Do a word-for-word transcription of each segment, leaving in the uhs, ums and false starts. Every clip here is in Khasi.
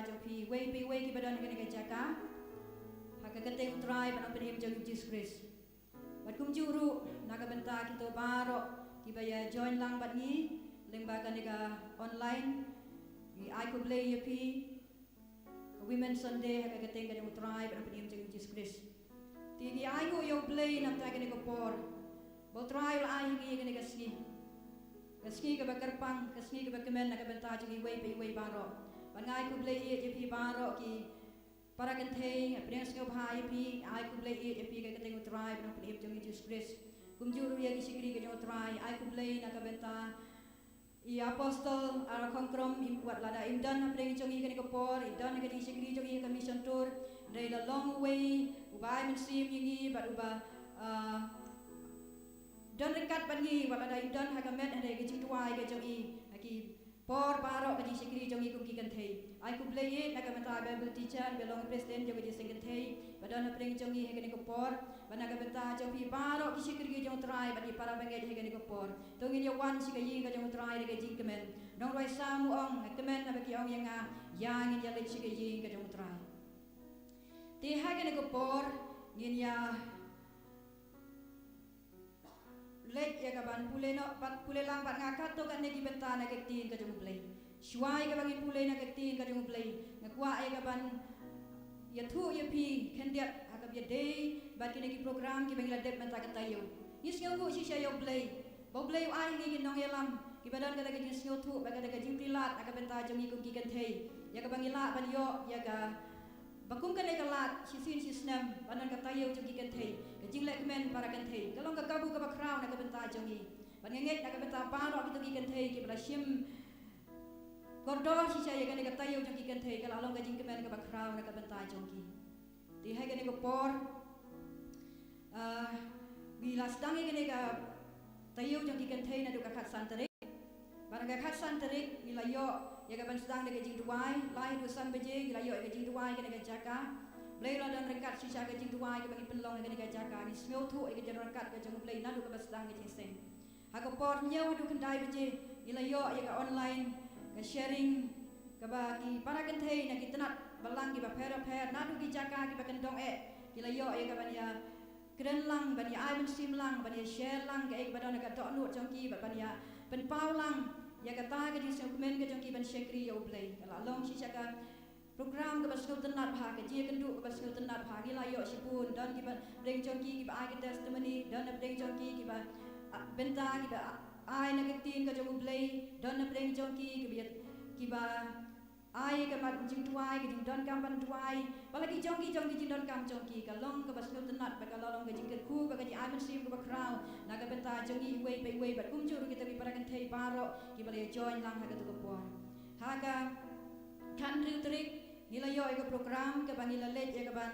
jong phi, wei pa wei kiba don ha kane ka jaka, ha ka kyrteng u Trai bad nongpynim jong u Jisu Khrist. Bad kumjuh ruh na ka bynta kito baroh kiba ïa join lang bad ngi lyngba kane ka online, ngi ai khublei ïa phi. Women Sunday ha ka kyrteng ka jong u Trai bad nongpynim jong u Jisu Khrist. Te ngi ai nguh ïa u Blei namar kane ka por ba u Trai u la ai ha ngi kane ka sngi, ka sngi kaba kyrpang, ka sngi kaba kmen na ka bynta jong iwei pa iwei baroh. Bad nga ai khublei ïa phi baroh ki para kynthei, nga pdiang sngewbha ïa phi, ai khublei ïa phi ha ka kyrteng u Trai bad nongpynim jong u Jisu Khrist. Kumjuh ruh ïa ki shakri ka jong u Trai, ai khublei na ka bynta i Apostol Ara Khongkrom, im wat lada im don hapdeng jong ngi kane ka por, i don ha ka jingshakri jong ngi ha ka mission tour, hynrei la long uwei uba ai mynsiem ïa ngi bad uba, ah, don ryngkat bad ngi wat lada im don ha ka met hynrei ka jingduwai ka jong i ha ki por baroh ka jingshakri jong ngi kum ki kynthei. Ai khublei ïa na ka bynta Bible teacher ba long president jong ka jingseng kynthei ba don hapdeng jong ngi ha kane ka por. Bad na ka bynta jong phi baroh ki shakri ki jong u Trai bad ki para bangeit ha kane ka por. To ngin ïa wan sha ka ïing ka jong u Trai da ka jingkmen. Nongrwai Salm u ong, nga kmen naba ki ong ïa nga, ïa ngin ïa leit sha ka ïing ka jong u Trai. Te ha kane ka por ngin ïa leit ïa ka ban pule noh, bad pule lang bad nga katto katne ki bynta na ka ktien ka jong u Blei. Shuwa ïa kaba ngin pule na ka ktien ka jong u Blei, nga kwah ïa ka ban ïathuh ïa phi khyndiat ha kaba ïadei bad kine ki program kiba ngi la dep mynta ka taïew. Ngi sngewnguh shisha ïa u Blei ba u Blei u ai ha ngi ki nongïalam kiba don kata ka jingsngewthuh bad kata ka jingpyllait na ka bynta jong ngi kum ki kynthei, ïa kaba ngi lah ban ïoh ïa ka ba kum kane ka lad shisien shisnem ban don ka taïew jong ki kynthei, ka jinglehkmen para kynthei, ka long ka kabu kaba khraw na ka bynta jong ngi. Bad nga ngeit na ka bynta baroh kito ki kynthei kiba la shim kordor shisha ïa kane ka taïew jong ki kynthei, ka la long ka jingkmen kaba khraw na ka bynta jong ki. Te ha kane ka por, ah, ngi la sdang ïa kane ka taïew jong ki kynthei naduh ka khatsan tarik. Bad na ka khatsan tarik ngi la ïoh ïa ka ban sdang da ka jingduwai, lai haduh san baje ngi la ïoh ïa ka jingduwai ha kane ka jaka. Blei u la don ryngkat shisha ha ka jingduwai kaba ngi pynlong ha kane ka jaka. Ngi sngewthuh ïa ka jingryngkat ka jong u Blei naduh kaba sdang ka jingseng. Ha ka por hynñiew haduh khyndai baje ngi la ïoh ïa ka online, ka sharing, kaba ki para kynthei na ki tnat balang kiba pher bapher naduh ki jaka kiba kyndong eh, ki la ïoh ïa ka ban ïa kren lang, ban ïa ai mynsiem lang, ban ïa share lang kaei kaba don ha ka dohnud jong ki, bad ban ïa pynpaw lang ïa kata ka jingsngewkmen ka jong ki ban shakri ïa u Blei. Ka la long shisha ka program kaba sngewtynnat bha, ka jingïakynduh kaba sngewtynnat bha. Ngi la ïoh shibun, don kiba pdeng jong ki kiba ai ka testimony, don na pdeng jong ki kiba, ah, bynta kiba, ah, ai na ka ktien ka jong u Blei, don na pdeng jong ki kiba, kiba ai ka mat jingduwai, ka jingdonkam ban duwai. Bad la ki jong ki jong ki jingdonkam jong ki, ka long kaba sngewtynnat bad ka la long ka jingkyrkhu bad ka jingai mynsiem kaba khraw na ka bynta jong ngi iwei pa iwei bad kumjuh ruh kita ki para kynthei baroh kiba la ïa join lang ha katu ka por. Ha ka khathynriew tarik ngi la ïoh ïa ka program kaba ngi la leit ïa ka ban,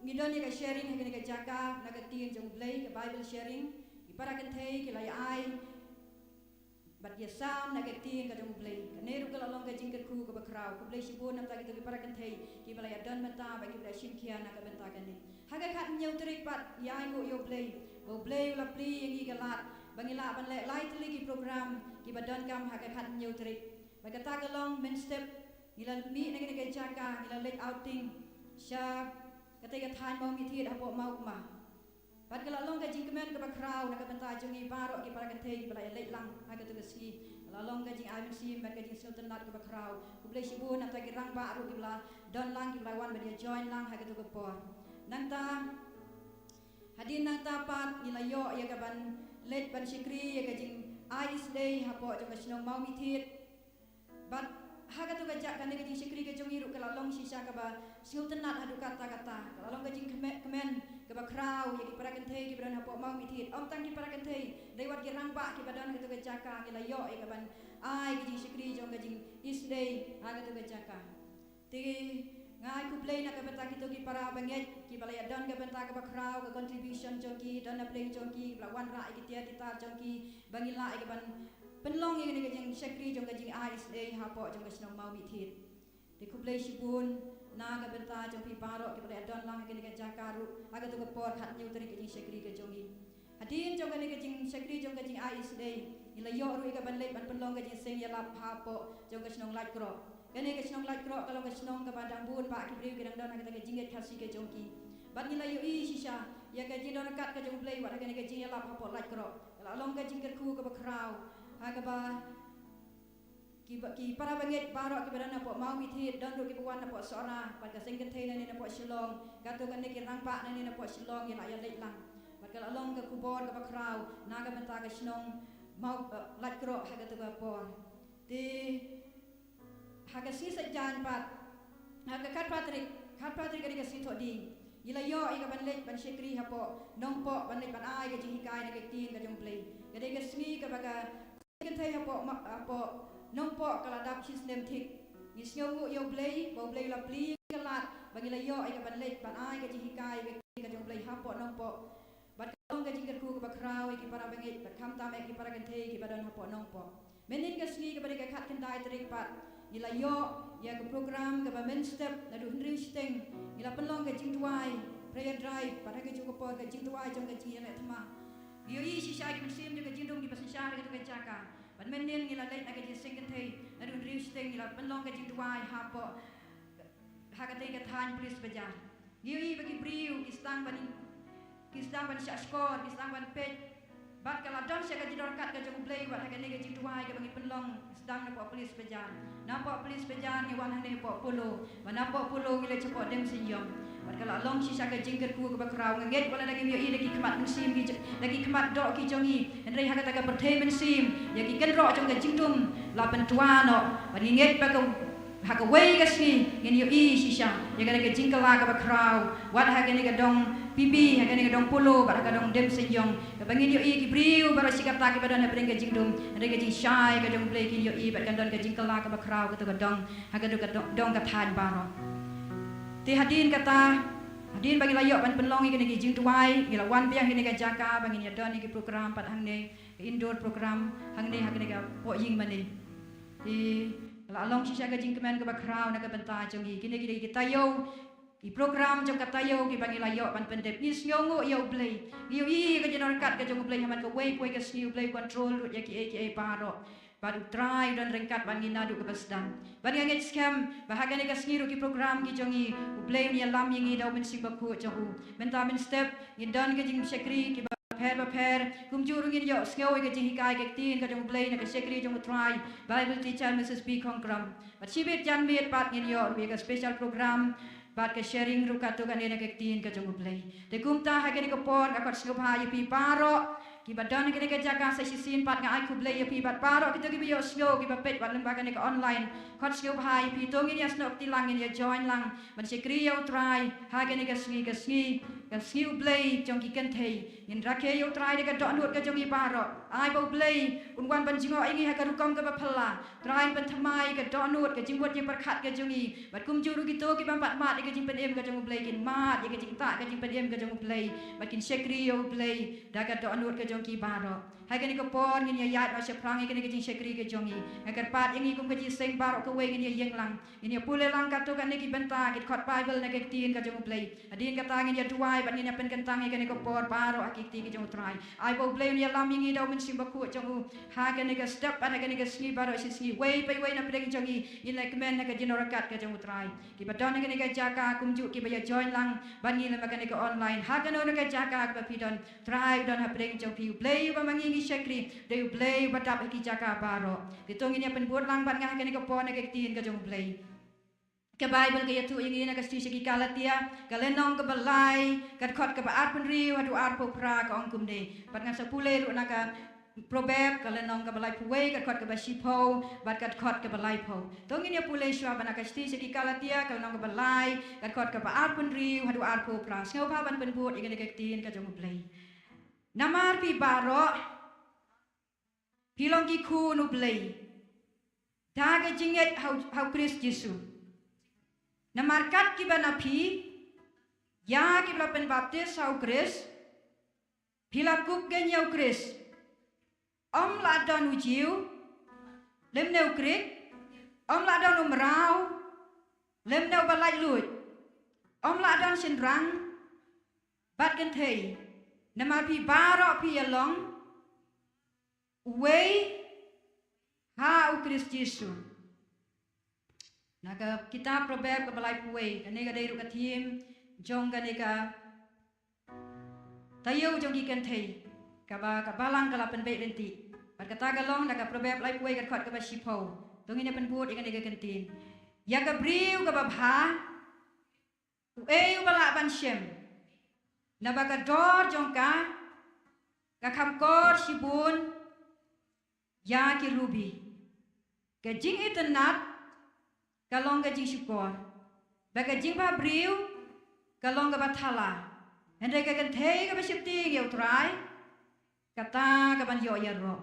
ngi don ïa ka sharing ha kane ka jaka na ka ktien jong u Blei, ka Bible sharing. Ki para kynthei ki la ïa ai bad ïa sam na ka ktien ka jong u Blei. Kane ruh ka la long ka jingkyrkhu kaba khraw. Khublei shibun namar kita ki para kynthei kiba la ïa don bynta bad kiba la shim khia na ka bynta kane. Ha ka khathynñiew tarik pat ngi ai nguh ïa u Blei ba u Blei u la plie ïa ngi ka lad ba ngi lah ban leh lai tylli ki program kiba donkam ha ka khathynñiew tarik. Bad kata ka long mynstep ngi la mih na kane ka jaka, ngi la leit outing sha kata ka thaiñ Mawmihthied hapoh Mawkma. Bad ka la long ka jingkmen kaba khraw na ka bynta jong ngi baroh ki para kynthei kiba la ïa leit lang ha katu ka sngi. Ka la long ka jingai mynsiem bad ka jingsngewtynnat kaba khraw. Khublei shibun namar ki rangbah ruh kiba la don lang, kiba la wan ban ïa join lang ha katu ka por. Nangta hadien nangta pat ngi la ïoh ïa ka ban leit ban shakri ïa ka jingai East Day hapoh jong ka shnong Mawmihthied. Bad ha katu ka jaka kane ka jingshakri ka jong ngi ruh ka la long shisha kaba sngewtynnat haduh katta katta. Ka la long ka jingkmen, kmen kaba khraw ïa ki para kynthei kiba don hapoh Mawmihthied. Ym tang ki para kynthei, dei wat ki rangbah kiba don ha katu ka jaka ngi la ïoh ïa ka ban ai ka jingshakri jong ka jing East Day ha katu ka jaka. Te nga ai khublei na ka bynta kito ki para bangeit kiba la ïa don ka bynta kaba khraw, ka contribution jong ki, don na pdeng jong ki, kiba la wanrah ïa ki tiar ki tar jong ki ba ngi lah ïa ka ban pynlong ïa kane ka jingshakri jong ka jingai East Day hapoh jong ka shnong Mawmihthied. Te khublei shibun na ka bynta jong phi baroh kiba la ïa don lang ha kane ka jaka ruh ha katu ka por khathynñiew tarik ka jingshakri ka jong ngi. Hadien jong kane ka jingshakri jong ka jingai East Day ngi la ïoh ruh ïa ka ban leit ban pynlong ka jingseng ïalap hapoh jong ka shnong Laitkroh. Kane ka shnong Laitkroh ka long ka shnong kaba dang bun ba ki briew ki dang don ha kata ka jingngeit Khasi ka jong ki. Bad ngi la ïohi shisha ïa ka jingdon ryngkat ka jong U Blei wat ha kane ka jingïalap hapoh Laitkroh. Ka la long ka jingkyrkhu kaba khraw ha kaba ki ba, ki para bangeit baroh kiba don hapoh Mawkyrwat, don ruh kiba wan hapoh Sohra, bad ka seng kynthei nangne napoh Shillong, kato kane ki rangbah nangne napoh Shillong ïa la ïa leit lang. Bad ka la long ka khubor kaba khraw na ka bynta ka shnong Maw, eh, Laitkroh ha kato ka por. Te ha ka sngi Saitjaiñ pat, ha ka khatphra tarik, khatphra tarik ka dei ka sngi Thohdieng, ngi la ïoh ïa ka ban leit ban shakri hapoh Nongpoh, ban leit ban ai ka jinghikai na ka ktien ka jong U Blei. Ka dei ka sngi kaba ka kynthei hapoh ma, hapoh Nongpoh ka la dap shi snem thik. Ngi sngewnguh ïa U Blei ba U Blei u la plie ka lad ba ngi la ïoh ïa ka ban leit ban ai ka jinghikai ka ktien ka jong U Blei hapoh Nongpoh. Bad ka long ka jingkyrkhu kaba khraw ïa ki para bangeit bad khamtam ïa ki para kynthei kiba don hapoh Nongpoh. Mynhynnin ka sngi kaba dei ka khatkhyndai tarik pat, ngi la ïoh ïa ka program kaba mynstep naduh hynriew shiteng. Ngi la pynlong ka jingduwai, prayer drive, bad ha kajuh ka por ka jingduwai jong ka jingïaleh thma. Ngi ïohi shisha ïa ka mynsiem jong ka jingdum kiba synshar ha kato ka jaka. Bad mynhynnin ngi la leit na ka jingseng kynthei naduh hynriew shiteng, ngi la pynlong ka jingduwai hapoh, ha katei ka thaiñ Police Bazar. Ngi ïohi ba ki briew ki sdang ban, ki sdang ban shah shkor, ki sdang ban peit. Bad ka la don sha ka jingdon ryngkat ka jong U Blei wat ha kane ka jingduwai kaba ngi pynlong, sdang napoh Police Bazar. Napoh Police Bazar ngi wan hangne hapoh Polo, bad napoh Polo ngi leit shapoh Demseiñiong. Bad ka la long shisha ka jingkyrkhu kaba khraw. Nga ngeit ba lada kim ïohi da ki khmat mynsiem ki j-, da ki khmat doh ki jong ngi, hynrei ha kata ka pyrthei mynsiem ïa ki kynroh jong ka jingdum la pyntwa noh. Bad ngi ngeit ba ka ha kawei ka sngi ngin ïohi shisha ïa kane ka jingkylla kaba khraw wat ha kane ka dong P B, ha kane ka dong Polo bad ha ka dong Demseiñiong, kaba ngin ïohi ki briew baroh shi katta kiba don hapdeng ka jingdum, hynrei ka jingshai ka jong U Blei kin ïohi bad kan don ka jingkylla kaba khraw kato ka dong ha kato ka dong, dong ka thaiñ baroh. Te hadien kata, hadien ba ngi la ïoh ban pynlong ïa kane ka jingduwai, ngi la wan biang ïa kane ka jaka ba ngin ïa don ïa ki program pat hangne, ka indoor program hangne ha kane ka poh ïing mane. Te la long shisha ka jingkmen kaba khraw na ka bynta jong ngi. Kine ki dei ki taïew, ki program jong ka taïew kiba ngi la ïoh ban pyndep. Ngi sngewnguh ïa U Blei. Ngi ïohi ïa ka jingdon ryngkat ka jong U Blei ha man kawei pa kawei ka sngi. U Blei u control lut ïa kiei kiei baroh. Bad U Trai u don ryngkat bad ngi naduh kaba sdang. Bad nga ngeit skhem ba ha kane ka sngi ruh ki program ki jong ngi, U Blei un ïalam ïa ngi da U Mynsiem Bakhuid jong u. Mynta mynstep ngin don ka jingshakri kiba pher bapher, kumjuh ruh ngin ïoh sngew ïa ka jinghikai ka ktien ka jong U Blei na ka shakri jong U Trai, Bible teacher Missus P Khongkram. Bad shibit janmiet pat ngin ïoh ruh ïa ka special program bad ka sharing ruh kato kane na ka ktien ka jong U Blei. Te kumta ha kane ka por nga khot sngewbha ïa phi baroh kiba don ha kane ka jaka, sa shisien pat nga ai khublei ïa phi bad baroh kito kiba ïohsngew, kiba peit bad lyngba kane ka online. Khot sngewbha ïa phi, to ngin ïa snoh kti lang, ngin ïa join lang ban shakri ïa U Trai ha kane ka sngi, ka sngi, ka sngi U Blei jong ki kynthei. Ngin rakhe ïa U Trai da ka dohnud ka jong ngi baroh. Ai ba U Blei un wan ban jngoh ïa ngi ha ka rukom kaba phylla. Trai un pynthymmai ïa ka dohnud, ka jingmut jingpyrkhat ka jong ngi. Bad kumjuh ruh kito ki bym pat mad ïa ka jingpynim ka jong U Blei kin mad ïa ka jingtah ka jingpynim ka jong U Blei. Bad kin shakri ïa U Blei da ka dohnud ka jong ki baroh. Ha kane ka por ngin ïa ïaid noh shaphrang ïa kane ka jingshakri ka jong ngi. Nga kyrpad ïa ngi kum ka jingïaseng baroh kawei ngin ïa ïeng lang. Ngin ïa pule lang kato kane ki bynta, ki dkhot Bible na ka ktien ka jong U Blei. Hadien kata ngin ïa duwai bad ngin ïa pynkyntang ïa kane ka por baroh ha ki kti ki jong U Trai. Ai ba U Blei un ïalam ïa ngi da U Mynsiem Bakhuid jong u ha kane ka step bad ha kane ka sngi baroh shi sngi. Wei pa wei na pdeng jong ngi ngin leh kmen ha ka jingdon ryngkat ka jong U Trai. Kiba don ha kane ka jaka kumjuh kiba ïa join lang bad ngi lem ha kane ka online. Ha kano kano ka jaka kaba phi don, Trai u don ha pdeng jong phi. U Blei uba ma ngi ngi shakri, dei U Blei uba dap ha ki jaka baroh. Te to ngin ïa pynbud lang bad nga ha kane ka por na ka ktien ka jong U Blei. Ka Bible ka ïathuh ïa ngi na ka shithi sha ki Galatia, ka lynnong kaba lai, ka dkhot kaba arphew hynriew haduh arphew phra ka ong kumne. Bad ngan sa pule ruh na ka Proverb, ka lynnong kaba laiphew wei, ka dkhot kaba shiphew bad ka dkhot kaba laiphew. To ngin ïa pule shuwa bad na ka shithi sha ki Galatia, ka lynnong kaba lai, ka dkhot kaba arphew hynriew haduh arphew phra. Sngewbha ban pynbud ïa kane ka ktien ka jong U Blei. Namar phi baroh phi long ki khun U Blei da ka jingngeit ha u, ha U Khrist Jisu. Namar kat kiba na phi ïa kiba la pynbaptis ha U Khrist, phi la kup keiñ ïa U Khrist. Ym lah don u Jiw lymne u Grik, ym lah don u mraw lymne uba laitluid, ym lah don shynrang bad kynthei, namar phi baroh phi ïa long uwei ha U Khrist Jisu. Na ka kitab Proverb kaba laiphew wei, kane ka dei ruh ka theme jong kane ka taïew jong ki kynthei, kaba ka Balang ka la pynbeit lynti. Bad kata ka long na ka Proverb laiphew wei ka dkhot kaba shiphew. To ngin ïa pynbud ïa kane ka kyntien. Ïa ka briew kaba bha, uei uba lah ban shem? Naba ka dor jong ka, ka kham kor shibun ïa ki rubi. Ka jingitynnad ka long ka jingshukor, bad ka jingbhabriew ka long kaba thala. Hynrei ka kynthei kaba sheptieng ïa U Trai, kata ka ban ïoh ïaroh.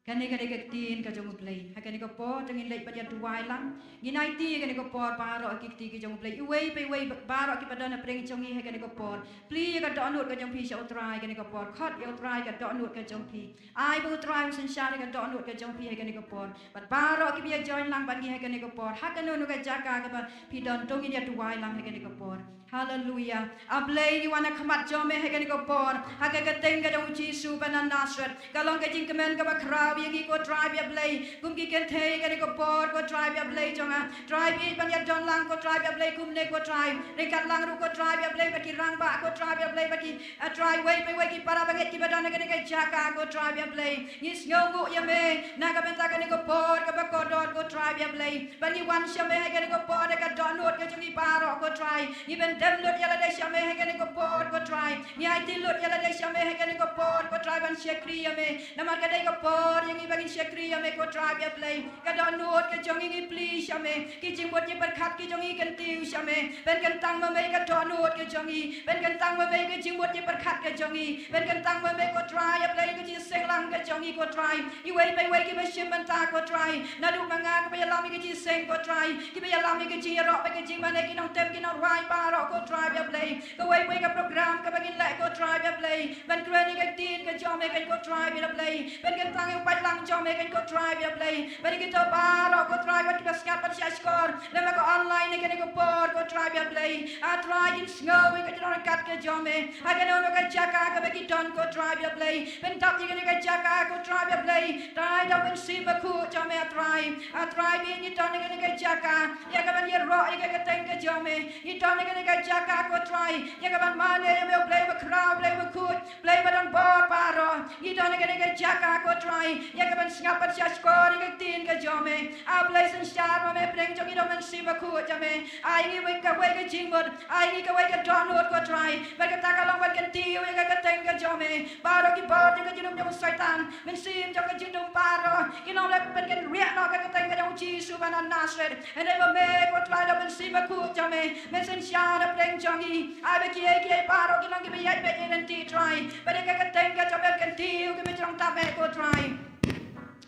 Kane ka dei ka ktien ka jong U Blei. Ha kane ka por to ngin leit bad ïa duwai lang. Ngin aiti ha kane ka por baroh ki kti ki jong U Blei. Iwei pa iwei baroh kiba don ha pdeng jong ngi ha kane ka por. Plie ïa ka dohnud ka jong phi sha U Trai ha kane ka por. Khot ïa U Trai ka dohnud ka jong phi. Ai ba U Trai un synshar ïa ka dohnud ka jong phi ha kane ka por. Bad baroh kiba ïa join lang bad ngi ha kane ka por, ha kano kano ka jaka kaba phi don, to ngin ïa duwai lang ha kane ka por. Haleluia. A Blei, ngi wan ha khmat jong me ha kane ka por, ha ka kyrteng ka jong U Jisu ba na Nasareth. Ka long ka jingkmen kaba khraw ïa ngi, ko Trai ba ïa Blei, kum ki kynthei ha kane ka por, ko Trai ba ïa Blei jong nga. Trai, phi ban ïa don lang, ko Trai ba ïa Blei, kumne, ko Trai. Ryngkat lang ruh, ko Trai ba ïa Blei, bad ki rangbah, ko Trai ba ïa Blei, bad ki, ah, Trai, wei pa wei ki para bangeit kiba don ha kane ka jaka, ko Trai ba ïa Blei. Ngi sngewnguh ïa me na ka bynta kane ka por kaba kordor, ko Trai ba ïa Blei. Bad ngi wan sha me ha kane ka por da ka dohnud ka jong ngi baroh, ko Trai. Ngi pyndem lut ïa lade sha me ha kane ka por, ko Trai. Ngi aiti lut ïa lade sha me ha kane ka por, ko Trai, ban shakri ïa me. Namar ka dei ka por ïa ngi ba ngin shakri ïa me, ko Trai ba ïa Blei. Ka dohnud ka jong ngi ngi plie sha me. Ki jingmut jingpyrkhat ki jong ngi kyntiew sha me. Pynkyntang ma me ka dohnud ka jong ngi. Pynkyntang ma me ka jingmut jingpyrkhat ka jong ngi. Pynkyntang ma me, ko Trai ba ïa Blei, ka jingseng lang ka jong ngi, ko Trai. Iwei pa iwei kiba shim bynta, ko Trai. Naduh ma nga kaba ïalam ïa ka jingseng, ko Trai. Kiba ïalam ïa ka jingïaroh bad ka jingmane, ki nongtem ki nongrwai baroh, ko Trai ba ïa Blei. Kawei pa kawei ka program kaba ngin leh, ko Trai ba ïa Blei. Ban kren ïa ka ktien ka jong me, ko Trai ba ïa Blei. Pynkyntang ïa u paidlang jong me, ko Trai ba ïa Blei. Bad ïa kito baroh, ko Trai, wat kiba sngap bad shahshkor lem bad ka online ha kane ka por, ko Trai ba ïa Blei. A Trai, kin sngew ïa ka jingryngkat ka jong me ha kano kano ka jaka kaba ki don, ko Trai ba ïa Blei. Pyndap ïa kane ka jaka, ko Trai ba ïa Blei. Trai, da u Mynsiem Bakhuid jong me, A Trai. A Trai, ba ngi don ha kane ka jaka ïa ka ban ïaroh ïa ka kyrteng ka jong me. Ngi don ha kane ka jaka, ko Trai, ïa ka ban mane ïa me, U Blei ba khraw, Blei bakhuid, Blei ba don bor baroh. Ngi don ha kane ka jaka, ko Trai, ïa ka ban sngap bad shahshkor ïa ka ktien ka jong me. A Blei, synshar ma me ha pdeng jong ngi da u Mynsiem Bakhuid jong me. Ai ngi kawei ka jingmut, ai ngi kawei ka dohnud, ko Trai. Bad kata ka long ban kyntiew ïa ka kyrteng ka jong me. Baroh ki bor jong ka jingdum jong u Soitan, mynsiem jong ka jingdum baroh, ki long ban pynkyndit noh ha ka kyrteng ka jong U Jisu ba na Nasareth. Hynrei ba me, ko Trai, da u Mynsiem Bakhuid jong me, men synshar ha pdeng jong ngi. Ai ba kiei kiei baroh ki long kiba ïaid beit ïaid lynti, Trai. Bad ïa ka kyrteng ka jong me kyntiew, kiba jrong tam eh, ko Trai.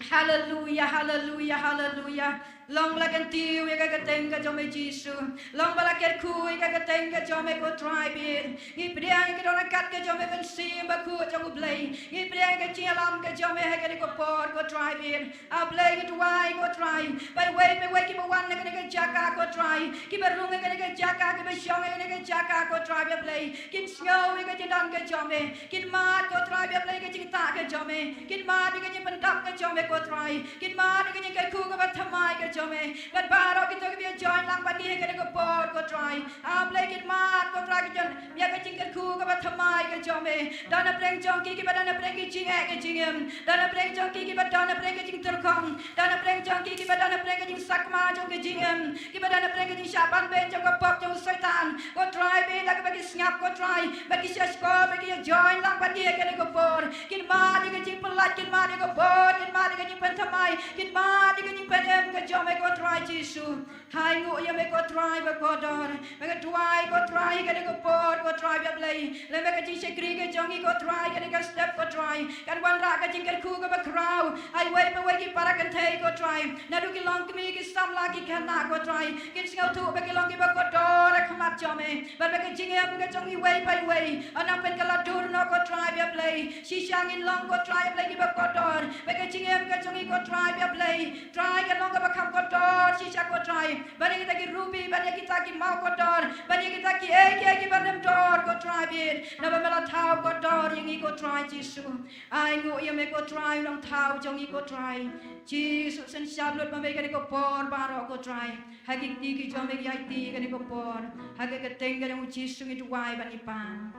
Haleluia, haleluia, haleluia. Long ba la kyntiew ïa ka kyrteng ka jong me, Jisu. Long ba la kyrkhu ïa ka kyrteng ka jong me, ko Trai ba ïeit. Ngi pdiang ïa ka jingdon ryngkat ka jong me, Mynsiem Bakhuid jong U Blei. Ngi pdiang ïa ka jingïalam ka jong me ha kane ka por, ko Trai ba ïeit. A Blei, ngi duwai, ko Trai, ba iwei pa iwei kiba wan ha kane ka jaka, ko Trai, kiba rung ha kane ka jaka, kiba shong ha kane ka jaka, ko Trai ba ïa Blei, kin sngew ïa ka jingdon ka jong me. Kin mad, ko Trai ba ïa Blei, ka jingktah ka jong me. Kin mad ïa ka jingpyndap ka jong me, ko Trai. Kin mad ïa ka jingkyrkhu kaba thymmai ka jong me. Bad baroh kito kiba ïa join lang bad ngi ha kane ka por, ko Trai. A Blei, kin mad, ko Trai, ka jong, ïa ka jingkyrkhu kaba thymmai ka jong me. Don ha pdeng jong ki kiba don ha pdeng ka jingeh ka jingim. Don ha pdeng jong ki kiba don ha pdeng ka jingtyrkhong. Don ha pdeng jong ki kiba don ha pdeng ka jingsakma jong ka jingim. Kiba don ha pdeng ka jingshah ban beiñ jong ka pop jong u Soitan. Ko Trai, bad da kaba ki sngap, ko Trai, ba ki shahshkor, ba ki ïa join lang bad ngi ha kane ka por. Kin mad ïa ka jingpyllait, kin mad ïa ka bor, kin mad ïa ka jingpynthymmai, kin mad ïa ka jingpynim ka jong me, ko Trai Jisu. Ai nguh ïa me, ko Trai ba kordor. Me nga duwai, ko Trai, ha kane ka por, ko Trai ba ïa Blei, lem bad ka jingshakri ka jong ngi, ko Trai, ha kane ka step, ko Trai, kan wanrah ka jingkyrkhu kaba khraw ha iwei pa iwei ki para kynthei, ko Trai. Naduh ki longkmie, ki samla, ki khynnah, ko Trai, kin sngewthuh ba ki long kiba kordor ha khmat jong me. Bad ba ka jingim ka jong iwei pa iwei kan nang pynkylla dur noh, ko Trai ba ïa Blei. Shisha ngin long, ko Trai ba ïa Blei, kiba kordor. Ba ka jingim ka jong ngi, ko Trai ba ïa Blei, Trai, kan long kaba Kordor shisha ko Trai, ban ïa kita ki rubi, ban ïa kita ki maw kordor, ban ïa kita kiei kiei kiba ym dor ko Trai bit, naba me la thaw kordor ïa ngi ko Trai Jisu. Ai nguh ïa me ko Trai, u Nongthaw jong ngi ko Trai Jisu. Synshar lut ma me kane ka por baroh ko Trai, ha ki kti ki jong me ki aiti kane ka por, ha ka kyrteng ka jong u Jisu ngi duwai bad ngi pan.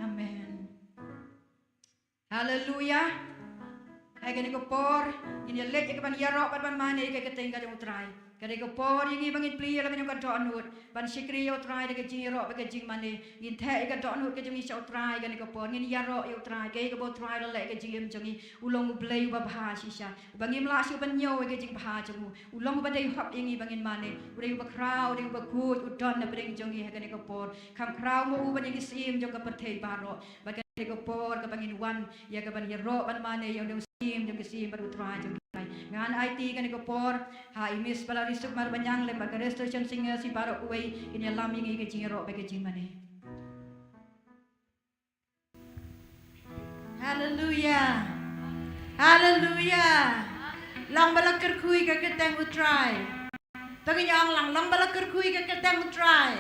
Amen. Haleluya. Ha kane ka por ngin ïa leit ïa ka ban ïaroh bad ban mane ïa ka kyrteng ka jong u Trai. Kane ka por ïa ngi ba ngin plie ïa la ka jong ka dohnud ban shakri ïa u Trai da ka jingïaroh bad ka jingmane. Ngin theh ïa ka dohnud ka jong ngi sha u Trai kane ka por, ngin ïaroh ïa u Trai, kaei kaba u Trai u la leh ïa ka jingim jong ngi. U long U Blei uba bha shisha, uba ngim lah shuh ban ñiew ïa ka jingbha jong u. U long uba dei hok ïa ngi ba ngin mane. U dei uba khraw, u dei uba khuid, u don na pdeng jong ngi ha kane ka por. Kham khraw ma u ban ïa ki syiem jong ka pyrthei baroh. Bad kane ka por kaba ngin wan ïa ka ban ïaroh ban mane ïa u Syiem jong ki syiem bad u Trai jong ki trai. Ngan aiti kane ka por ha i Miss Valerie Sukmar Banyang lem bad ka Restoration Singers, i baroh kawei kin ïalam ïa ngi ka jingïaroh bad ka jingmane. Haleluya. Haleluya. Long ba la kyrkhu ïa ka kyrteng u Trai. To ngin ong lang, long ba la kyrkhu ïa ka kyrteng u Trai.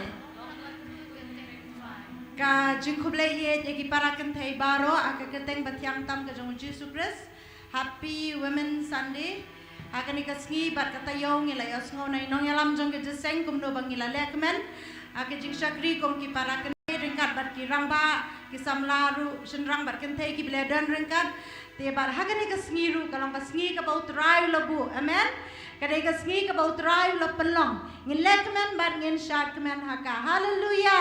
Ka jingkhublei ïa ki para kynthei baroh ha ka kyrteng bathiang tam ka jong u Jisu Khrist. Happy Women's Sunday. Ha kane ka sngi bad ka taïew ngi la ïohsngew na i nongïalam jong ka jingïaseng kumno ba ngi la leh kmen ha ka jingshakri kum ki para kynthei ryngkat bad ki rangbah, ki samla ruh shynrang bad kynthei kiba la don ryngkat. Te bad ha kane ka sngi ruh ka long ka sngi kaba u Trai u la buh. Amen. Ka dei ka sngi kaba u Trai u la pynlong. Ngin leh kmen bad ngin shad kmen ha ka. Haleluya.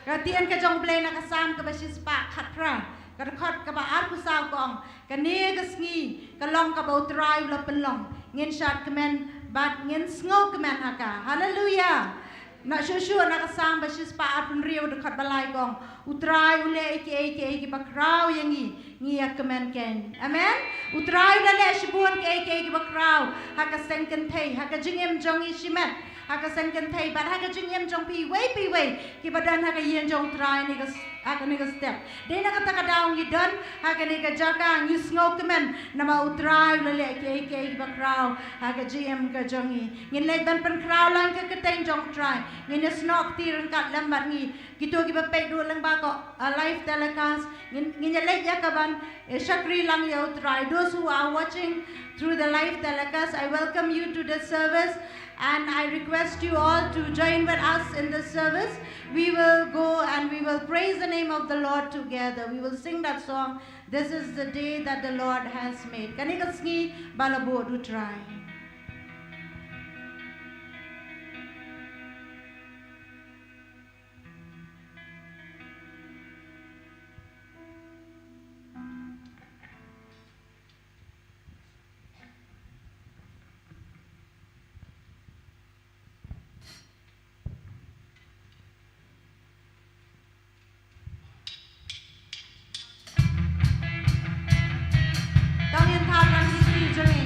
Ka ktien ka jong u Blei na ka Salm kaba shispah khatphra, ka dkhot kaba arphew saw ka ong, kane ka sngi ka long kaba u Trai u la pynlong. Ngin shad kmen bad ngin sngew kmen ha ka. Haleluya. Nang shuh shuh na ka Salm ba shispah arphew hynriew dkhot ba lai ka ong, u Trai u leh ïa kiei kiei kiba khraw ïa ngi, ngi ïa kmen kein. Amen. U Trai u la leh shibun kiei kiei kiba khraw ha ka seng kynthei, ha ka jingim jong ngi shimet, ha ka seng kynthei bad ha ka jingim jong phi iwei pa iwei kiba don ha ka ïing jong u Trai ne ka s-, ha kane ka step. Dei na kata ka daw ngi don ha kane ka jaka, ngi sngew kmen namar u Trai u la leh kiei kiei kiba khraw ha ka jingim ka jong ngi. Ngin leit ban pynkhraw lang ka kyrteng jong u Trai. Ngin ïa snoh kti ryngkat lem bad ngi. Kito kiba peit ruh lyngba ka, uh, live telecast, ngin, ngin ïa leit ïa ka ban, eh, shakri lang ïa u Trai. Those who are watching through the live telecast, I welcome you to the service and I request you all to join with us in the service. We will go and we will praise the name of the Lord together. We will sing that song, "This is the day that the Lord has made." Kane ka sngi ba la buh da u Trai. Tang ïa thap lang ki sngi jong ngi.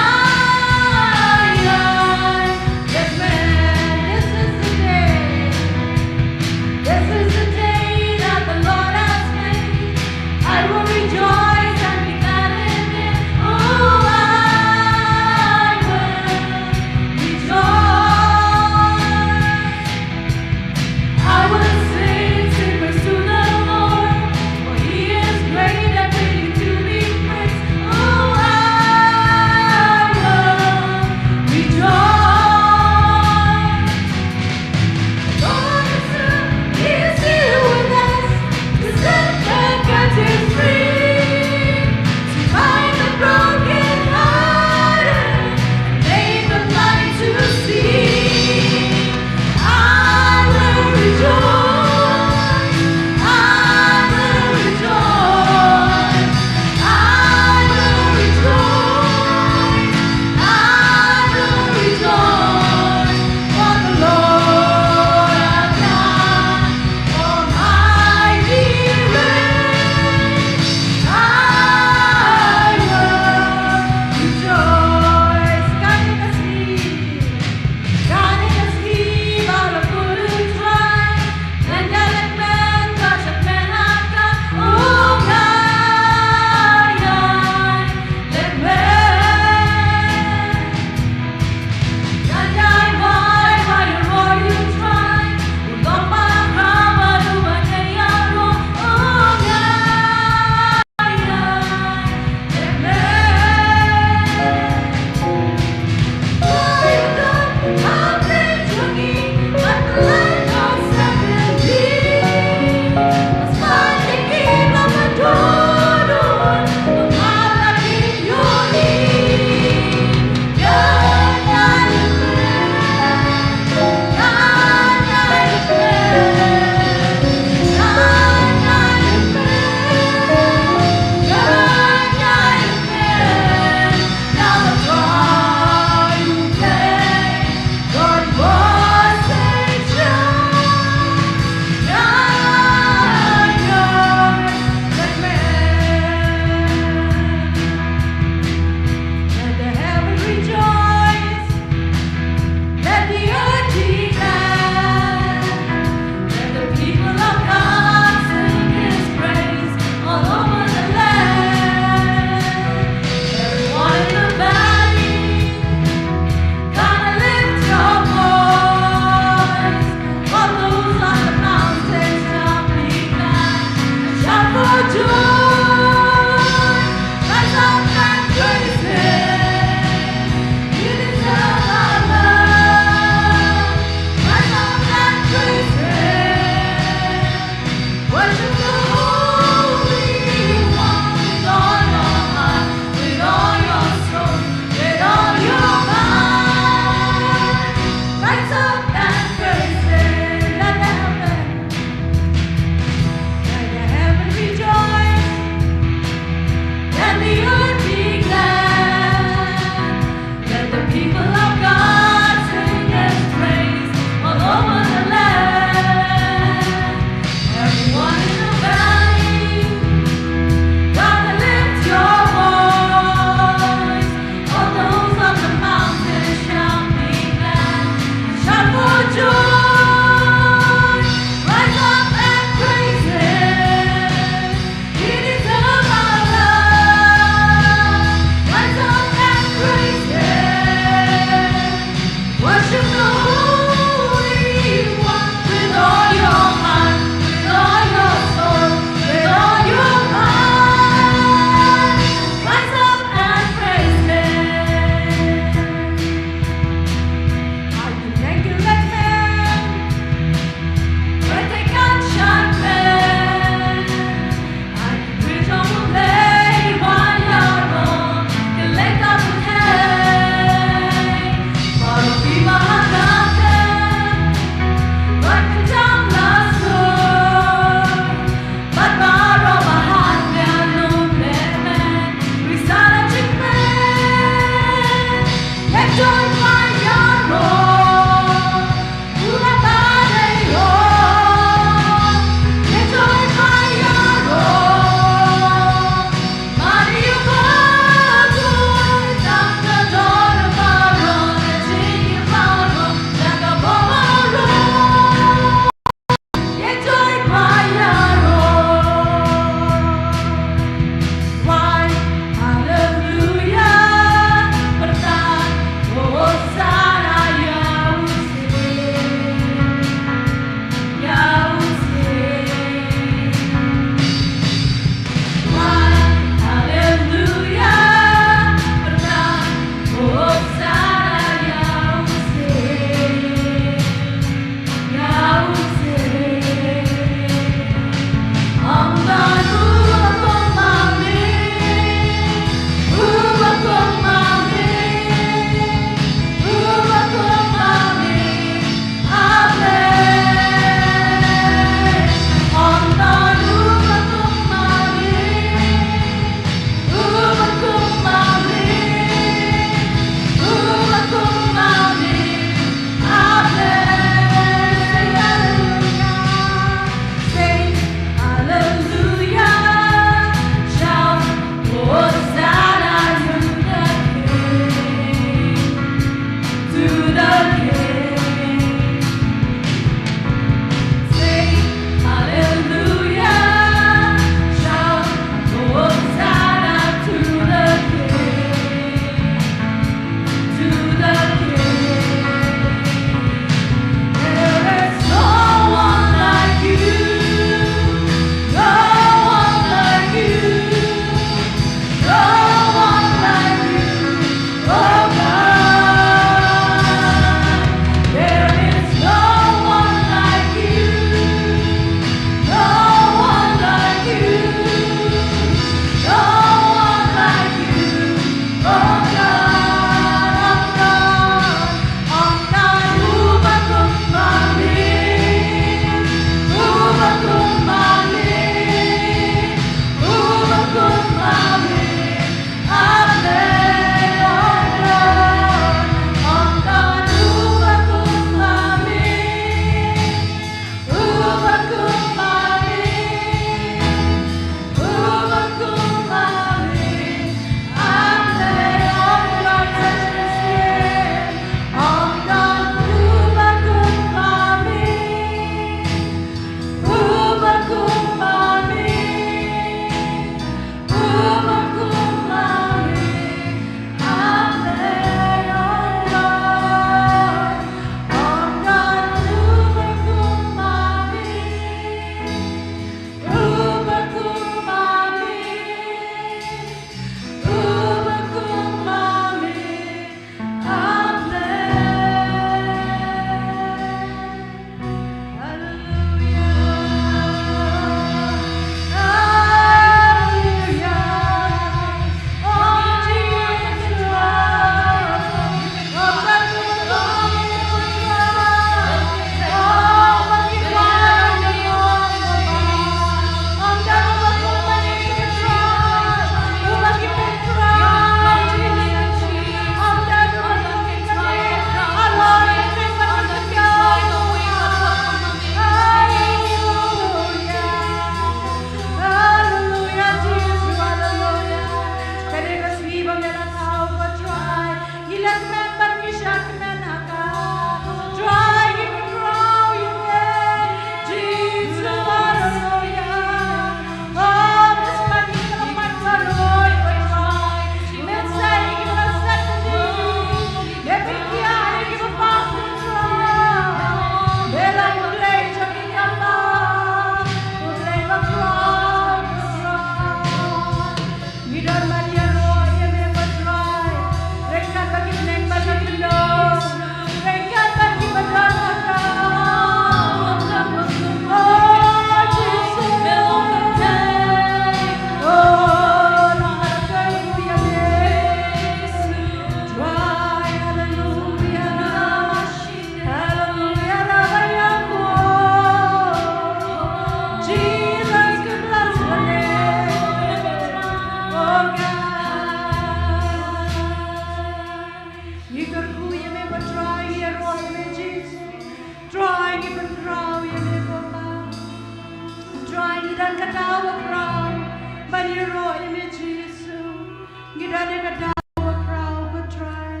ka daw bakhraw, ko Trai,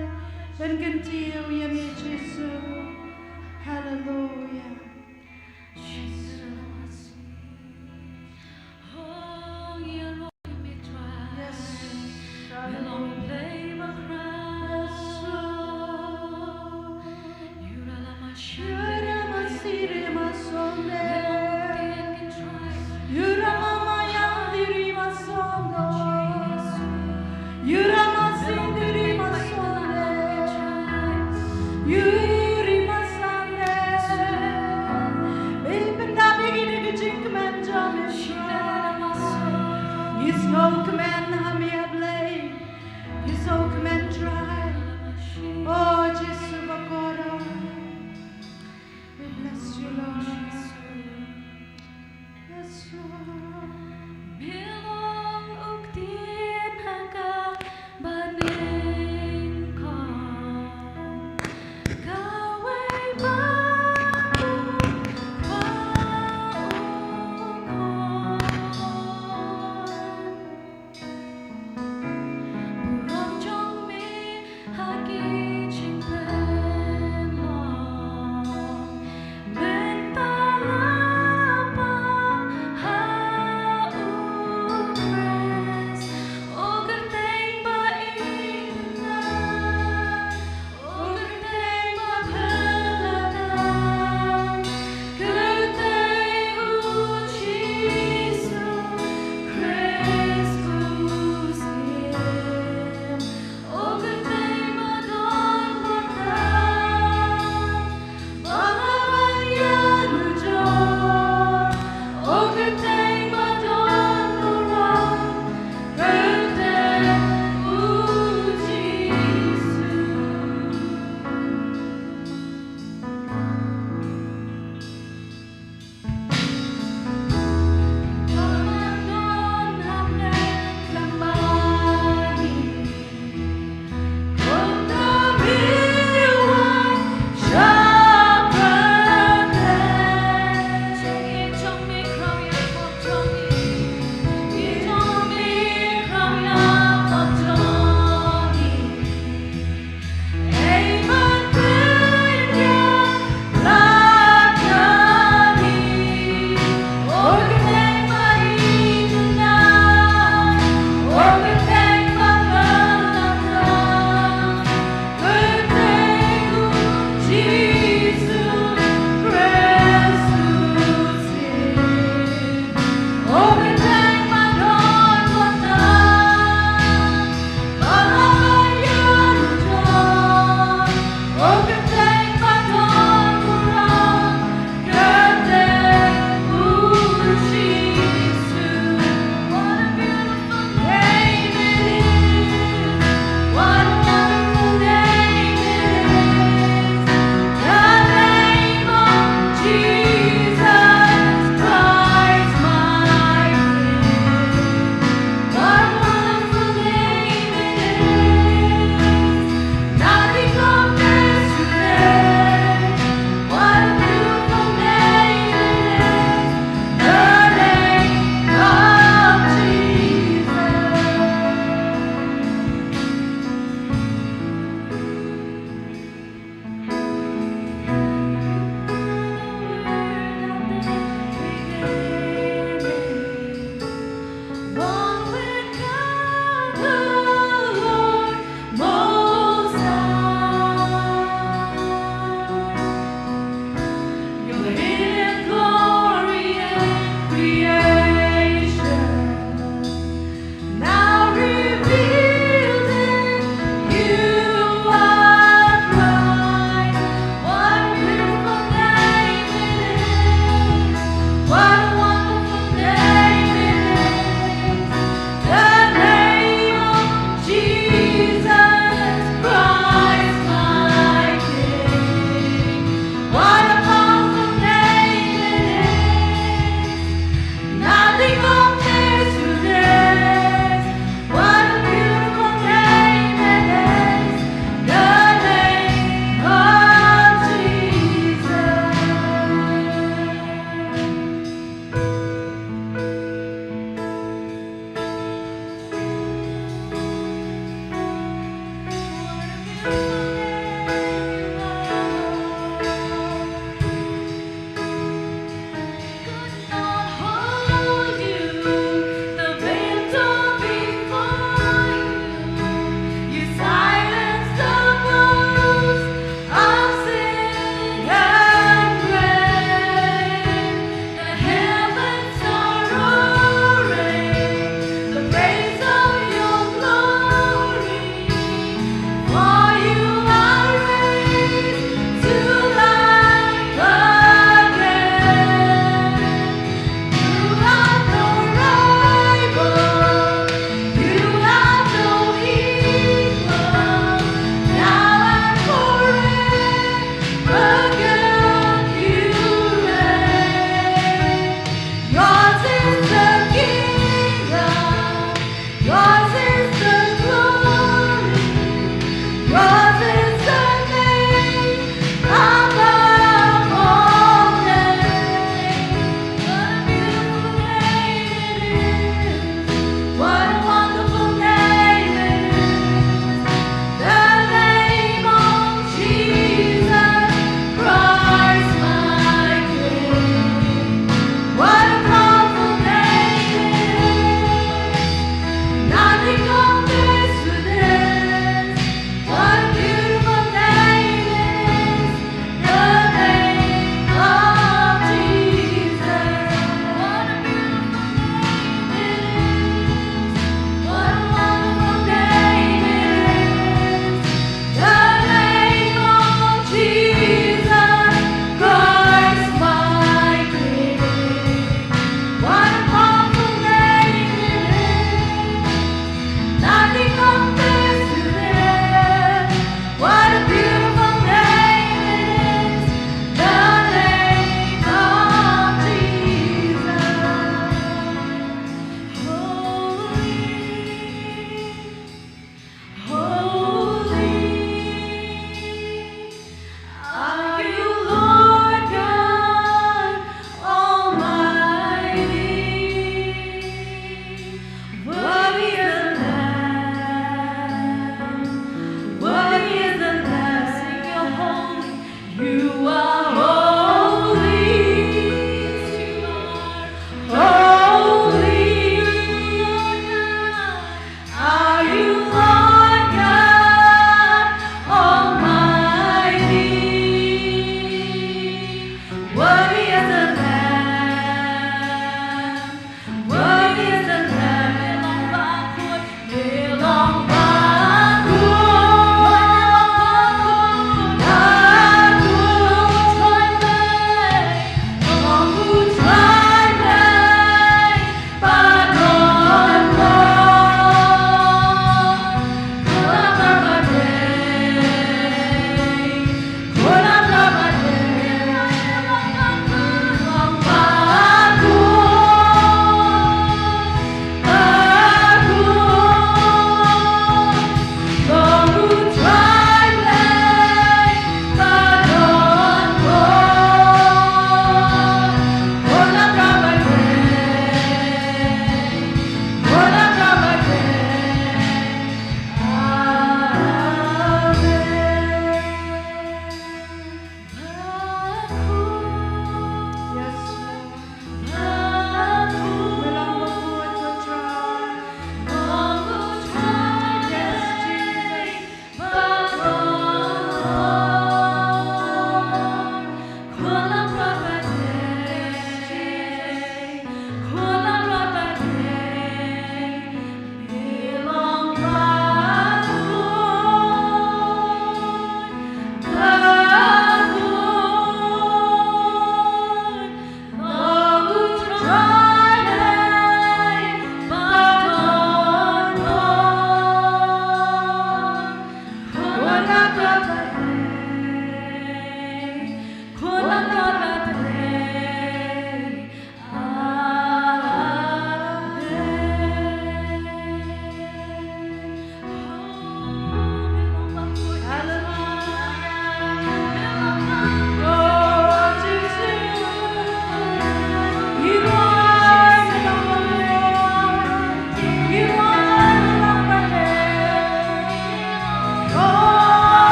ban kyntiew ïa me Jisu. Haleluia. Jisu. Yes. Haleluia. Yes, Lord. Yura masiri masonde. Yura mama yandiri masonde. Yura masindiri masonde. Yuri masande. Be pynda be ki da ka jingkmen jong Israel. Ngi sngewkmen ha me, A Blei. Ngi sngewkmen, Trai. O Jisu bakordor.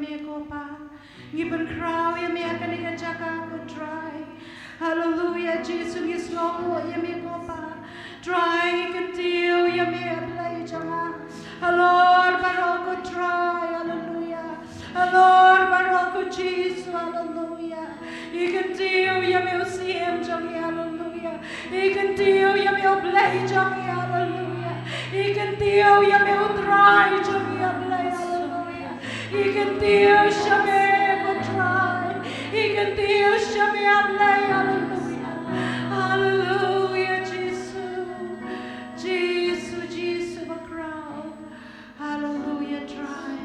me ko Pa. Ngi pynkhraw ïa me ha kane ka jaka ko Trai. Haleluia, Jisu ngi sngewnguh ïa me ko Pa. Trai ngi kyntiew ïa me A Blei jong nga. Halor baroh ko Trai, haleluia. Halor baroh ko Jisu, haleluia. Ngi kyntiew ïa me u Siem jong ngi, haleluia. Ngi kyntiew ïa me U Blei jong ngi, haleluia. Ngi kyntiew ïa me U Trai jong ngi, A Blei, haleluia. Ngi kyntiew sha me ko Trai. Ngi kyntiew sha me, A Blei, haleluia. Haleluia, Jisu. Jisu, Jisu bakhraw. Haleluia, Trai.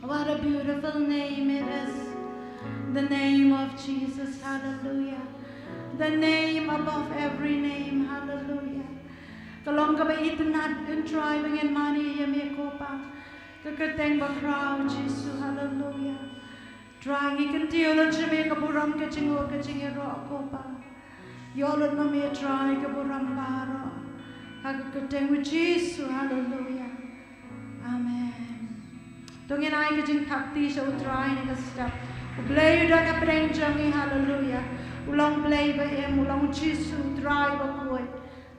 What a beautiful name it is. The name of Jesus. Hallelujah. The name above every name. Hallelujah. Ka long kaba itynnad, Trai, ba ngin mane ïa me ko Pa. Ka kyrteng bakhraw Jisu. Hallelujah. Trai ngi kyntiew lut sha me ka burom ka jingïaroh ka jingïaroh ko Pa. Ïoh lut ma me Trai ka burom baroh. Ha ka kyrteng u Jisu, haleluia. Amen. To ngin ai ka jingthap kti sha u Trai ha kane ka step. U Blei u don hapdeng jong ngi, haleluia. U long Blei ba im, u long u Jisu u Trai ba khuid.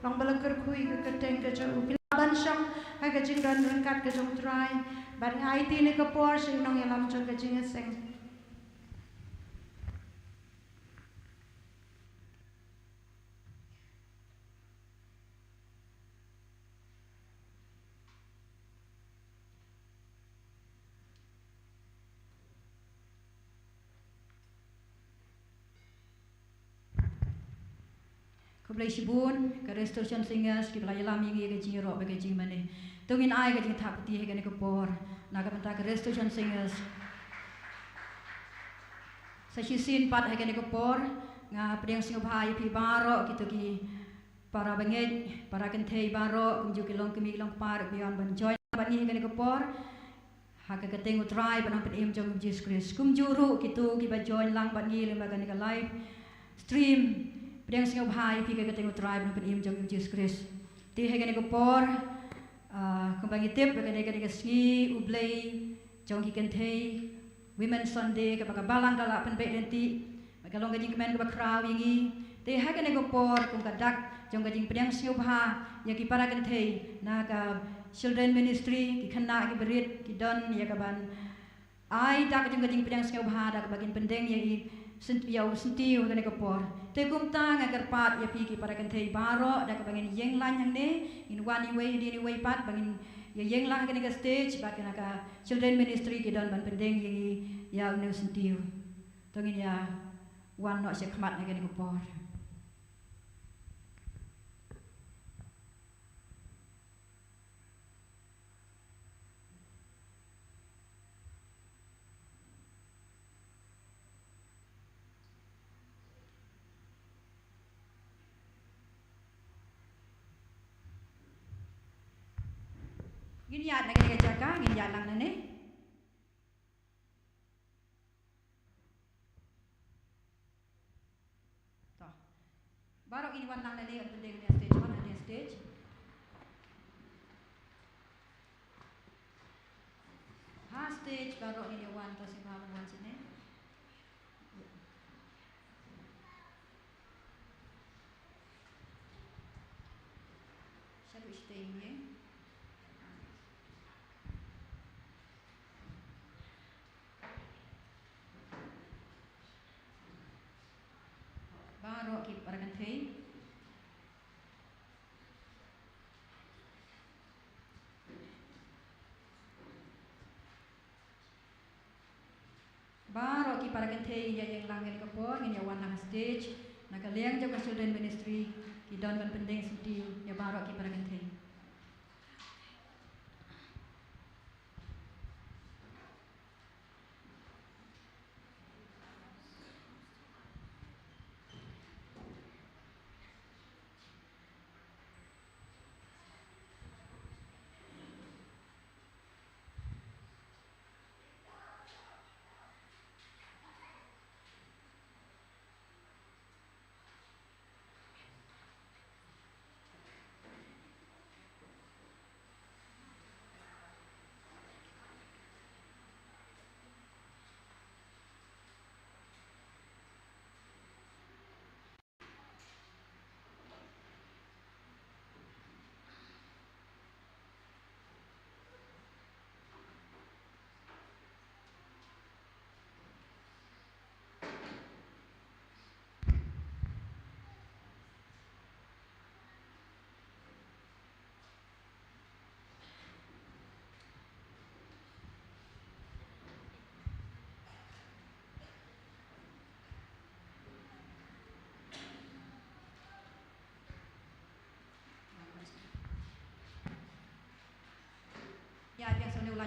Long ba la kyrkhu ïa ka kyrteng ka jong u. Phi lah ban shong ha ka jingdon ryngkat ka jong u Trai. Bad ngi aiti ha kane ka por sha i nongïalam jong ka jingïaseng. Khublei shibun ka Restoration Singers kiba la ïalam ïa ngi ha ka jingïaroh bad ka jingmane. To ngin ai ka jingthap kti ha kane ka por na ka bynta ka Restoration Singers. Sa shisien pat ha kane ka por nga pdiang sngewbha ïa phi baroh kito ki para bangeit, para kynthei baroh, kumjuh ki longkmie ki longkpa ruh kiba wan ban join bad ngi ha kane ka por. Ha ka kyrteng u Trai bad nongpynim jong u Jisu Khrist. Kumjuh ruh kito kiba join lang bad ngi lyngba kane ka live stream. Pdiang sngewbha ïa phi ha ka kyrteng u Trai bad nongpynim jong u Jisu Khrist. Te ha kane ka por, ah, kumba ngi tip, ha kane, kane ka sngi U Blei jong ki kynthei, Women's Sunday, kaba ka Balang ka la pynbeit lynti. Bad ka long ka jingkmen kaba khraw ïa ngi. Te ha kane ka por kum ka dak jong ka jingpdiang sngewbha ïa ki para kynthei na ka Children Ministry, ki khynnah ki barit ki don ïa ka ban ai dak jong ka jingpdiang sngewbha da kaba kin pyndeng ïa i synt-, ïa u syntiew ha kane ka por. Te kumta nga kyrpad ïa phi ki para kynthei baroh da kaba ngin ïeng lang hangne, ngin wan iwei hadien iwei pat ba ngin ïa ïeng lang ha kane ka stage bad kane ka Children Ministry ki don ban pyndeng ïa i ïa une u syntiew. To ngin ïa wan noh sha khmat na kane ka por. Ngin ïaid na kane ka jaka, ngin ïaid lang nangne. To. Baroh ngin wan lang nangne, wan pyndeng hangne stage, wan hangne stage. Ha stage baroh ngin wan, to sngewbha wan shane. Shaduh stage ngin. Baroh ki para kynthei. Baroh ki para kynthei ngin ïa ïeng lang ha kane ka por, ngin ïa wan lang ha stage. Na ka liang jong ka Children Ministry ki don ban pyndeng syntiew ïa baroh ki para kynthei.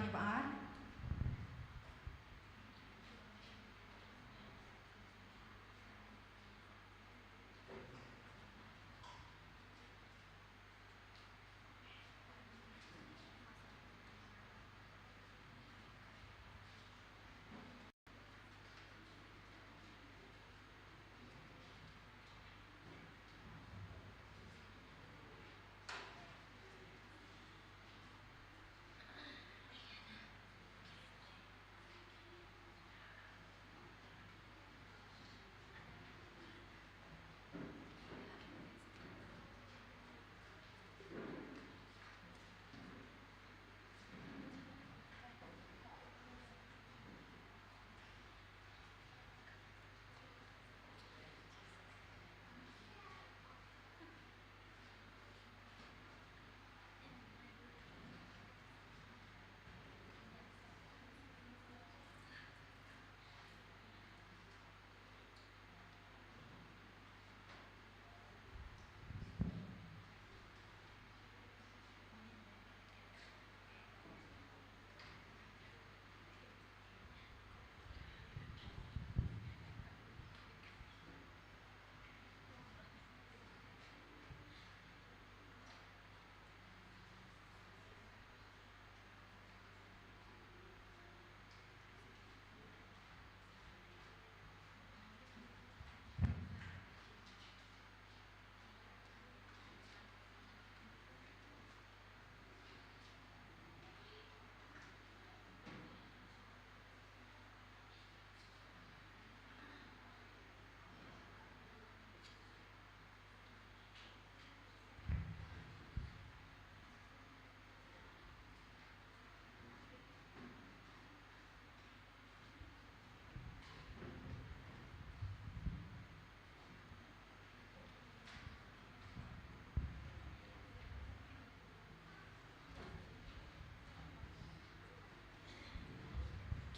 Ba ar.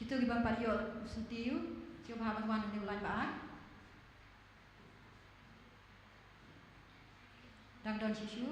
Kito ki bym pat ïoh syntiew, sngewbha ban wan hangne u lain ba ar. Dang don shisha.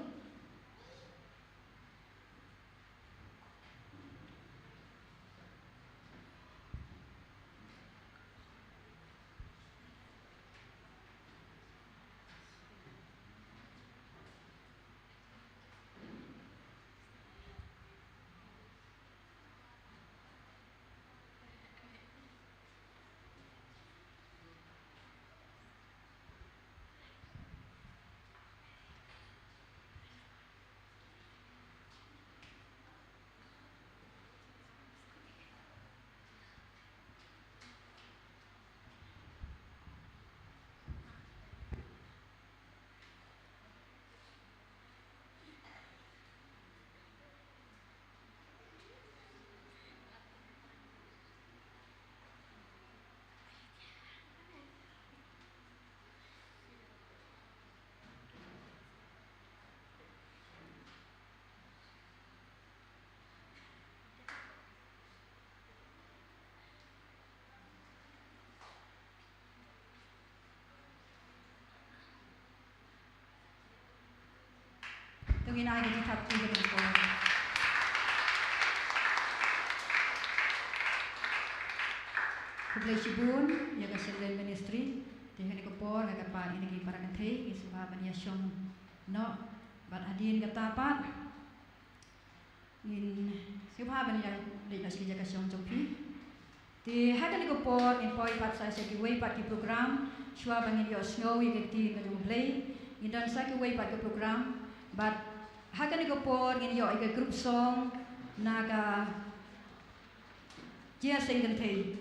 To ngin ai ka jingthap kti ka jingkhublei. Khublei shibun ïa ka Children Ministry. Te ha kane ka por nga kyrpad ïa ngi ki para kynthei ngin sngewbha ban ïa shong noh bad hadien kata pat ngin sngewbha ban ïa leit noh sha ki jaka shong jong phi. Te ha kane ka por ngin poi pat sa sha kiwei pat ki program shuwa ba ngin ïohsngew ïa ka ktien ka jong U Blei. Ngin don sa kiwei pat ki program bad ha kane ka por ngin ïoh ïa ka group song na ka jia seng kynthei.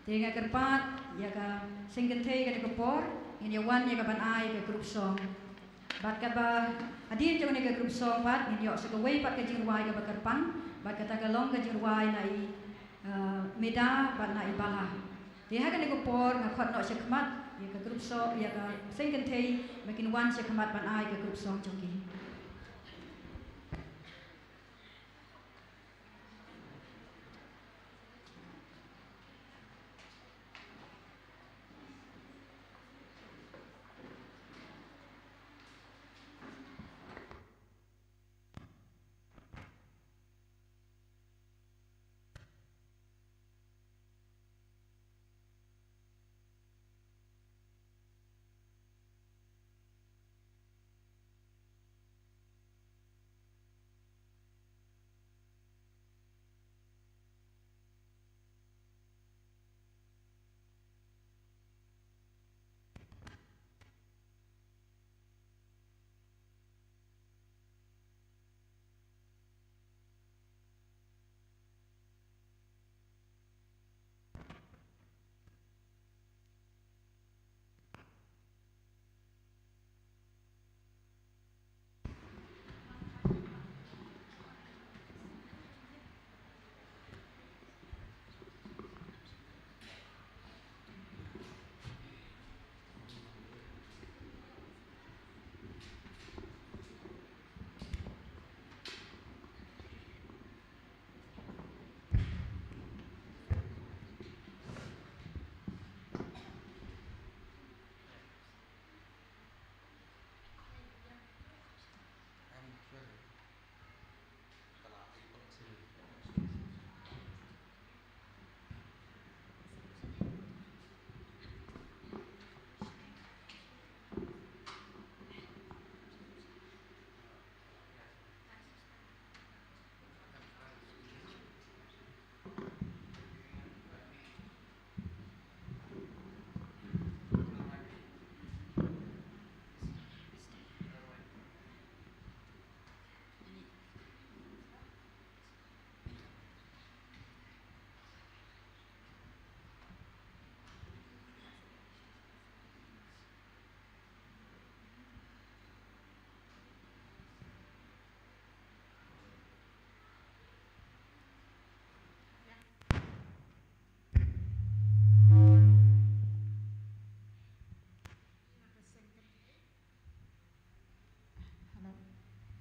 Te nga kyrpad ïa ka seng kynthei kane ka por ngin ïa wan ïa ka ban ai ïa ka group song. Bad kaba hadien jong kane ka group song pat ngin ïoh sa kawei pat ka jingrwai kaba kyrpang bad kata ka long ka jingrwai na i, eh, Meda bad na i Bala. Te ha kane ka por nga khot noh shakhmat ïa ka group song, ïa ka seng kynthei ba kin wan shakhmat ban ai ka group song jong ki.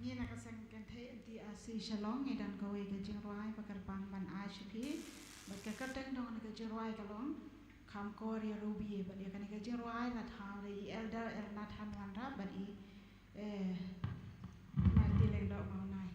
Ngi na ka seng kynthei N T R C Shillong ngi don kawei ka jingrwai ba kyrpang ban ai sha phi. Bad ka kyrteng jong kane ka jingrwai ka long Kham Kor ïa Ruby, bad ïa kane ka jingrwai la thaw da i Elder Elnathan Wanrap bad i, eh, Marty Lyngdoh Mawnai.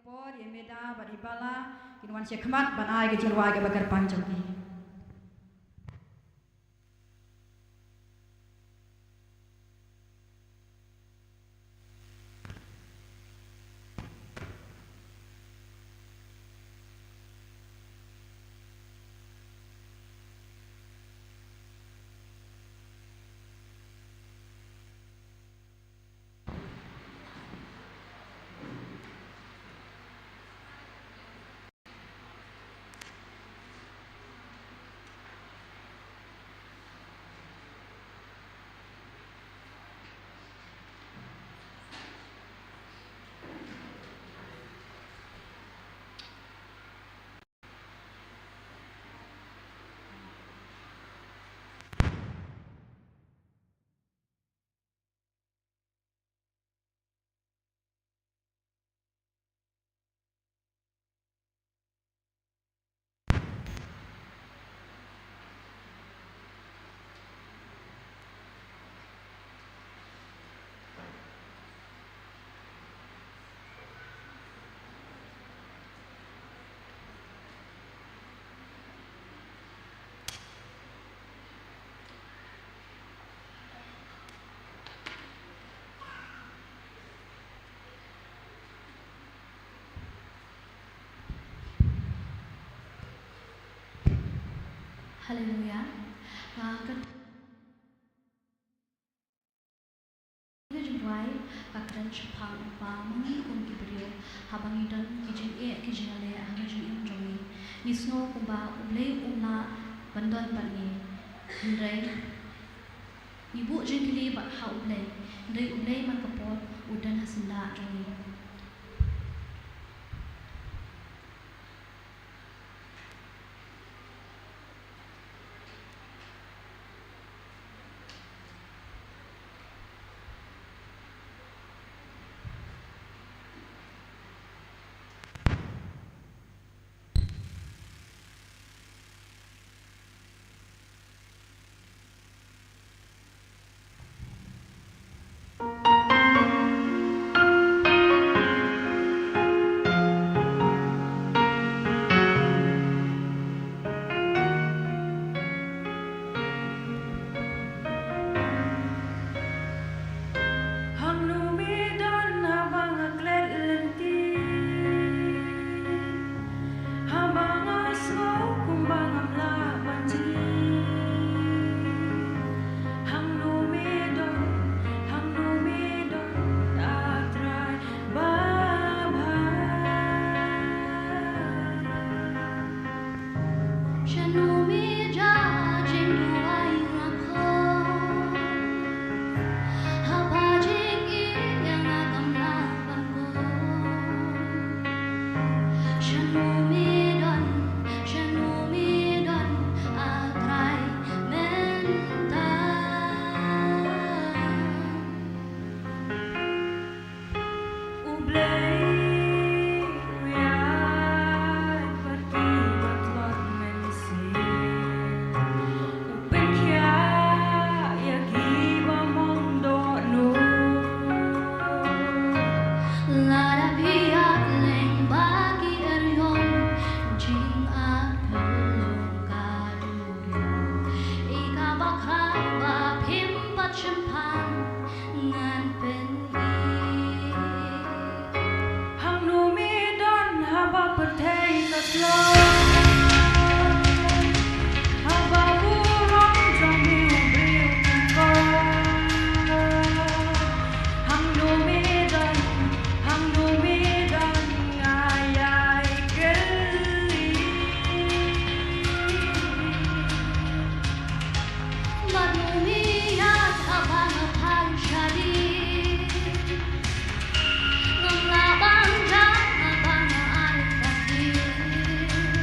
Por ïa i Meda bad i Bala kin wan shakhmat ban ai ka jingrwai kaba kyrpang jong ki. Haleluya. Ah, ka Ka jingrwai ka kren shaphang ba ma ngi kum ki briew, haba ngi don ki jingeh ki jingeh ha ka jingim jong ngi, ngi sngew kumba U Blei um lah ban don bad ngi. Hynrei ngi buh jingkylli bad ha U Blei, hynrei U Blei man ka por u don ha syndah jong ngi. Hangno me don haba nga klet lynti, haba nga sngew kumba ngam lah ban jied? Hangno me don, hangno me don, A Trai babha? Shano me jia jingduwai nga khot? Haba jingim ïa nga kam lah ban bun. Shano me don, shano me don, A Trai mynta? U Blei u ïaid bad kiba tlot mynsiem, u pynkhiah ïa kiba mong dohnud. Lada phi ïaid lyngba ki eriong jingapyllung ka duriaw, ïa kaba khraw ba phim pat shemphang ngan pyn-i. Hangno me don haba pyrthei ka tlot, haba burom jong me u briew kumkot? Hangno me don, hangno me don, nga ïai kylli. Bad no me ïaid haba nga phai shadien? Ngam lah ban jah haba nga ai ka khlieh.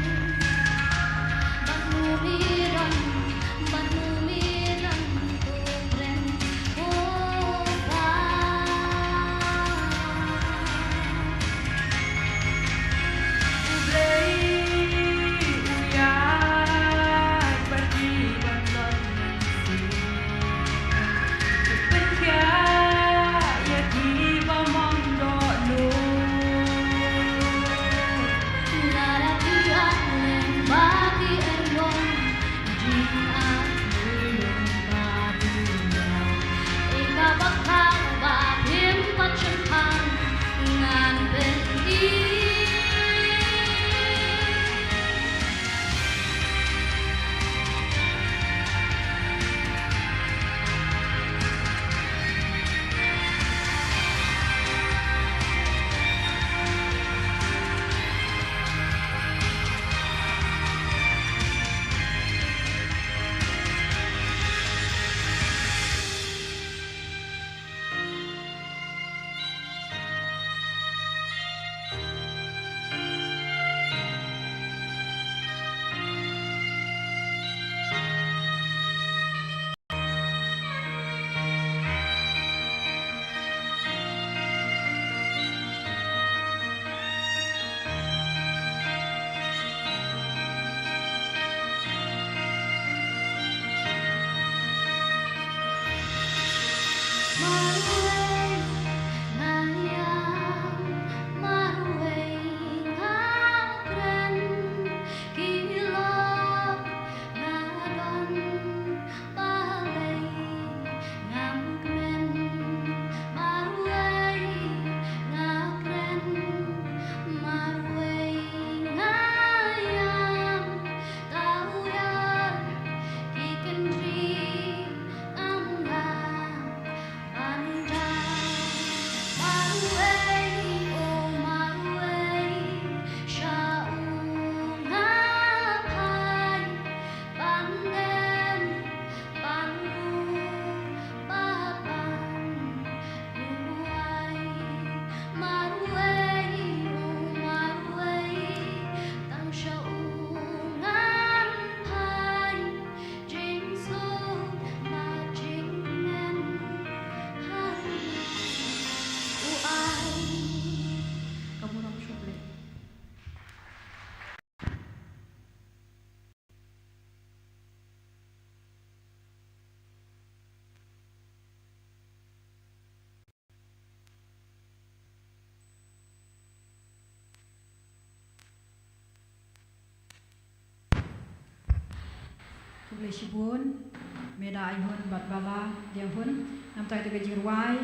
Shibun, Meda Aihun bad Bala Dianghun, namta ka jingrwai,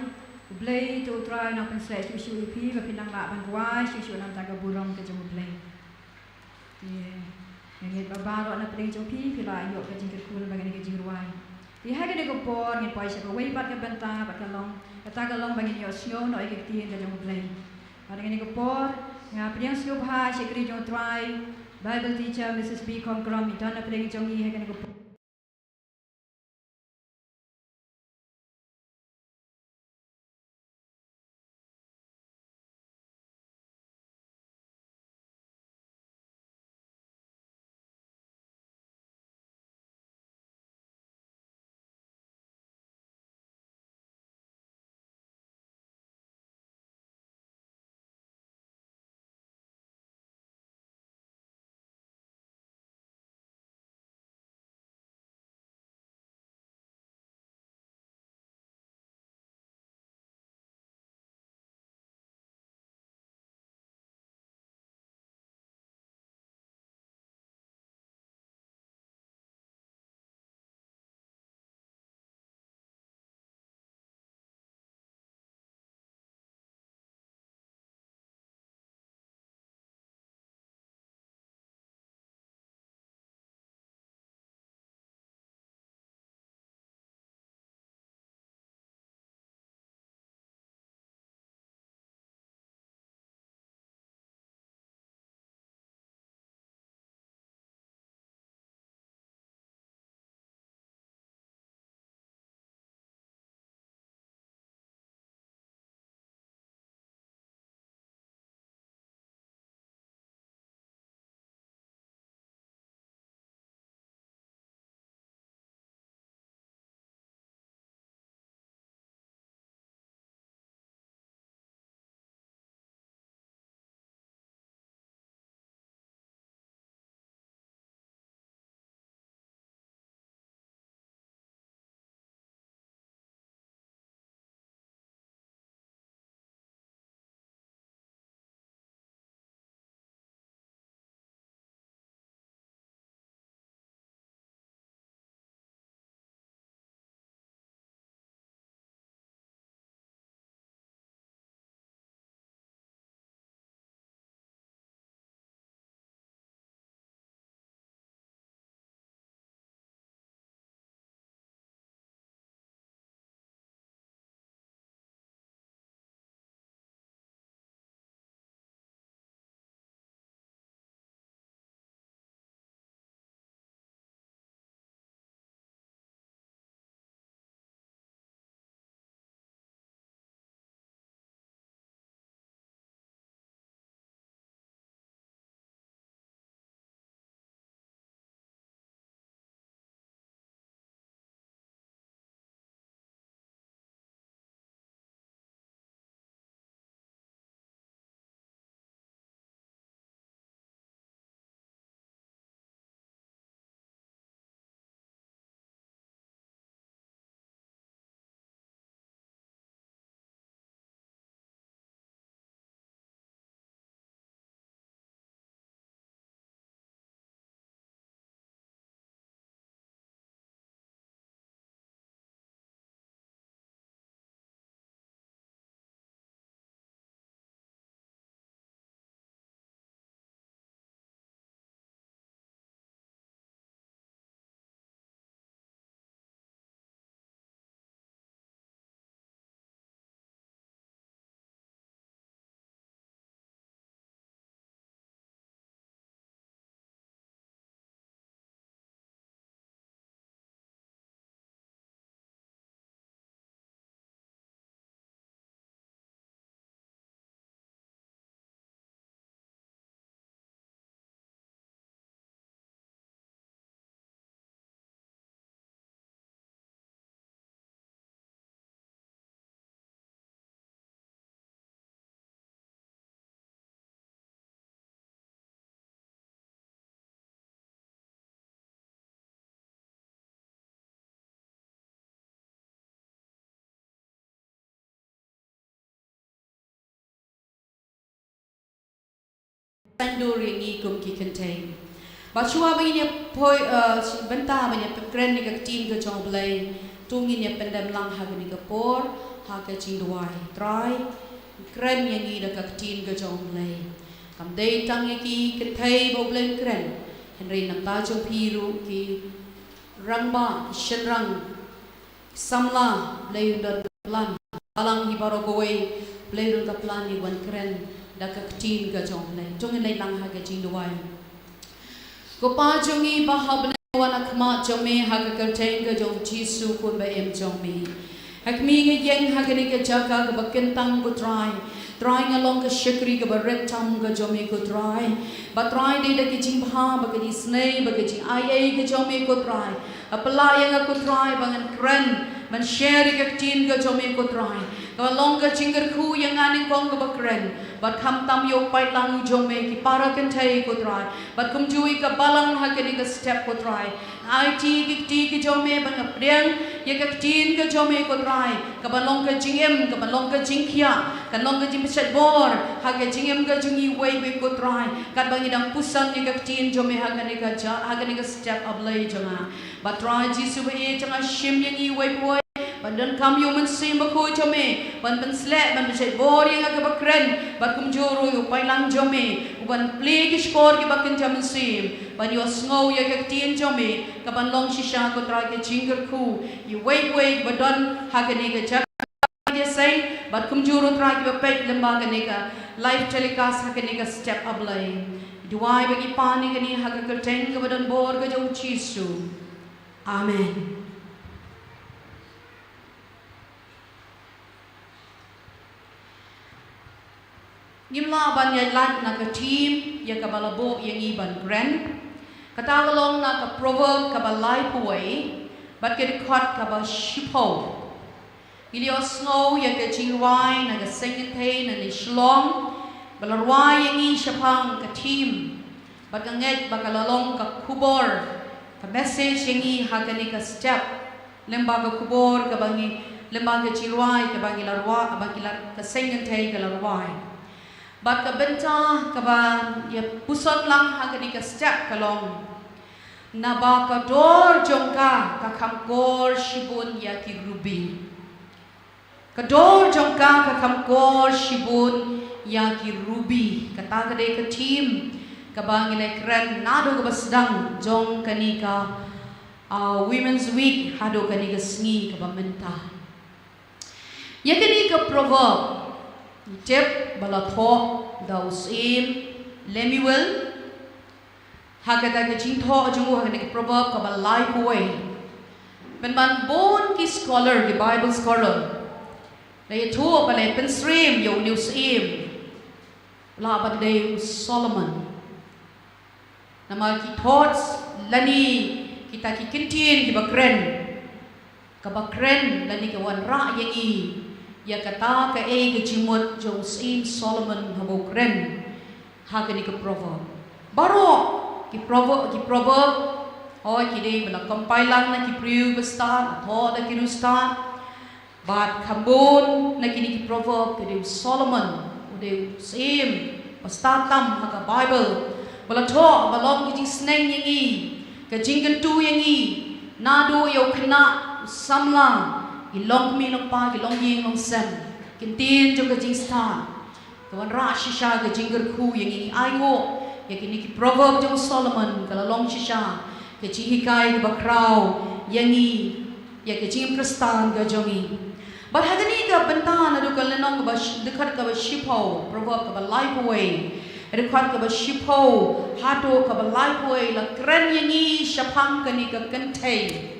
U Blei to U Trai nang pynseh shuh shuh ïa phi, ba phin nang lah ban rwai shuh shuh namta ka burom ka jong U Blei. Te, nga ngeit ba baroh na pdeng jong phi, phi la ïoh ka jingkyrkhu lyngba kane ka jingrwai. Te ha kane ka por, ngin poi sha kawei pat ka bynta, bad ka long, kata ka long ba ngin ïoh sngew noh ïa ka ktien ka jong U Blei. Bad ha kane ka por, nga pdiang sngewbha sha ka ri jong U Trai, Bible teacher, Missus B Khongkrom, i don na pdeng jong ngi ha kane ka por. Ban dur ïa ngi kum ki kynthei. Bad shuwa ba ngin ïa poi, eh, bynta ban ïa pynkren ïa ka ktien ka jong U Blei, to ngin ïa pyndem lang ha kane ka por ha ka jingduwai. Trai, kren ïa ngi da ka ktien ka jong U Blei. Kam dei tang ïa ki kynthei ba U Blei un kren, hynrei na ka bynta jong phi ruh, ki rangbah, ki shynrang, samla, Blei un don ka plan. Balang hi baroh kawei, Blei un don ka plan ïa wan kren da ka ktien ka jong U Blei. To ngin leit lang ha ka jingduwai. Ko Pa jong ngi ba ha bneng, wan ha khmat jong me ha ka kyrteng ka jong U Jisu, Khun ba im jong me. Ha khmih ngi ïeng ha kane ka jaka kaba kyntang, ko Trai. Trai, nga long ka shakri kaba rit tam ka jong me, ko Trai. Bad Trai, dei da ka jingbha, bad ka jingisynei, bad ka jingai ei ka jong me, ko Trai, ba pynlah ïa nga, ko Trai, ba ngan kren, ban share ïa ka ktien ka jong me, ko Trai, kaba long ka jingkyrkhu ïa nga nyngkong kaba kren, bad khamtam ïa u paidlang u jong me, ki para kynthei, ko Trai, bad kumjuh ïa ka balang ha kane ka step, ko Trai. Ai ti ki kti ki jong me, ba ngan pdiang ïa ka ktien ka jong me, ko Trai, kaba long ka jingim, kaba long ka jingkhiah, ka long ka jingpynshait bor ha ka jingim ka jong ngi iwei iwei, ko Trai, katba ngi dang puson ïa ka ktien jong me ha kane ka ja, ha kane ka step, A Blei jong nga. Bad Trai Jisu ba ïeit, nga shim ïa ngi iwei pa iwei, ban donkam ïa u Mynsiem Bakhuid jong me ban pynsleh, ban pynshait bor ïa nga kaba kren, bad kumjuh ruh ïa u paidlang jong me, uban plie ki shkor kiba kynja mynsiem, ban ïohsngew ïa ka ktien jong me, kaban long shisha, ko Trai, ka jingkyrkhu ïa iwei pa iwei ba don ha kane ka jaka, ïa seng, bad kumjuh ruh, Trai, kiba peit lyngba kane ka live telecast ha kane ka step, A Blei. Duwai ba ngi pan ïa kane ha ka kyrteng kaba don bor ka jong U Jisu. Amen. Ngim lah ban ïaid lait na ka theme ïa kaba la buh ïa ngi ban kren. Kata ka long na ka Proverb kaba laiphew wei, bad ka dkhot kaba shiphew. Ngi la ïohsngew ïa ka jingrwai na ka seng kynthei na Shillong, ba la rwai ïa ngi shaphang ka theme. Bad nga ngeit ba ka la long ka khubor, ka message ïa ngi ha kane ka step, lyngba ka khubor kaba ngi, lyngba ka jingrwai kaba ngi la rwai, ba ngi la, ka seng kynthei ka la rwai. Bad ka bynta kaba ïa puson lang ha kane ka step ka long, naba ka dor jong ka ka kham kor shibun ïa ki rubi. Ka dor jong ka ka kham kor shibun ïa ki rubi. Kata ka dei ka theme kaba ngi la kren naduh kaba sdang jong kane ka, ah, Women's Week haduh kane ka sngi kaba mynta. Ïa kane ka proverb, ngi tip ba la thoh da u Syiem Lemuel ha kata ka jingthoh jong u ha kane ka Proverb kaba laiphew wei. Pynban bun ki scholar, ki Bible scholar, la ïathuh ba la pynsyriem ïa une u syiem, la ba dei u Solomon. Namar ki thoughts lane kita ki ktien kiba kren, kaba kren lane ka wanrah ïa ngi ïa kata kaei ka jingmut jong u Syiem Solomon haba u kren ha kane ka proverb. Baroh ki proverb, ki proverb, hooid, ki dei ba la compile lang na ki briew ba stad, la thoh da ki riewstad. Bad kham bun na kine ki proverb ka dei u Solomon, u dei u syiem ba stad tam ha ka Bible, ba la thoh, ba long ka jingsneng ïa ngi, ka jingkyntu ïa ngi, naduh ïa u khynnah, u samla, ki longkmie longkpa, ki longïing longsem, ki ktien jong ka jingstad. Ka wanrah shisha ka jingkyrkhu ïa ngi. Ai nguh ïa kine ki proverb jong u Solomon, ka la long shisha ka jinghikai kaba khraw ïa ngi, ïa ka jingim Khristan ka jong ngi. Bad ha kane ka bynta naduh ka lynnong kaba sh-, dkhot kaba shiphew, Proverb kaba laiphew wei, dkhot kaba shiphew haduh kaba laiphew wei, la kren ïa ngi shaphang kane ka kynthei.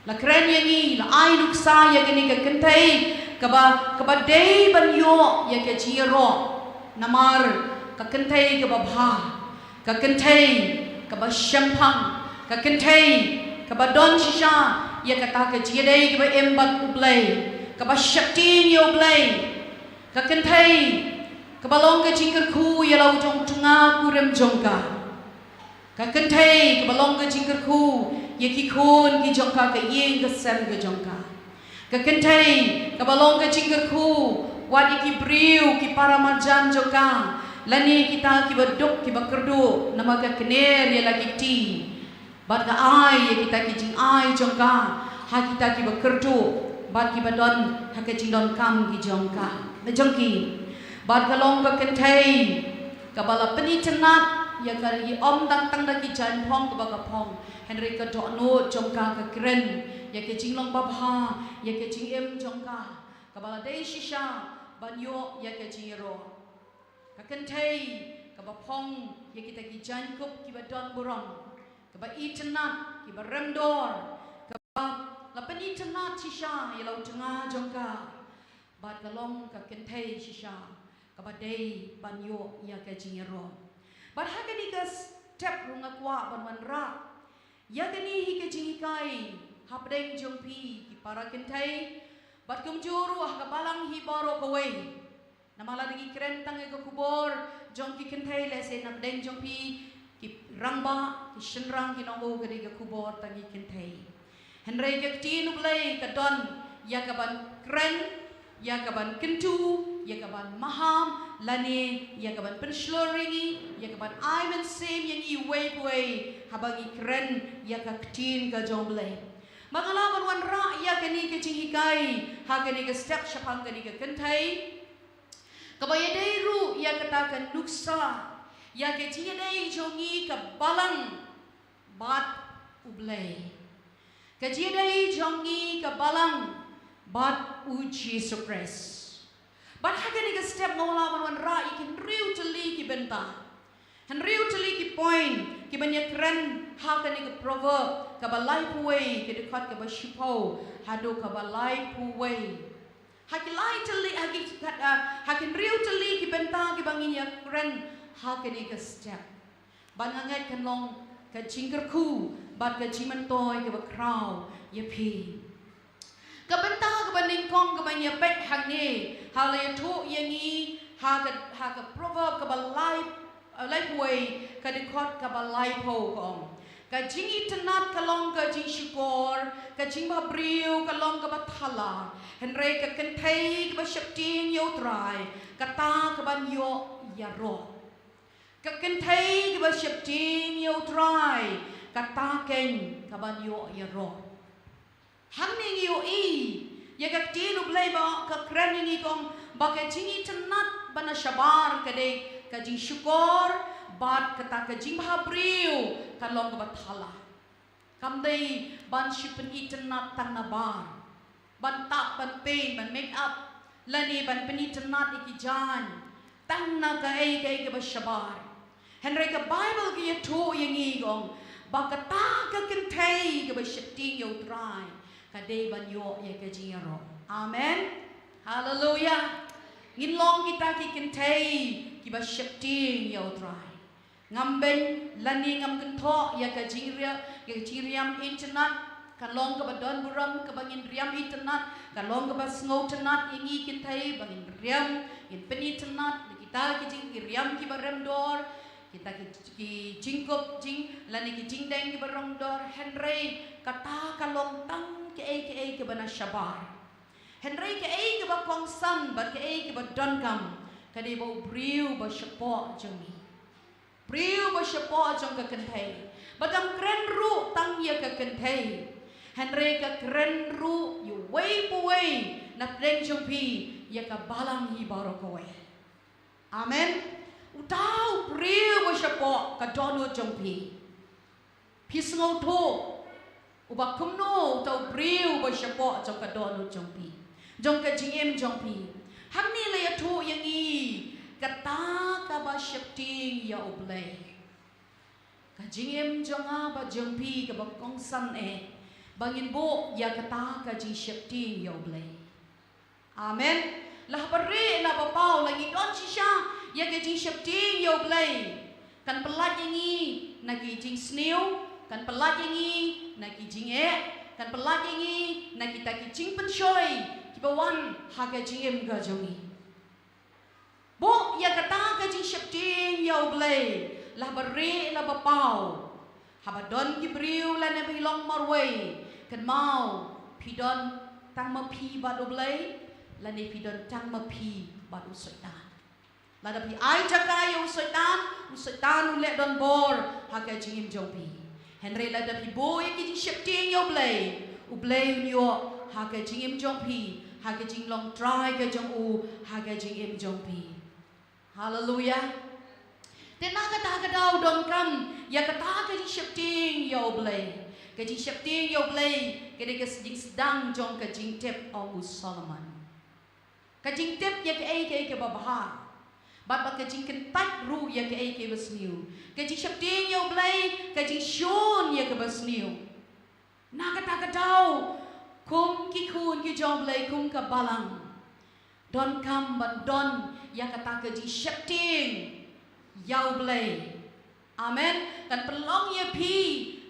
La kren ïa ngi, la ai nuksa ïa kane ka kynthei kaba, kaba dei ban ïoh ïa ka jingïaroh. Namar ka kynthei kaba bha, ka kynthei kaba shemphang, ka kynthei kaba don shisha ïa kata ka jingïadei kaba im bad U Blei, kaba sheptieng ïa U Blei, ka kynthei kaba long ka jingkyrkhu ïa la u jong u tnga kurim jong ka. Ka kynthei kaba long ka jingkyrkhu ïa ki khun ki jong ka, ka ïing ka sem ka jong ka. Ka kynthei kaba long ka jingkyrkhu wat ïa ki briew, ki para marjan jong ka, Lane kita kiba duk kiba kyrduh namar ka kner ïa la ki kti, bad ka ai ïa kita ki jingai jong ka ha kita kiba kyrduh bad kiba don ha ka jingdonkam ki jong ka, na jong ki. Bad ka long ka kynthei kaba la pynitynnad ïa ka, ym tang tang da ki jaiñphong kaba ka phong, hynrei ka dohnud jong ka ka kren ïa ka jinglong babha, ïa ka jingim jong ka kaba la dei shisha ban ïoh ïa ka jingïaroh. Ka kynthei kaba phong ïa kita ki jaiñkup kiba don burom, kaba itynnad, kiba remdor, kaba la pynitynnad shisha ïa la u tnga jong ka. Bad ka long ka kynthei shisha kaba dei ban ïoh ïa ka jingïaroh. Bad ha kane ka step ruh nga kwah ban wanrah ïa kane hi ka jinghikai hapdeng jong phi ki para kynthei, bad kumjuh ruh ha ka balang hi baroh kawei. Namar lada ngi kren tang ïa ka khubor jong ki kynthei, lehse napdeng jong phi ki rangbah, ki shynrang kin ong, oh, ka dei ka khubor tang ïa ki kynthei. Hynrei ka ktien U Blei ka don ïa ka ban kren, ïa ka ban kyntu, ïa ka ban maham, lane ïa ka ban pynshlur ïa ngi, ïa ka ban ai mynsiem ïa ngi uwei pa uwei haba ngi kren ïa ka ktien ka jong U Blei. Bad nga lah ban wanrah ïa kane ka jinghikai ha kane ka step shaphang kane ka kynthei, kaba ïadei ruh ïa kata ka nuksa ïa ka jingïadei jong ngi ka balang bad U Blei, ka jingïadei jong ngi ka balang bad U Jisu Khrist. Bad ha kane ka step nga lah ban wanrah ïa ki hynriew tylli ki bynta, hynriew tylli ki point kiban ïakren ha kane ka Proverb kaba laiphew wei, ka dkhot kaba shiphew haduh kaba laiphew wei. Ha ki lai tylli, ha ki, ha, ha ki hynriew tylli ki bynta kiba ngin ïakren ha kane ka step, bad nga ngeit kan long ka jingkyrkhu bad ka jingmyntoi kaba khraw ïa phi. Ka bynta kaba nyngkong kaba ngi ïa peit hangne, ha la ïathuh ïa ngi ha ka, ha ka Proverb kaba lai, eh, laiphew wei, ka dkhot kaba laiphew, ka ong: ka jingitynnad ka long ka jingshukor, ka jingbhabriew ka long kaba thala, hynrei ka kynthei kaba sheptieng ïa U Trai, kata kaban ïoh ïaroh. Ka kynthei kaba sheptieng ïa U Trai, kata keiñ kaban ïoh ïaroh. Hangne ngi ïohi ïa ka ktien U Blei ba ka kren ïa ngi, ka ong ba ka jingitynnad ba na shabar ka dei ka jingshukor, bad kata ka jingbhabriew ka long kaba thala. Kam dei ban shu pynitynnad tang nabar, ban tap, ban paint, ban make up, lane ban pynitynnad ïa ki jaiñ tang na kaei kaei kaba shabar. Hynrei ka Baibl ka ïathuh ïa ngi, ka ong ba kata ka kynthei kaba sheptieng ïa U Trai ka dei ban ïoh ïa ka jingïaroh. Amen. Haleluya. Ngin long kita ki kynthei kiba sheptieng ïa U Trai. Ngam beiñ lane ngam kynthoh ïa ka jingria-, ïa ka jingriam itynnad. Ka long kaba don burom kaba ngin riam itynnad, ka long kaba sngewtynnad ïa ngi kynthei ba ngin riam, ngin pynitynnad na kita ki jing, ki riam kiba remdor, kita ki, ki jingkup jing, lane ki jingdeng kiba remdor, hynrei kata ka long tang kaei kaei kaba na shabar. Hynrei kaei kaba kongsan bad kaei kaba donkam ka dei ba u briew ba shapoh jong ngi, briew ba shapoh jong ka kynthei. Ba kam kren ruh tang ïa ka kynthei, hynrei ka kren ruh ïa uwei pa uwei napdeng jong phi, ïa ka balang hi baroh kawei. Amen. Uta u briew ba shapoh ka dohnud jong phi. Phi sngewthuh uba kumno uta u briew ba shapoh jong ka dohnud jong phi, jong ka jingim jong phi? Hangne la ïathuh ïa ngi kata kaba sheptieng ïa U Blei. Ka jingim jong nga bad jong phi kaba kongsan eh ba ngin buh ïa kata ka jingsheptieng ïa U Blei. Amen. Lah ba rieh lah ba paw, la ngi don shisha ïa ka jingsheptieng ïa U Blei, kan pyllait ïa ngi na ki jingsniew, kan pyllait ïa ngi na ki jingeh, kan pyllait ïa ngi na kita ki jingpynshoi kiba wan ha ka jingim ka jong ngi. Buh ïa kata ka jingsheptieng ïa U Blei, lah ba rieh lah ba paw. Haba don ki briew lane ba ki long marwei, kynmaw, phi don tang ma phi bad U Blei, lane phi don tang ma phi bad u Soitan? Lada phi ai jaka ïa u Soitan, u Soitan un leh donbor ha ka jingim jong phi. Hynrei lada phi buh ïa ki jingsheptieng ïa u Blei, u Blei un ïoh ha ka jingim jong phi, ha ka jinglong trai ka jong u ha ka jingim jong phi. Haleluya. Te na kata ka daw donkam ïa kata ka jingsheptieng ïa u Blei. Ka jingsheptieng ïa u Blei ka dei ka jingsdang jong ka jingtip, ong u Solomon. Ka jingtip ïa kaei kaei kaba bha, bad ba ka jingkyntait ruh ïa kaei kaba sniew. Ka jingsheptieng ïa u Blei ka jingshun ïa kaba sniew. Na kata ka daw, kum ki khun ki jong u Blei, kum ka balang, donkam ban don ïa kata ka jingsheptieng ïa u Blei. Amen. Kan pynlong ïa phi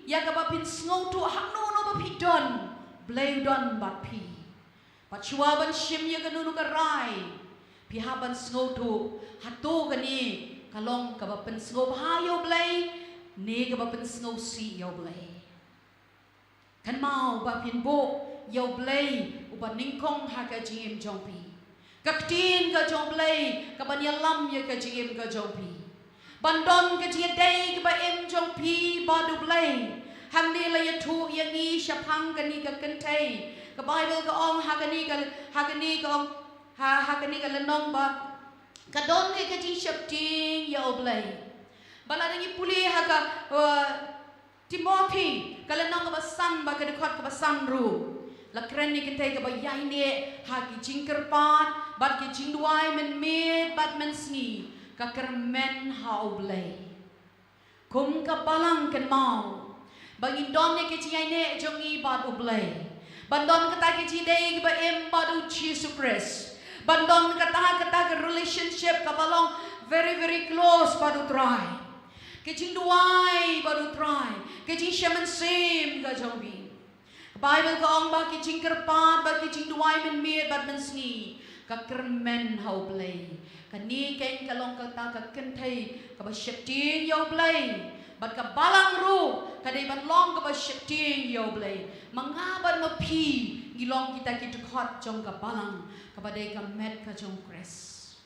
ïa kaba phin sngewthuh hangno hangno ba phi don, u Blei u don bad phi. Bad shuwa ban shim ïa kano kano ka rai, phi hap ban sngewthuh hato kane ka long kaba pynsngewbha ïa u Blei ne kaba pynsngewsih ïa u Blei. Kynmaw ba phin buh ïa u Blei uba nyngkong ha ka jingim jong phi. Ka ktien ka jong u Blei kaban ïalam ïa ka jingim ka jong phi. Ban don ka jingïadei kaba im jong phi bad u Blei. Hangne la ïathuh ïa ngi shaphang kane ka kynthei. Ka Baibl ka ong ha kane ka, ha kane ka ong, ha, ha kane ka lynnong ba ka don ïa ka jingsheptieng ïa u Blei. Ba lada ngi pule ha ka, uh, Timothi, ka lynnong kaba san bad ka dkhot kaba san ruh, la kren ïa ka kynthei kaba ïaineh ha ki jingkyrpad bad ki jingduwai mynmiet bad mynsngi, ka kyrmen ha u Blei. Kum ka balang, kynmaw ba ngin don ïa ka jingïaineh jong ngi bad u Blei. Ban don kata ka jingïadei kaba im bad u Jisu Khrist. Ban don kata, kata ka relationship kaba long very, very close bad u Trai. Ka jingduwai bad u Trai, ka jingshah mynsiem ka jong phi. Ka Baibl ka ong ba ka jingkyrpad bad ka jingduwai mynmiet bad mynsngi ka kyrmen ha u Blei. Kane keiñ ka long kata ka kynthei kaba sheptieng ïa u Blei. Bad ka balang ruh ka dei ban long kaba sheptieng ïa u Blei. Ma nga bad ma phi ngi long kita ki dkhot jong ka balang kaba dei ka met ka jong u Khrist.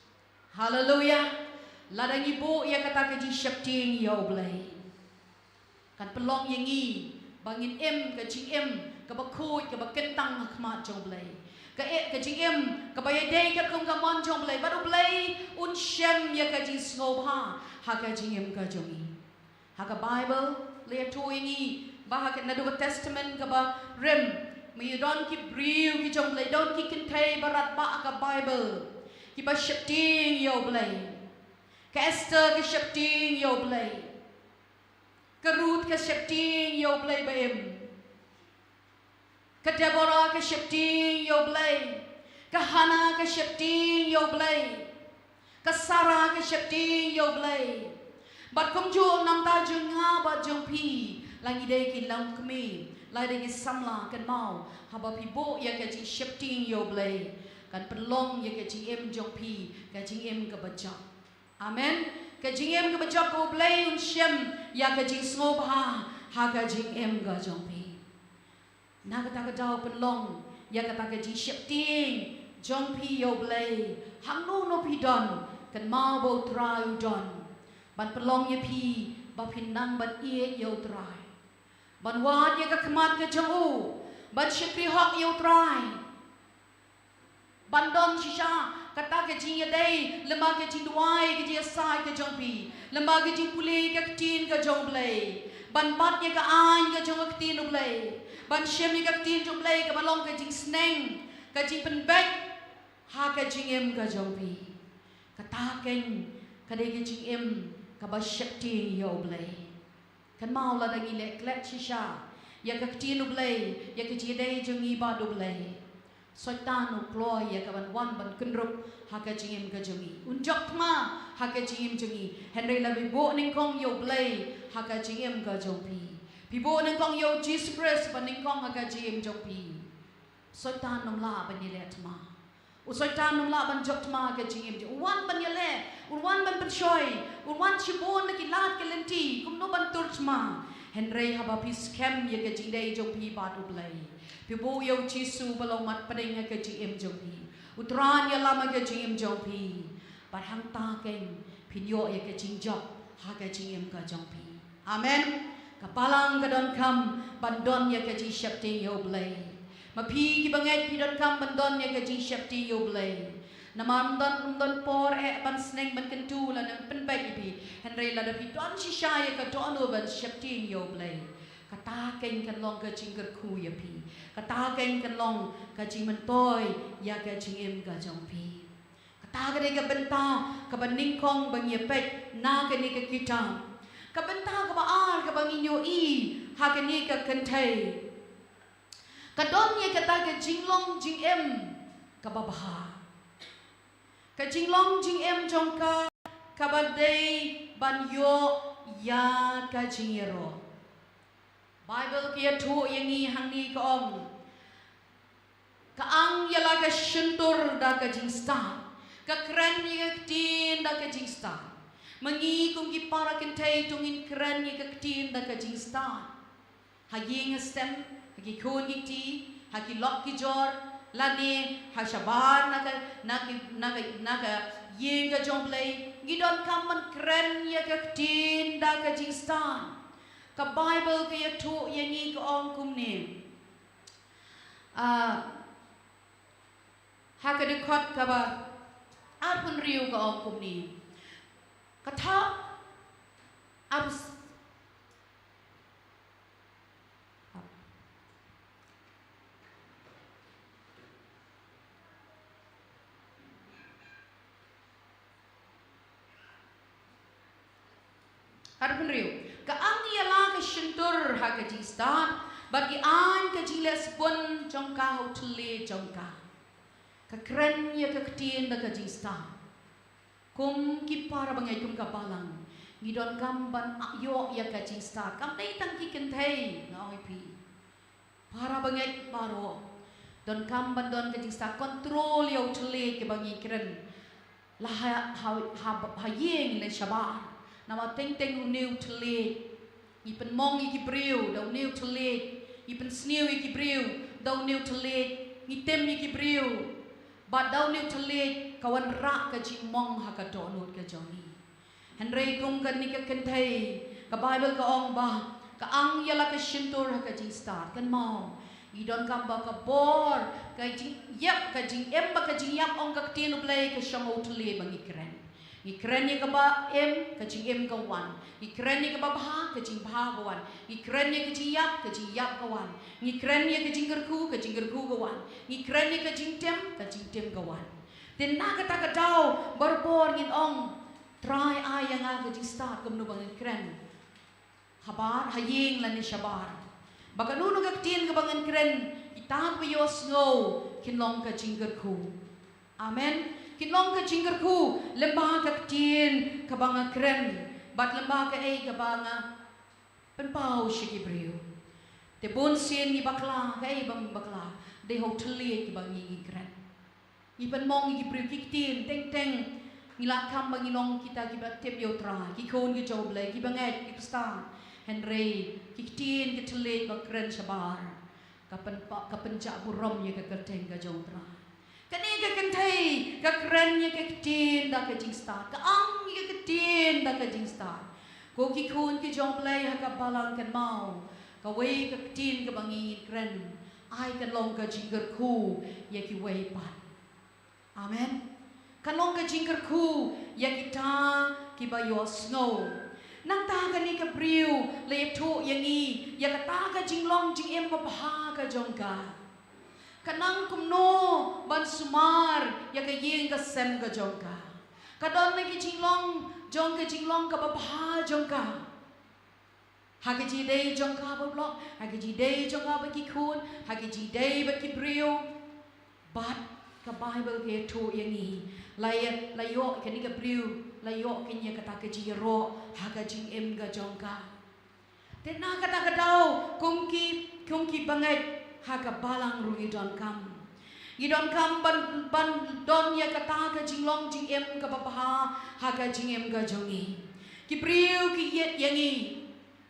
Haleluya. Lada ngi buh ïa kata ka jingsheptieng ïa u Blei, kan pynlong ïa ngi ba ngin im ka jingim kaba khuid, kaba kyntang ha khmat jong u Blei. Ka, eh, ka jingim kaba ïadei katkum ka mon jong u Blei. Bad u Blei un shem ïa ka jingsngewbha ha ka jingim ka jong ngi. Ha ka Baibl la ïathuh ïa ngi ba ha ka, naduh ka Testament kaba rim, ma ïa don ki briew ki jong u Blei, don ki kynthei ba radbah ha ka Baibl kiba sheptieng ïa u Blei. Ka Esther ka sheptieng ïa u Blei. Ka Ruth ka sheptieng ïa u Blei ba im. Ka Deborah ka sheptieng ïa u Blei. Ka Hannah ka sheptieng ïa u Blei. Ka Sarah ka sheptieng ïa u Blei. Bad kumjuh nangta jong nga bad jong phi, la ngi dei ki longkmie, la dei ki samla, kynmaw, haba phi buh ïa ka jingsheptieng ïa u Blei, kan pynlong ïa ka jingim jong phi ka jingim kaba jop. Amen. Ka jingim kaba jop, ka u Blei un shem ïa ka jingsngewbha ha ka jingim ka jong phi. Na kata ka daw pynlong ïa kata ka jingsheptieng jong phi ïa u Blei. Hangno hangno phi don, kynmaw ba u Trai u don ban pynlong ïa phi ba phin nang ban ïeit ïa u Trai, ban wad ïa ka khmat ka jong u, ban shakri hok ïa u Trai. Ban don shisha kata ka jingïadei, lem bad ka jingduwai, ka jingïasaid ka jong phi, lem bad ka jingpule ka ktien ka jong u Blei, ban bat ïa ka aiñ ka jong ka ktien u Blei, ban shem ïa ka ktien jong u Blei kaba long ka jingsneng, ka jingpynbeit ha ka jingim ka jong phi. Kata keiñ ka dei ka jingim kaba sheptieng ïa u Blei. Kynmaw, lada ngi leh klet shisha ïa ka ktien u Blei, ïa ka jingïadei jong ngi bad u Blei, Soitan u kloi ïa ka ban wan ban kynrup ha ka jingim ka jong ngi. Un jop thma ha ka jingim jong ngi. Hynrei lada phi buh nyngkong ïa u Blei ha ka jingim ka jong phi, phi buh nyngkong ïa u Jisu Khrist ba nyngkong ha ka jingim jong phi, Soitan um lah ban ïaleh thma. U Soitan um lah ban jop thma ka jingim jong u. Un wan ban ïaleh, un wan ban pynshoi, un wan shibun na ki lad ki lynti kumno ban tur thma. Hynrei haba phi skhem ïa ka jingïadei jong phi bad u Blei, phi buh ïa u Jisu ba long mat pdeng ha ka jingim jong phi, u Trai un ïalam ha ka jingim jong phi. Bad hangta kein phin ïoh ïa ka jingjop ha ka jingim ka jong phi. Amen. Ka balang ka donkam ban don ïa ka jingsheptieng ïa U Blei. Ma phi ki bangeit phi donkam ban don ïa ka jingsheptieng ïa U Blei. Namar ym don, ym don por eh ban sneng ban kyntu lane pynbeit ïa phi. Hynrei lada phi don shisha ïa ka dohnud ban sheptieng ïa U Blei, kata kein kan long ka jingkyrkhu ïa phi. Kata kein kan long ka jingmyntoi ïa ka jingim ka jong phi. Kata ka dei ka bynta kaba nyngkong ba ngi ïa peit na kane ka kitab. Ka bynta kaba ar kaba ngi ïohi ha kane ka kynthei, ka don ïa kata ka jinglong jingim kaba bha. Ka jinglong jingim jong ka kaba dei ban ïoh ïa ka jingïaroh. Baibl ka ïathuh ïa ngi hangne, ka ong, ka ang ïa la ka shyntur da ka jingstad, ka kren ïa ka ktien da ka jingstad. Ma ngi kum ki para kynthei to ngin kren ïa ka ktien da ka jingstad. Ha ïing ha sem, ha ki khun ki kti, ha ki lok ki jor, lane ha shabar na ka, na ki, na ka, na ka ïing ka jong U Blei, ngi donkam ban kren ïa ka ktien da ka jingstad. Ka Baibl ka ïathuh ïa ngi, ka ong kumne. Ah, ha ka dkhot kaba arphew hynriew ka ong kumne. Kata arphew Arphew hynriew. Ka ang ïa la ka shyntur ha ka jingstad, bad ki aiñ ka jingleh sbun jong ka ha u thylliej jong ka. Ka kren ïa ka ktien da ka jingstad. Kum ki para bangeit, kum ka balang, ngi donkam ban ïoh ïa ka jingstad. Kam dei tang ki kynthei, nga ong ïa phi. Para bangeit baroh donkam ban don ka jingstad, control ïa u thylliej kaba ngi kren. La ha, ha, ha, ha ïing ne shabar. Namar teng teng une u thylliej ngi pynmong ïa ki briew da une u thylliej, ngi pynsniew ïa ki briew da une u thylliej, ngi tim ïa ki briew. Bad da une u thylliej ka wanrah ka jingmong ha ka dohnud ka jong ngi. Hynrei kum kane ka kynthei, ka Baibl ka ong ba ka ang ïa la ka shyntur ha ka jingstad. Kynmaw, ngi donkam ba ka bor, ka jingïap, ka jingim bad ka jingïap ong ka ktien U Blei ka shong ha u thylliej ba ngi kren. Ngi kren ïa kaba im, ka jingim ka wan. Ngi kren ïa kaba bha, ka jingbha ka wan. Ngi kren ïa ka jingïap, ka jingïap ka wan. Ngi kren ïa ka jingkyrkhu, ka jingkyrkhu ka wan. Ngi kren ïa ka jingtim, ka jingtim ka wan. Te na kata ka daw, barabor ngin ong, Trai, ai ïa nga ka jingstad kumno ba ngan kren habar, ha ïing lane shabar. Ba kano kano ka ktien kaba ngan kren, kita kiba ïohsngew kin long ka jingkyrkhu. Amen. Kin long ka jingkyrkhu lyngba ka ktien kaba nga kren, bad lyngba kaei kaba nga pynpaw sha ki briew. Te bun sien ngi bakla, kaei ba ngi bakla, dei ha u thylliej kaba ngi, ngi kren. Ngi pynmong ïa ki briew ki ktien, teng teng ngi la kam ba ngi long kita kiba tip ïa u Trai, ki khun ki jong U Blei, ki bangeit, ki Khristan. Hynrei ki ktien ki thylliej ba kren shabar, ka pynpa, ka pynjah burom ïa ka kyrteng ka jong u Trai. Kane ka kynthei ka kren ïa ka ktien da ka jingstad, ka ang ïa ka ktien da ka jingstad. Ko ki khun ki jong U Blei, ha ka balang, kynmaw, kawei ka ktien kaba ngi kren, ai kan long ka jingkyrkhu ïa kiwei pat. Amen. Kan long ka jingkyrkhu ïa kita kiba ïohsngew. Nangta kane ka briew la ïathuh ïa ngi ïa kata ka jinglong jingim babha ka jong ka. Ka nang kumno ban sumar ïa ka ïing ka sem ka jong ka. Ka don na ki jinglong jong ka jinglong kaba bha jong ka. Ha ka jingïadei jong ka bad u lok, ha ka jingïadei jong ka bad ki khun, ha ka jingïadei bad ki briew. Bad ka Baibl ka ïathuh ïa ngi, la ïa, la ïoh kane ka briew, la ïoh kane ïa kata ka jingïaroh ha ka jingim ka jong ka. Te na kata ka daw, kum ki, kum ki bangeit ha ka balang ruh ngi donkam. Ngi donkam ban, ban don ïa kata ka jinglong jingim kaba bha ha ka jingim ka jong ngi. Ki briew ki ïeit ïa ngi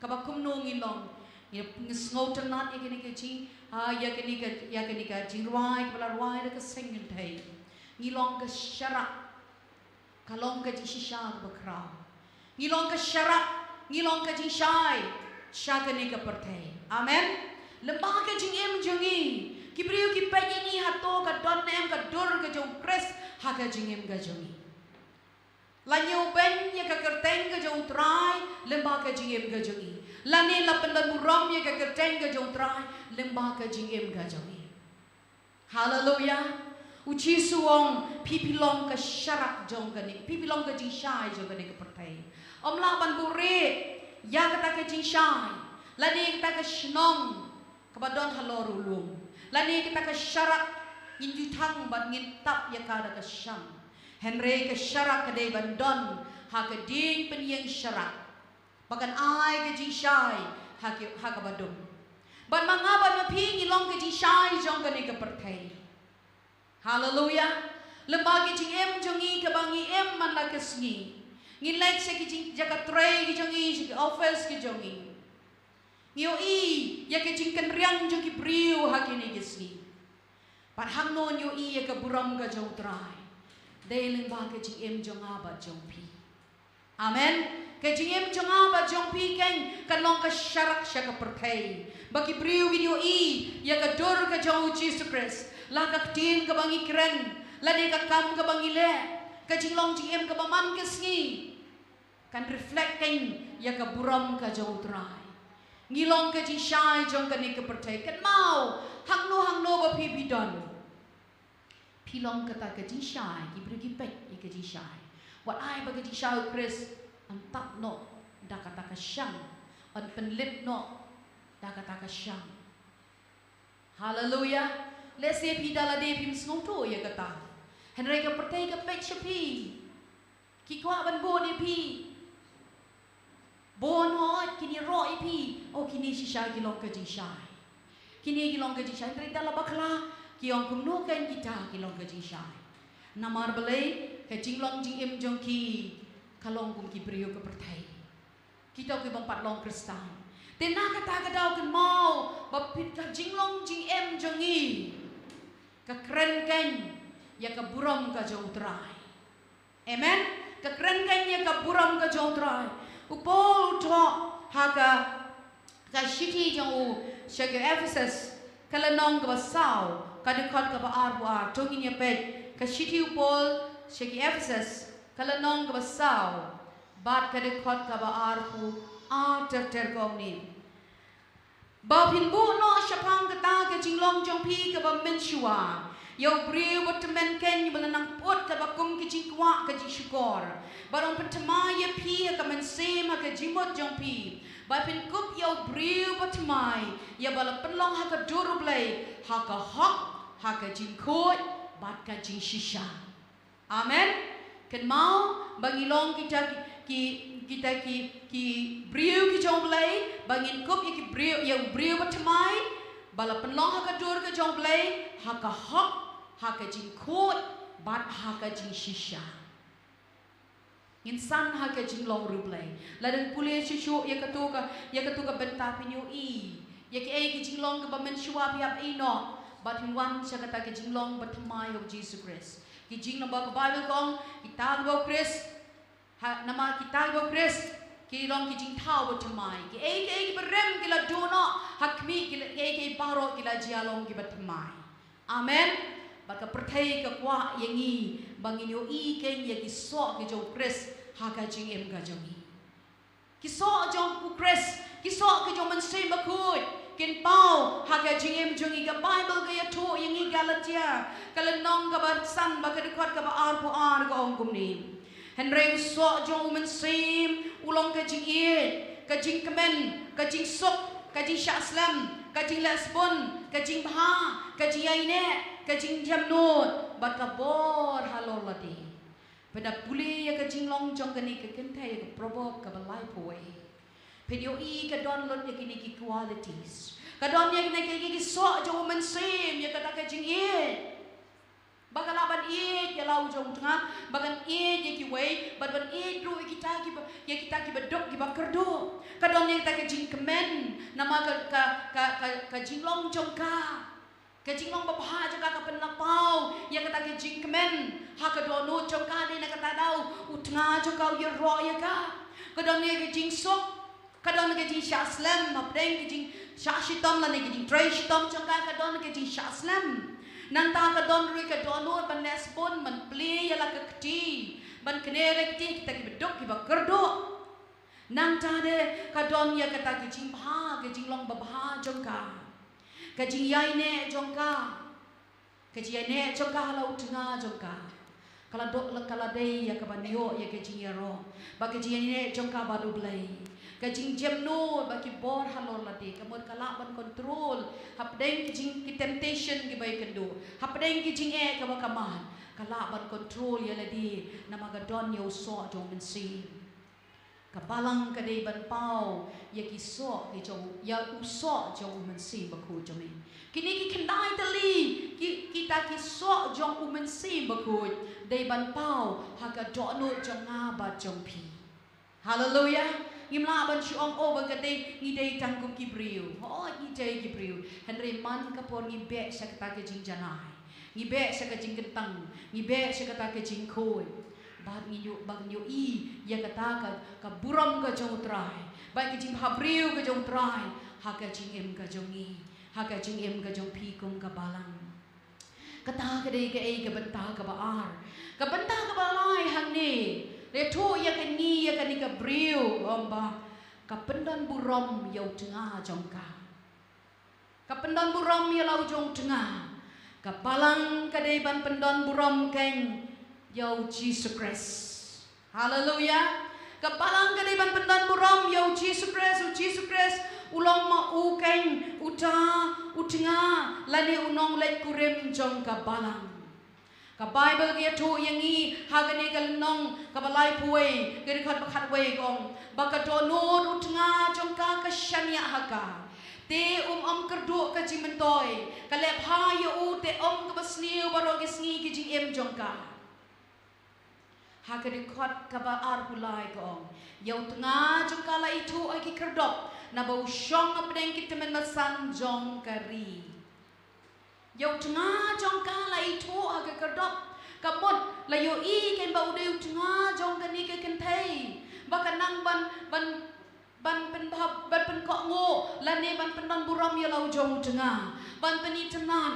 kaba kumno ngi long. Ngi, ngi sngewtynnat ïa kane ka jing, ah, ïa kane ka, ïa kane ka jingrwai kaba la rwai da ka seng kynthei. Ngi long ka sharak. Ka long ka jingshisha kaba khraw. Ngi long ka sharak, ngi long ka jingshai sha kane ka pyrthei. Amen. Lyngba ka jingim jong ngi, ki briew ki peit ïa ngi hato ka don ne em ka dur ka jong u Khrist ha ka jingim ka jong ngi. La ñiew beiñ ïa ka kyrteng ka jong u Trai lyngba ka jingim ka jong ngi. Lane la pyndon burom ïa ka kyrteng ka jong u Trai lyngba ka jingim ka jong ngi. Haleluya. U Jisu u ong, phi phi long ka sharak jong kane, phi phi long ka jingshai jong kane ka pyrthei. Ym lah ban buhrieh ïa kata ka jingshai lane kata ka shnong kaba don halor u lum, lane kata ka sharak. Ngin ju thang bad ngin tap ïa ka da ka shang. Hynrei ka sharak ka dei ban don ha ka dieng pynïeng sharak ba kan ai ka jingshai ha ki, ha kaba dum. Bad ma nga bad ma phi ngi long ka jingshai jong kane ka pyrthei. Haleluya. Lyngba ka jingim jong ngi kaba ngi im man la ka sngi, ngi leit sha ki jing, jaka trei ki jong ngi, sha ki office ki jong ngi, ngi ïohi ïa ka jingkynriang jong ki briew ha kine ki sngi. Bad hangno ngi ïohi ïa ka burom ka jong u Trai? Dei lyngba ka jingim jong nga bad jong phi. Amen. Ka jingim jong nga bad jong phi keiñ kan long ka sharak sha ka pyrthei, ba ki briew kin ïohi ïa ka dur ka jong u Jisu Khrist. La ka ktien kaba ngi kren, lane ka kam kaba ngi leh, ka jinglong jingim kaba man ka sngi kan reflect keiñ ïa ka burom ka jong u Trai. Ngi long ka jingshai jong kane ka pyrthei. Kynmaw, hangno hangno ba phi phi don, phi long kata ka jingshai. Ki briew ki peit ïa ka jingshai. Wat ai ba ka jingshai u Khrist yn tap noh da kata ka shang, yn pynlip noh da kata ka shang. Haleluya. Lehse phi da lade phim sngewthuh ïa kata, hynrei ka pyrthei ka peit sha phi. Ki kwah ban bud ïa phi. Bun hooid kin ïaroh ïa phi. Oh, kine shisha ki long ka jingshai. Kine ki long ka jingshai. Hynrei da la bakla ki ong kumno keiñ kita ki long ka jingshai. Namar balei? Ka jinglong jingim jong ki ka long kum ki briew ka pyrthei. Kita ki bym pat long Khristan. Te na kata ka daw kynmaw ba phi, ka jinglong jingim jong ngi ka kren keiñ ïa ka burom ka jong u Trai. Amen. Ka kren keiñ ïa ka burom ka jong u Trai. U Paul u thoh ha ka, ka shithi jong u sha ki Ephesus, ka lynnong kaba saw, ka dkhot kaba arphew ar. To ngin ïa peit ka shithi u Paul sha ki Ephesus, ka lynnong kaba saw bad ka dkhot kaba arphew ar ter ter, ka ong kumne: Ba phin buh noh shaphang kata ka jinglong jong phi kaba mynshuwa ïa u briew ba tymmen keiñ, ba la nang put kaba kum ka jingkwah ka jingshukor, ba long pynthymmai ïa phi ha ka mynsiem ha ka jingmut jong phi. Ba phin kup ïa u briew ba thymmai, ïa ba la pynlong ha ka dur U Blei, ha ka hok, ha ka jingkhuid bad ka jingshisha. Amen. Kynmaw ba ngi long kita ki, ki, kita ki, ki briew ki jong U Blei, ba ngin kup ïa ki briew, ïa u briew ba thymmai, ba la pynlong ha ka dur ka jong U Blei, ha ka hok, ha ka jingkhuid bad ha ka jingshisha. Ngin san ha ka jinglong U Blei. Lada pule shuh shuh ïa kato ka, ïa kato ka bynta, phin ïohi ïa kiei ki jinglong kiba mynshuwa phi hap ïehnoh, bad phin wan sha kata ka jinglong ba thymmai ha u Jisu Khrist. Ki jinglong ba ka Baibl ka ong, kita kiba ha u Khrist, ha, namar kita kiba ha u Khrist ki long ki jingthaw ba thymmai. Kiei kiei kiba rim ki la duh noh ha khmih, ki la, kiei kiei baroh ki la jia long kiba thymmai. Amen. Bad ka pyrthei ka kwah ïa ngi ba ngin ïohi keiñ ïa ki soh ki jong u Khrist ha ka jingim ka jong ngi. Ki soh jong u Khrist, ki soh ki jong u Mynsiem Bakhuid, kin paw ha ka jingim jong ngi. Ka Baibl ka ïathuh ïa ngi, Galatia ka lynnong kaba san bad ka dkhot kaba arphew ar, ka ong kumne: Hynrei u soh jong u Mynsiem u long ka jingïeit, ka jingkmen, ka jingsuk, ka jingshah slem, ka jingleh sbun, ka jingbha, ka jingïaineh, ka jingjemnud, bad ka bor halor lade. Phin da pule ïa ka jinglong jong kane ka kynthei, ïa ka Proverb kaba laiphew wei, phin ïohi ka don lut ïa kine ki qualities. Ka don ïa kine ki, ki, ki soh jong u Mynsiem, ïa kata ka jingïeit. Ba ka lah ban ïeit ïa la u jong u tnga, ba kan ïeit ïa kiwei, bad ban ïeit ruh ïa kita kiba, ïa kita kiba duk kiba kyrduh. Ka don ïa kita ka jingkmen, namar ka, ka, ka, ka, ka jinglong jong ka, ka jinglong babha jong ka ka pynlong paw ïa kata ka jingkmen ha ka dohnud jong ka. Dei na kata ka daw Nga jong ka u ïaroh ïa ka. Ka don ïa ka jingsuk. Ka don ka jingshah slem. Hapdeng ka jingshah shitom lane ka jingtrei shitom jong ka, ka don ka jingshah slem. Nangta ka don ruh ka dohnud ban leh sbun, ban plie ïa la ka kti, ban kner ïa kti kita kiba duk kiba kyrduh. Nangta de ka don ïa kata ka jingbha, ka jinglong babha jong ka, ka jingïaineh jong ka. Ka jingïaineh jong ka ha la u tnga jong ka, ka la dei, ka la dei ïa ka ban ïoh ïa ka jingïaroh. Ba ka jingïaineh jong ka bad U Blei, ka jingjemnud bad ki bor halor lade, ka mut ka lah ban control hapdeng ki jing, ki temptation kiba ïakynduh, hapdeng ki jingeh kaba ka mad, ka lah ban control ïa lade namar ka don ïa u soh jong U Mynsiem. Ka Balang ka dei ban paw ïa ki soh ki jong, ïa u soh jong U Mynsiem Bakhuid jong me. Kine ki khyndai tylli ki, kita ki soh jong U Mynsiem Bakhuid dei ban paw ha ka dohnud jong nga bad jong phi. Haleluia. Ngim lah ban shu ong, oh, ba ka dei, ngi dei tang kum ki briew. Hooid, ngi dei ki briew. Hynrei man ka por ngi beh sha kata ka jingjanai, ngi beh sha ka jingkyntang, ngi beh sha kata ka jingkhuid. Bad ngi ïoh, bad ngi ïohi ïa kata ka, ka burom ka jong U Trai, bad ka jingbhabriew ka jong U Trai ha ka jingim ka jong ngi, ha ka jingim ka jong phi kum ka Balang. Kata ka dei kaei, ka bynta kaba ar. Ka bynta kaba lai hangne, la ïathuh ïa kane, ïa kane ka briew, ong ba ka pyndon burom ïa u tnga jong ka. Ka pyndon burom ïa la u jong u tnga. Ka Balang ka dei ban pyndon burom keiñ ïa U Jisu Khrist. Haleluia. Ka Balang ka dei ban pyndon burom ïa U Jisu Khrist, U Jisu Khrist u long ma u keiñ uta u tnga lane u nongleit kurim jong ka Balang. Ka Baibl ka ïathuh ïa ngi ha kane ka lynnong kaba laiphew wei, ka dkhot ba khatwei ka ong ba ka dohnud u tnga jong ka ka shaniah ha ka, te um ym kyrduh ka jingmyntoi, ka leh bha ïa u te ym kaba sniew baroh ki sngi ki jingim jong ka. Ha ka dkhot kaba arphew lai ka ong, ïa u tnga jong ka la ithuh ha ki khyrdop, naba u shong hapdeng ki tymmen basan jong ka ri. Ïa u tnga jong ka la ithuh ha ka khyrdop, ka mut la ïohi keiñ ba u dei u tnga jong kane ka kynthei, ba ka nang ban, ban, ban pynbha, ban pynkohnguh lane ban pyndon burom ïa la u jong u tnga, ban pynitynnad.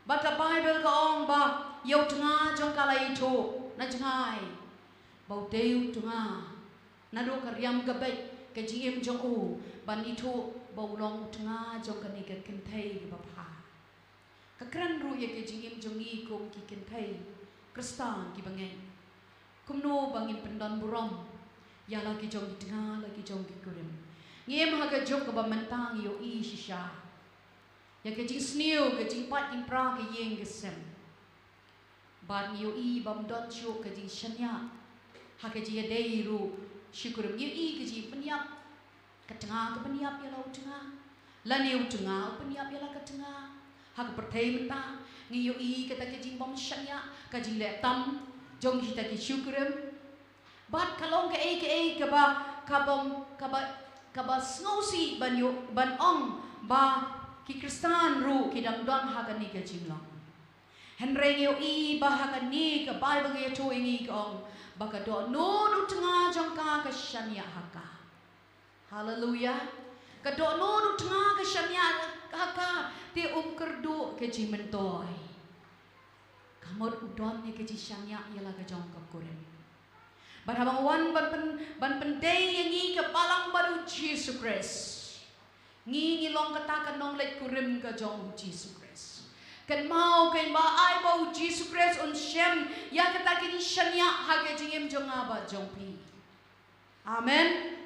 Bad ka Baibl ka ong ba ïa u tnga jong ka la ithuh na jngai ba u dei u tnga, naduh ka riam ka beit ka jingim jong u, ban ithuh ba u long u tnga jong kane ka kynthei kaba bha. Ka kren ruh ïa ka jingim jong ngi kum ki kynthei Khristan kiba ngeit. Kumno ba ngin pyndon burom ïa la ki jong ki tnga, la ki jong ki kurim. Ngi im ha ka juk kaba mynta, ngi ïohi shisha ïa ka jingsniew, ka jingpait jingpra, ka ïing ka sem. Bad ngi ïohi ba ym don shuh ka jingshaniah ha ka jingïadei ruh shi kurim. Ngi ïohi ka jingpynïap, ka tnga ka pynïap ïa la u tnga, lane u tnga u pynïap ïa la ka tnga. Ha ka pyrthei mynta ngi ïohi kata ka jingbymshaniah, ka jingleh tam jong kita ki shi kurim. Bad ka long kaei kaei kaba, kaba, kaba, kaba sngewsih ban ïoh, ban ong ba ki Khristan ruh ki dang don ha kane ka jinglong. Hynrei ngi ïohi ba ha kane ka Baibl ka ïathuh ïa ngi, ka ong ba ka dohnud u tnga jong ka ka shaniah ha ka. Haleluia. Ka dohnud u tnga ka shaniah ha ka, te um kyrduh ka jingmyntoi. Ka mut u don ïa ka jingshaniah ïa la ka jong ka kurim. Bad haba nga wan ban pyn, ban pyndei ïa ngi ka Balang bad U Jisu Khrist, ngi, ngi long kata ka nongleit kurim ka jong U Jisu Khrist. Kynmaw keiñ ba ai ba U Jisu Khrist un shem ïa kata ka jingshaniah ha ka jingim jong nga bad jong phi. Amen.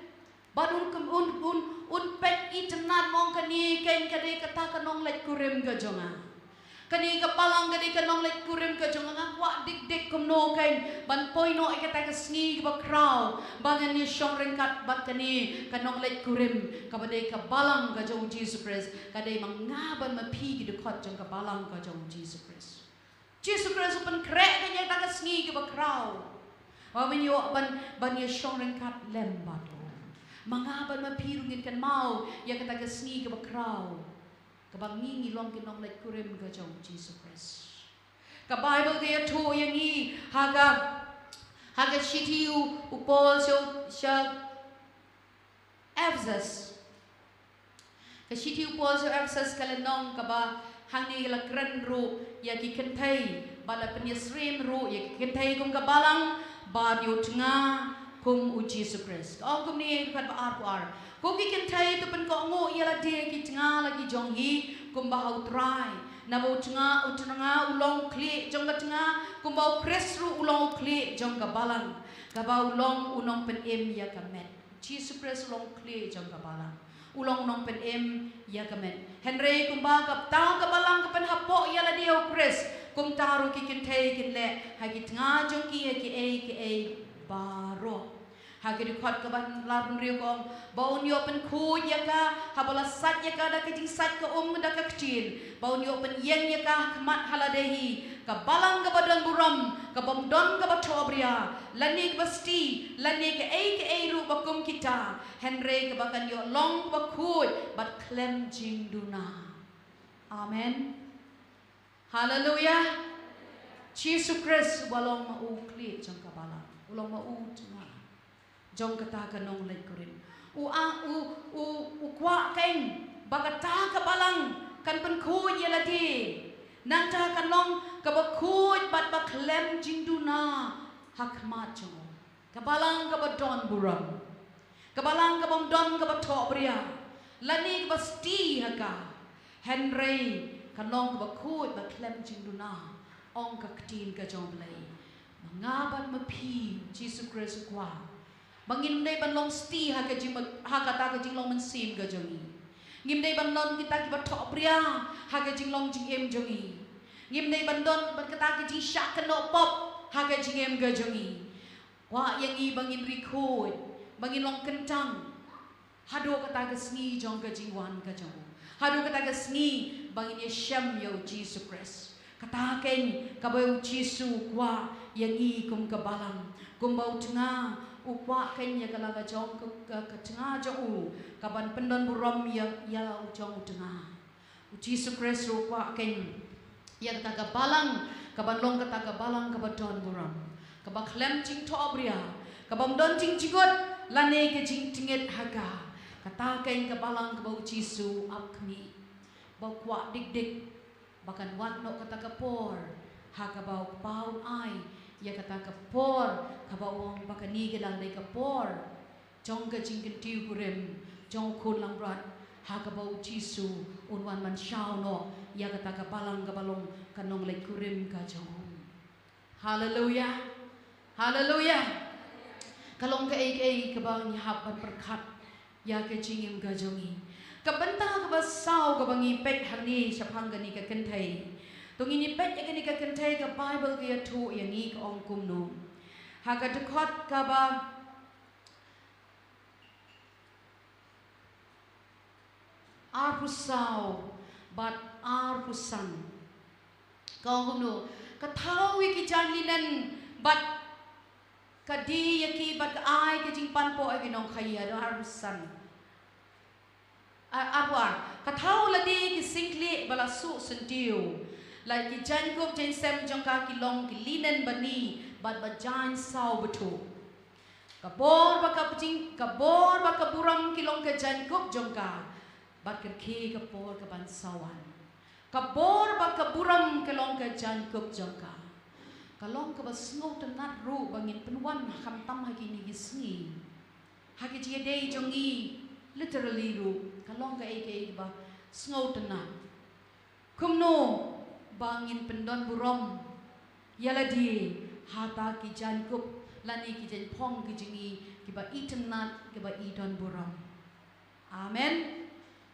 Bad un, un, un, un peit itynnad, ong kane keiñ ka dei kata ka nongleit kurim ka jong nga. Kane ka Balang ka dei ka nongleit kurim ka jong nga. Nga kwah dik dik kumno keiñ ban poi noh ïa kata ka sngi kaba khraw ba ngan ïashong ryngkat bad kane ka nongleit kurim kaba dei ka Balang ka jong U Jisu Khrist. Ka dei ma nga bad ma phi ki dkhot jong ka Balang ka jong U Jisu Khrist. Jisu Khrist u pynkhreh keiñ ïa kata ka sngi kaba khraw, ba men ïoh ban, ban ïashong ryngkat lem bad u. Ma nga bad ma phi ruh ngin kynmaw ïa kata ka sngi kaba khraw, kaba ngi, ngi long ki nongleit kurim ka jong U Jisu Khrist. Ka Baibl ka ïathuh ïa ngi ha ka, Ha ka shithi u, u Paul sha, sha Ephesus. Ka shithi u Paul sha Ephesus ka lynnong kaba hangne la kren ruh ïa ki kynthei, ba la pynïasyriem ruh ïa ki kynthei kum ka balang, bad ïa u tnga kum u Jisu Khrist. Ka ong kumne, khat ba arphew ar. Ko ki kynthei, to pynkohnguh ïa lade ki tnga la ki jong hi, kumba ha u Trai. Naba u tnga, u tnga u long u khlieh jong ka tnga, kumba u Khrist ruh u long u khlieh jong ka balang, kaba u long u nongpynim ïa ka met. Jisu Khrist u long u khlieh jong ka balang, u long u nongpynim ïa ka met. Hynrei kumba kata ka balang ka pynhapoh ïa lade ha u Khrist, kumta ruh ki kynthei kin leh ha ki tnga jong ki ïa kiei kiei baroh. Ha ka dkhot kaba arphew hynriew ka ong, ba un ïoh pynkhuid ïa ka, haba la sait ïa ka da ka jingsait ka um da ka ktien, ba un ïoh pynïeng ïa ka ha khmat ha lade hi, ka balang kaba don burom, kabym don kaba thohbria, lane kaba sti, lane kaei kaei ruh ba kum kita, hynrei kaba kan ïoh long kaba khuid bad khlem jingduna. Amen. Haleluya. Jisu Khrist uba long ma u khlieh jong ka balang, u long ma u tnga jong kata ka nongleit kurim. U a, u, u, u kwah keiñ ba kata ka balang kan pynkhuid ïa lade. Nangta kan long kaba khuid bad ba khlem jingduna ha khmat jong u. Ka balang kaba don burom. Ka balang kabym don kaba thohbria, lane kaba sti ha ka. Hynrei kan long kaba khuid ba khlem jingduna. Ong ka ktien ka jong u Blei, ma nga bad ma phi, Jisu Khrist u kwah ba ngin dei ban long sti ha ka jing, ha kata ka jinglong mynsiem ka jong ngi. Ngim dei ban long kita kiba thohbria ha ka jinglong jingim jong ngi. Ngim dei ban don bad kata ka jingshah kynnoh pop ha ka jingim ka jong ngi. Kwah ïa ngi ba ngin ri khuid, ba ngin long kyntang haduh kata ka sngi jong ka jingwan ka jong u, haduh kata ka sngi ba ngin ïashem ïa u Jisu Khrist. Kata keiñ kaba u Jisu u kwah ïa ngi kum ka balang. Kumba u tnga u kwah keiñ ïa ka la ka jong ka, ka, ka tnga jong u, kaban pyndon burom ïa, ïa la u jong u tnga. U Jisu Khrist ruh u kwah keiñ ïa kata ka balang, kaban long kata ka balang kaba don burom, kaba khlem jingthohbria, kabym don jingjukut lane ka jingtngit ha ka. Kata keiñ ka balang kaba u Jisu u ap khmih, ba u kwah dik dik ba kan wan noh kata ka por ha kaba u Kpa un ai ïa kata ka por, kaba u ong ba kane ka dang dei ka por jong ka jingkyntiew kurim jong u khun langbrot, ha kaba u Jisu un wan ban shaw noh ïa kata ka balang kaba long ka nongleit kurim ka jong u. Haleluya. Haleluya. Ka long kaei kaei kaba ngi hap ban pyrkhat ïa ka jingim ka jong ngi. Ka bynta kaba saw kaba ngi peit hangne shaphang kane ka kynthei. To ngin ïa peit ïa kane ka kynthei, ka Baibl ka ïathuh ïa ngi ka ong kumno. Ha ka dkhot kaba arphew saw bad arphew san, ka ong kumno: Ka thaw ïa ki jaiñ linen bad ka die ïa ki bad ka ai ka jingpanpoh ïa ki nongkhaïi. Haduh arphew san. A, arphew ar. Ka thaw lade ki singkhlieh ba la suh syntiew, la ki jaiñkup jaiñsem jong ka ki long ki linen bani bad ba jaiñ saw bthuh. Ka bor bad ka jing, ka bor bad ka burom ki long ka jaiñkup jong ka, bad ka rkhie ka por kaban sa wan. Ka bor bad ka burom ka long ka jaiñkup jong ka. Ka long kaba sngewtynnat ruh ba ngin pynwan khamtam ha kine ki sngi. Ha ki jingïadei jong ngi, literally ruh ka long kaei kaei kaba sngewtynnat. Kumno ba ngin pyndon burom ïa lade ha kata ki jaiñkup lane ki jaiñphong ki jong ngi kiba itynnat, kiba idon burom. Amen.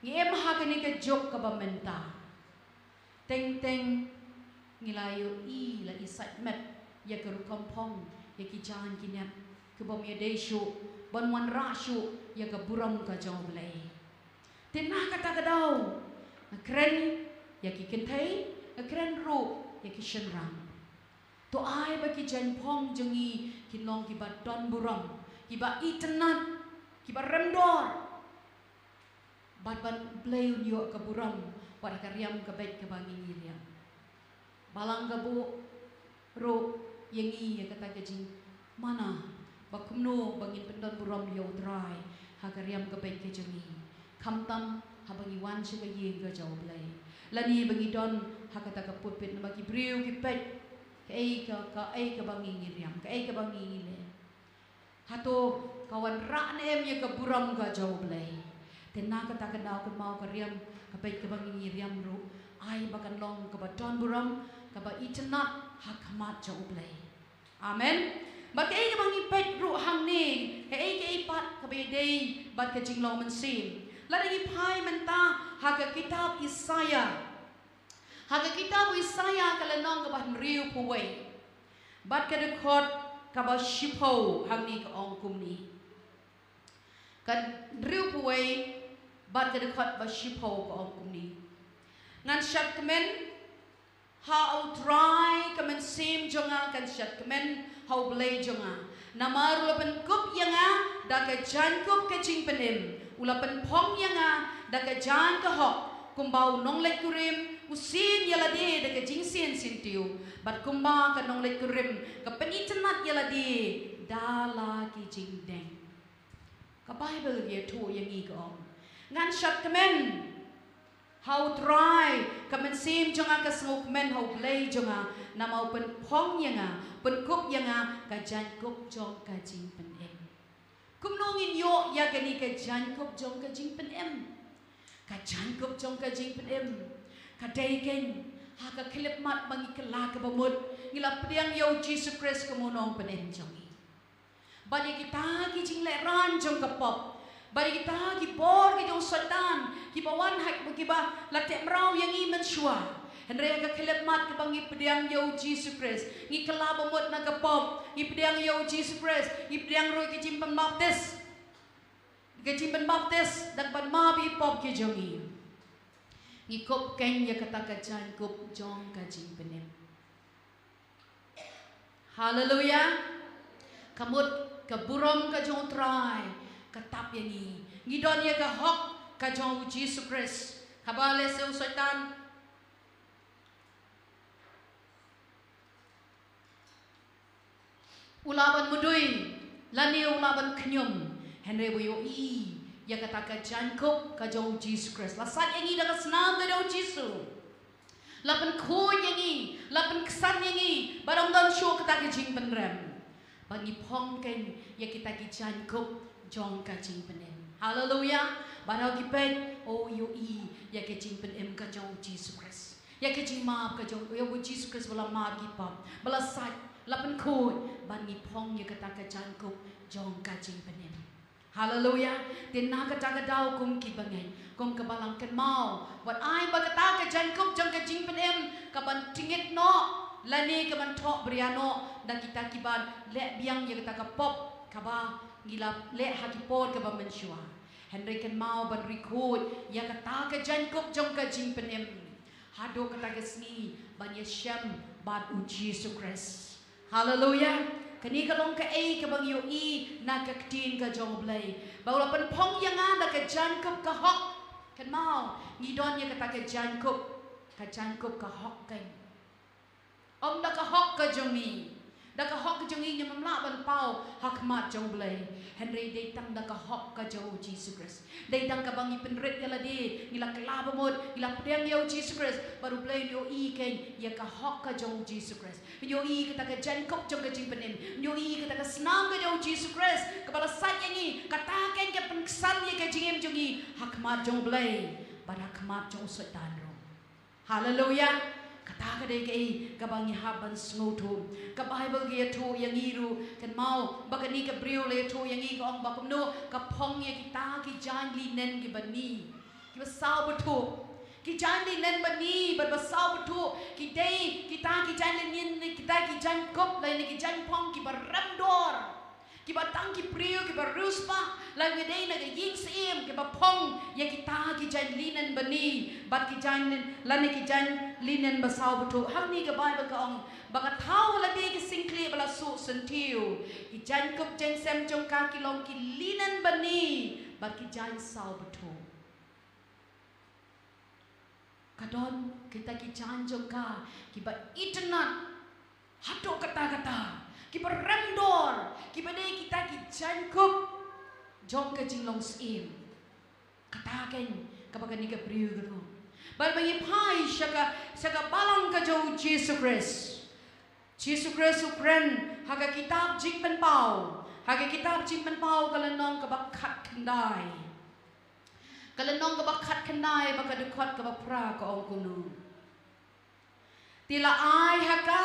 Ngi im ha kane ka juk kaba mynta. Teng teng ngi la ïohi, la i sait met ïa ka rukom phong, ïa ki jaiñ ki nep, kibym ïadei shuh, ban wanrah shuh ïa ka burom ka jong U Blei. Te na kata ka daw, nga kren ïa ki kynthei, nga kren ruh ïa ki shynrang. To ai ba ki jaiñphong jong ngi kin long kiba don burom, kiba itynnat, kiba rem dor. Bad ban U Blei un ïoh ka burom wat ha ka riam ka beit kaba ngi ngi riam. Balang ka buh ruh ïa ngi ïa kata ka jing, Mana ba kumno ba ngin pyndon burom ïa U Trai ha ka riam ka beit ka jong ngi, khamtam haba ngi wan sha ka ïing ka jong U Blei, lane ba ngi don ha kata ka pulpit, namar ki briew ki peit kaei ka, kaei kaba ngi ngi riam, kaei kaba ngi ngi leh. Hato ka wanrah ne em ïa ka burom ka jong U Blei? Te na kata ka daw, kynmaw, ka riam ka beit kaba ngi ngi riam ruh, ai ba kan long kaba don burom, kaba itynnad ha khmat jong U Blei. Amen. Bad kaei kaba ngi peit ruh hangne, kaei kaei pat kaba ïadei bad ka jinglong mynsiem. Lada ngi phai mynta ha ka kitab Isaïah, ha ka kitab Isaïah ka lynnong kaba hynriewphew wei, bad ka dkhot kaba shiphew, hangne ka ong kumne. Ka hynriewphew wei bad ka dkhot ba shiphew ka ong kumne: Ngan shad kmen ha U Trai, ka mynsiem jong nga kan shad kmen ha U Blei jong nga. Namar u la pynkup ïa nga da ka jaiñkup ka jingpynim, u la pynphong ïa nga da ka jaiñ ka hok. Kumba u nongleit kurim u sien ïa lade da ka jingsien syntiew, bad kumba ka nongleit kurim ka pynitynnad ïa lade da la ki jingdeng. Ka Baibl ka ïathuh ïa ngi ka ong: Ngan shad kmen ha U Trai, ka mynsiem jong nga ka sngewkmen ha U Blei jong nga, namar u pynphong ïa nga, pynkup ïa nga ka jaiñkup jong ka jingpynim. Kumno ngin ïoh ïa kane ka jaiñkup jong ka jingpynim? Ka jaiñkup jong ka jingpynim ka dei keiñ ha ka khyllipmat ba ngi kylla kaba mut, ngi la pdiang ïa U Jisu Khrist kum u nongpynim jong ngi. Bad ïa kita ki jinglehrain jong ka pop, bad ïa kita ki bor ki jong Soitan kiba wan ha, kiba la teh mraw ïa ngi mynshuwa. Hynrei ha ka khyllipmat kaba ngi pdiang ïa U Jisu Khrist, ngi kylla ba mut na ka pop, ngi pdiang ïa U Jisu Khrist, ngi pdiang ruh ïa ka jingpynbaptis, ka jingpynbaptis da kaba map ïa ki pop ki jong ngi, ngi kup keiñ ïa kata ka jaiñkup jong ka jingpynim. Haleluya. Ka mut ka burom ka jong U Trai ka tap ïa ngi. Ngi don ïa ka hok ka jong U Jisu Khrist. Haba lehse u Soitan u lah ban mudui lane u lah ban khñium, hynrei u ïohi ïa kata ka jaiñkup ka jong U Jisu Khrist. La sait ïa ngi da ka snam ka jong U Jisu. La pynkhuid ïa ngi, la pynksan ïa ngi, bad ym don shuh kata ka jingpynrem. Ba ngi phong keiñ ïa kita ki jaiñkup jong ka jingpynim. Haleluya. Bad ha ki peit, oh, ïohi ïa ka jingpynim ka jong U Jisu Khrist, ïa ka jingmap ka jong, ïa U Jisu Khrist ba la map ki pop, ba la sait, la pynkhuid, bad ngi phong ïa kata ka jaiñkup jong ka jingpynim. Haleluya. Te na kata ka daw, kum ki bangeit, kum ka Balang, kynmaw wat ai ba kata ka jaiñkup jong ka jingpynim ka ban tyngit noh lane ka ban thoh bria noh da kita kiba leh biang ïa kata ka pop kaba ngi la leh ha ki por kaba mynshuwa. Hynrei kynmaw ban ri khuid ïa kata ka jaiñkup jong ka jingpynim haduh kata ka sngi ban ïashem bad U Jisu Khrist. Haleluya. Kane ka long kaei kaba ngi ïohi na ka ktien ka jong U Blei, ba u la pynphong ïa nga da ka jaiñkup ka hok. Kynmaw, ngi don ïa kata ka jaiñkup, ka jaiñkup ka hok keiñ. Ym da ka hok ka jong ngi. Da ka hok ka jong ngi ngim lah ban paw ha khmat jong U Blei. Hynrei dei tang da ka hok ka jong U Jisu Khrist. Dei tang kaba ngi pynrit ïa lade, ngi la kylla ba mut, ngi la pdiang ïa U Jisu Khrist, bad U Blei un ïohi keiñ ïa ka hok ka jong U Jisu Khrist. Un ïohi kata ka jaiñkup jong ka jingpynim, un ïohi kata ka snam ka jong U Jisu Khrist kaba la sait ïa ngi, kata keiñ ka pynksan ïa ka jingim jong ngi ha khmat jong U Blei bad ha khmat jong u Soitan ruh. Haleluya. Kata ka dei kaei kaba ngi hap ban sngewthuh. Ka Baibl ka ïathuh ïa ngi ruh, kynmaw, ba kane ka briew la ïathuh ïa ngi, ka ong ba kumno ka phong ïa kita ki jaiñ linen kiba ni, kiba saw bthuh. Ki jaiñ linen ba ni bad ba saw bthuh ki dei kita ki jaiñ linen, kita ki jaiñkup lane ki jaiñphong kiba rem dor, kiba tang ki briew kiba riewspah, lane ki dei na ka ïing syiem, kiba phong ïa kita ki jaiñ linen ba ni bad ki jaiñ lin-, lane ki jaiñ linen ba saw bthuh. Hangne ka Baibl ka ong ba ka thaw ha lade ka syngkhlieh ba la suh syntiew, ki jaiñkup jaiñsem jong ka ki long ki linen ba ni bad ki jaiñ saw bthuh. Ka don kita ki jaiñ jong ka kiba itynnad haduh katta katta, Kiba rem dor, kiba dei kita ki jaiñkup jong ka jinglong syiem. Kata keiñ kaba kane ka briew ka long. Bad ba ngi phai sha ka, sha ka balang ka jong u Jisu Khrist. Jisu Khrist u kren ha ka kitab Jingpynpaw. Ha ka kitab Jingpynpaw ka lynnong kaba khatkhyndai. Ka lynnong kaba khatkhyndai bad ka dkhot kaba phra ka ong kumno. Te la ai ha ka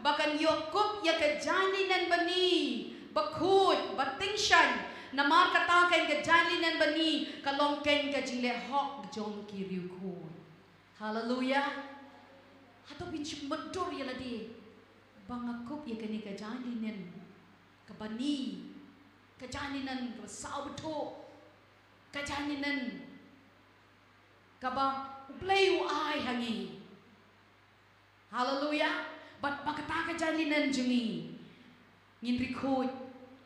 ba kan ïoh kup ïa ka jaiñ linen bani bakhuid, batyngshaiñ, namar kata keiñ ka jaiñ linen bani ka long keiñ ka jingleh hok jong ki riewkhuid. Haleluya. Hato phin shu mutdur ïa lade ba nga kup ïa kane ka jaiñ linen ka bani, ka jaiñ linen kaba saw bthuh, ka jaiñ linen kaba U Blei u ai ha ngi. Haleluya. Bad ba kata ka jaiñ linen jong ngi ngin ri khuid,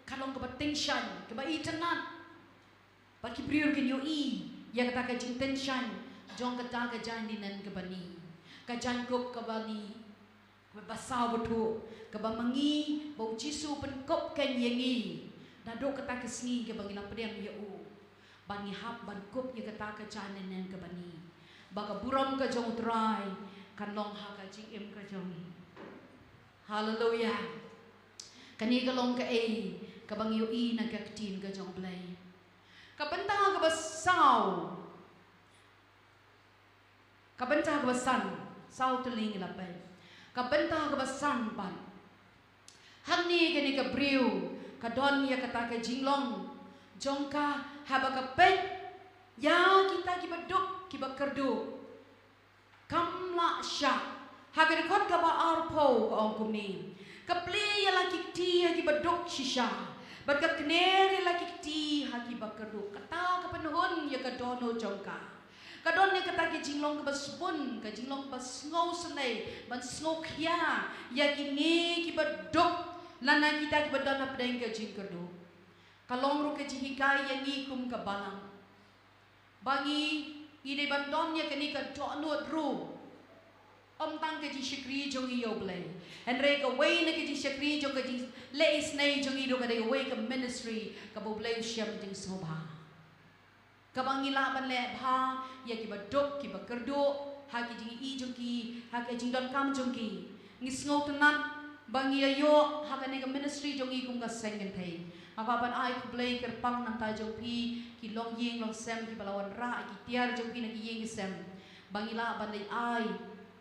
ka long kaba tyngshaiñ, kaba itynnad. Bad ki briew kin ïohi ïa kata ka jingtyngshaiñ jong kata ka jaiñ linen ka bani, ka jaiñkup ka bani, kaba saw bthuh, kaba ma ngi, ba u Jisu u pynkup keiñ ïa ngi naduh kata ka sngi kaba ngi la pdiang ïa u. Ba ngi hap ban kup ïa kata ka jaiñ linen ka bani, ba ka burom ka jong U Trai kan long ha ka jingim ka jong ngi. Haleluya. Kane ka long kaei kaba ngi ïohi na ka ktien ka jong U Blei. Ka bynta kaba saw, ka bynta kaba san, saw tylli ngi la peit. Ka bynta kaba san pat, hangne kane ka briew ka don ïa kata ka jinglong jong ka haba ka peit ïa kita kiba duk, kiba kyrduh. Kam lah shah. Ha ka dkhot kaba arphew ka ong kumne: Ka plie ïa la ki kti ha kiba duk shisha, bad ka kner ïa la ki kti ha kiba kyrduh. Kata ka pynhun ïa ka dohnud jong ka. Ka don ïa kata ka jinglong kaba sbun, ka jinglong kaba sngewsynei, ban sngewkhia ïa kine kiba duk, lane kita kiba don hapdeng ka jingkyrduh. Ka long ruh ka jinghikai ïa ngi kum ka balang, ba ngi, ngi dei ban don ïa kane ka dohnud ruh. Ym tang ka jingshakri jong ngi ïa U Blei, hynrei kawei na ka jingshakri jong ka jingleh isynei jong ngi ruh ka dei kawei ka ministry kaba U Blei u shem jingsngewbha. Kaba ngi lah ban leh bha ïa kiba duk, kiba kyrduh, ha ki jingïohi jong ki, ha ka jingdonkam jong ki. Ngi sngewtynnad ba ngi ïa ïoh ha kane ka ministry jong ngi kum ka seng kynthei. Nga kwah ban ai khublei kyrpang na ka bynta jong phi ki longïing longsem kiba la wanrah ïa ki tiar jong phi na ki ïing ki sem, ba ngi lah ban leit ai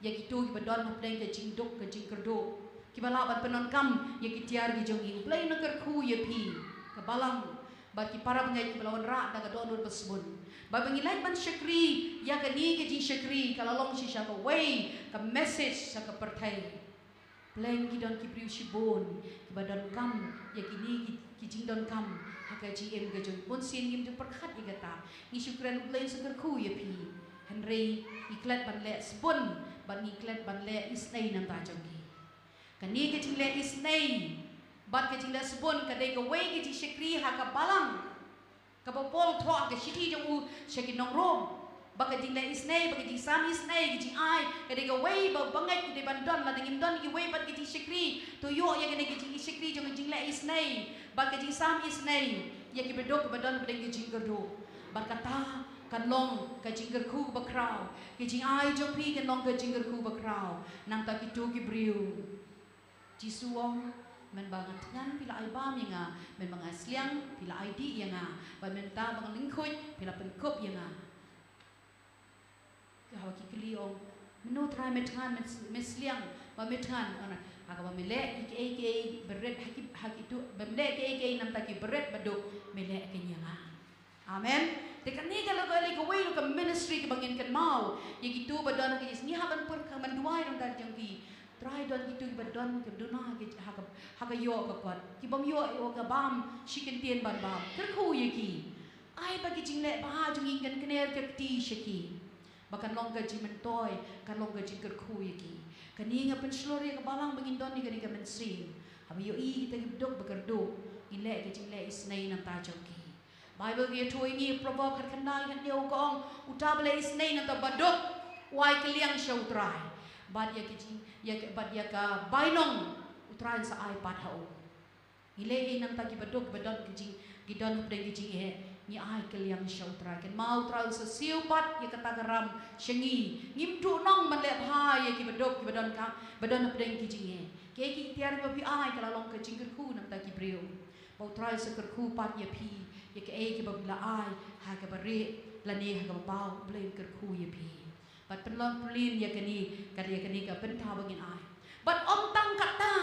ïa kito kiba don hapdeng ka jingduk ka jingkyrduh, kiba lah ban pyndonkam ïa ki tiar ki jong ngi. U Blei un kyrkhu ïa phi, ka balang, bad ki para bangeit kiba la wanrah da ka dohnud ba sbun. Ba, ba ngi leit ban shakri ïa kane ka jingshakri, ka la long shisha kawei ka message sha ka pyrthei. Pleng ki don ki briew shibun kiba donkam ïa kine ki, ki jingdonkam ha ka jingim ka jong ngi. Bun sien ngim ju pyrkhat ïa kata. Ngi shu kren U Blei un sa kyrkhu ïa phi. Hynrei ngi klet ban leh sbun, bad ngi klet ban leh isynei na ka bynta jong ki. Kane ka jingleh isynei bad ka jingleh sbun ka dei kawei ka jingshakri ha ka balang. Kaba u Paul u thoh ha ka shithi jong u sha ki nong Rom, ba ka jingleh isynei, ba ka jingsam isynei, ka jingai, ka dei kawei ba bangeit ki dei ban don. Lada ngim don kiwei pat ki jingshakri, to ïoh ïa kane ka jingshakri jong ka jingleh isynei bad ka jingsam isynei ïa kiba duk, kiba don hapdeng ka jingkyrduh. Bad kata kan long ka jingkyrkhu bakhraw. Ka jingai jong phi kan long ka jingkyrkhu bakhraw na ka bynta kito ki briew. Jisu u ong, mynba nga thngan phi la ai bam ïa nga, mynba nga sliang phi la ai dih ïa nga, bad mynta ba nga lyngkhuid phi la pynkup ïa nga. Haba ki kylli, ong, mynno Trai, me thngan, me, me sliang, ba me thngan? Ong, ha kaba me leh ïa kiei kiei barit ha ki, ha kito, ba me leh ïa kiei kiei na ka bynta ki barit ba duk, me leh keiñ ïa nga. Amen. Te kane ka long kawei ka ministry kaba ngin kynmaw ïa kito ba don ha ka jingïaseng, hap ban pyrkhat, ban duwai na ka bynta jong ki. Trai, don kito kiba don, kiba duna ha ka, ha ka ïoh ka kot, ki bym ïoh ïa ka bam shi kyntien ban bam. Kyrkhu ïa ki. Ai ba ka jingleh bha jong ngi kan kner ka kti sha ki. Ba kan long ka jingmyntoi, kan long ka jingkyrkhu ïa ki. Kane nga pynshlur ïa ka balang ba ngin don ïa kane ka mynsiem. Haba ïohi kita kiba duk ba kyrduh, ngin leh ka jingleh isynei na ka bynta jong ki. Baibl ka ïathuh ïa ngi, Proverb khatkhyndai khathynñiew ka ong, uta ba leh isynei na uta ba duk, u ai kylliang sha U Trai. Bad ïa ka jing, ïa ka, bad ïa ka bainong, U Trai un sa ai pat ha u. Ngi leh ei namar ki baduk, ki badon ki jing, ki don hapdeng ki jingeh, ngi ai kylliang sha U Trai. Kynmaw U Trai u sa siew pat ïa kata ka ram sha ngi. Ngim duh nong ban leh bha ïa ki baduk, ki badon ka, badon hapdeng ki jingeh. Kaei ka iktiar ba phi ai ka la long ka jingkyrkhu namar ki briew. Ba U Trai u sa kyrkhu pat ïa phi ïa kaei kaba phi la ai ha kaba rieh lane ha kaba baw, U Blei un kyrkhu ïa phi. Bad pynlong pynlin ïa kane, ka ïa kane ka bynta ba ngin ai. Bad ym tang katta,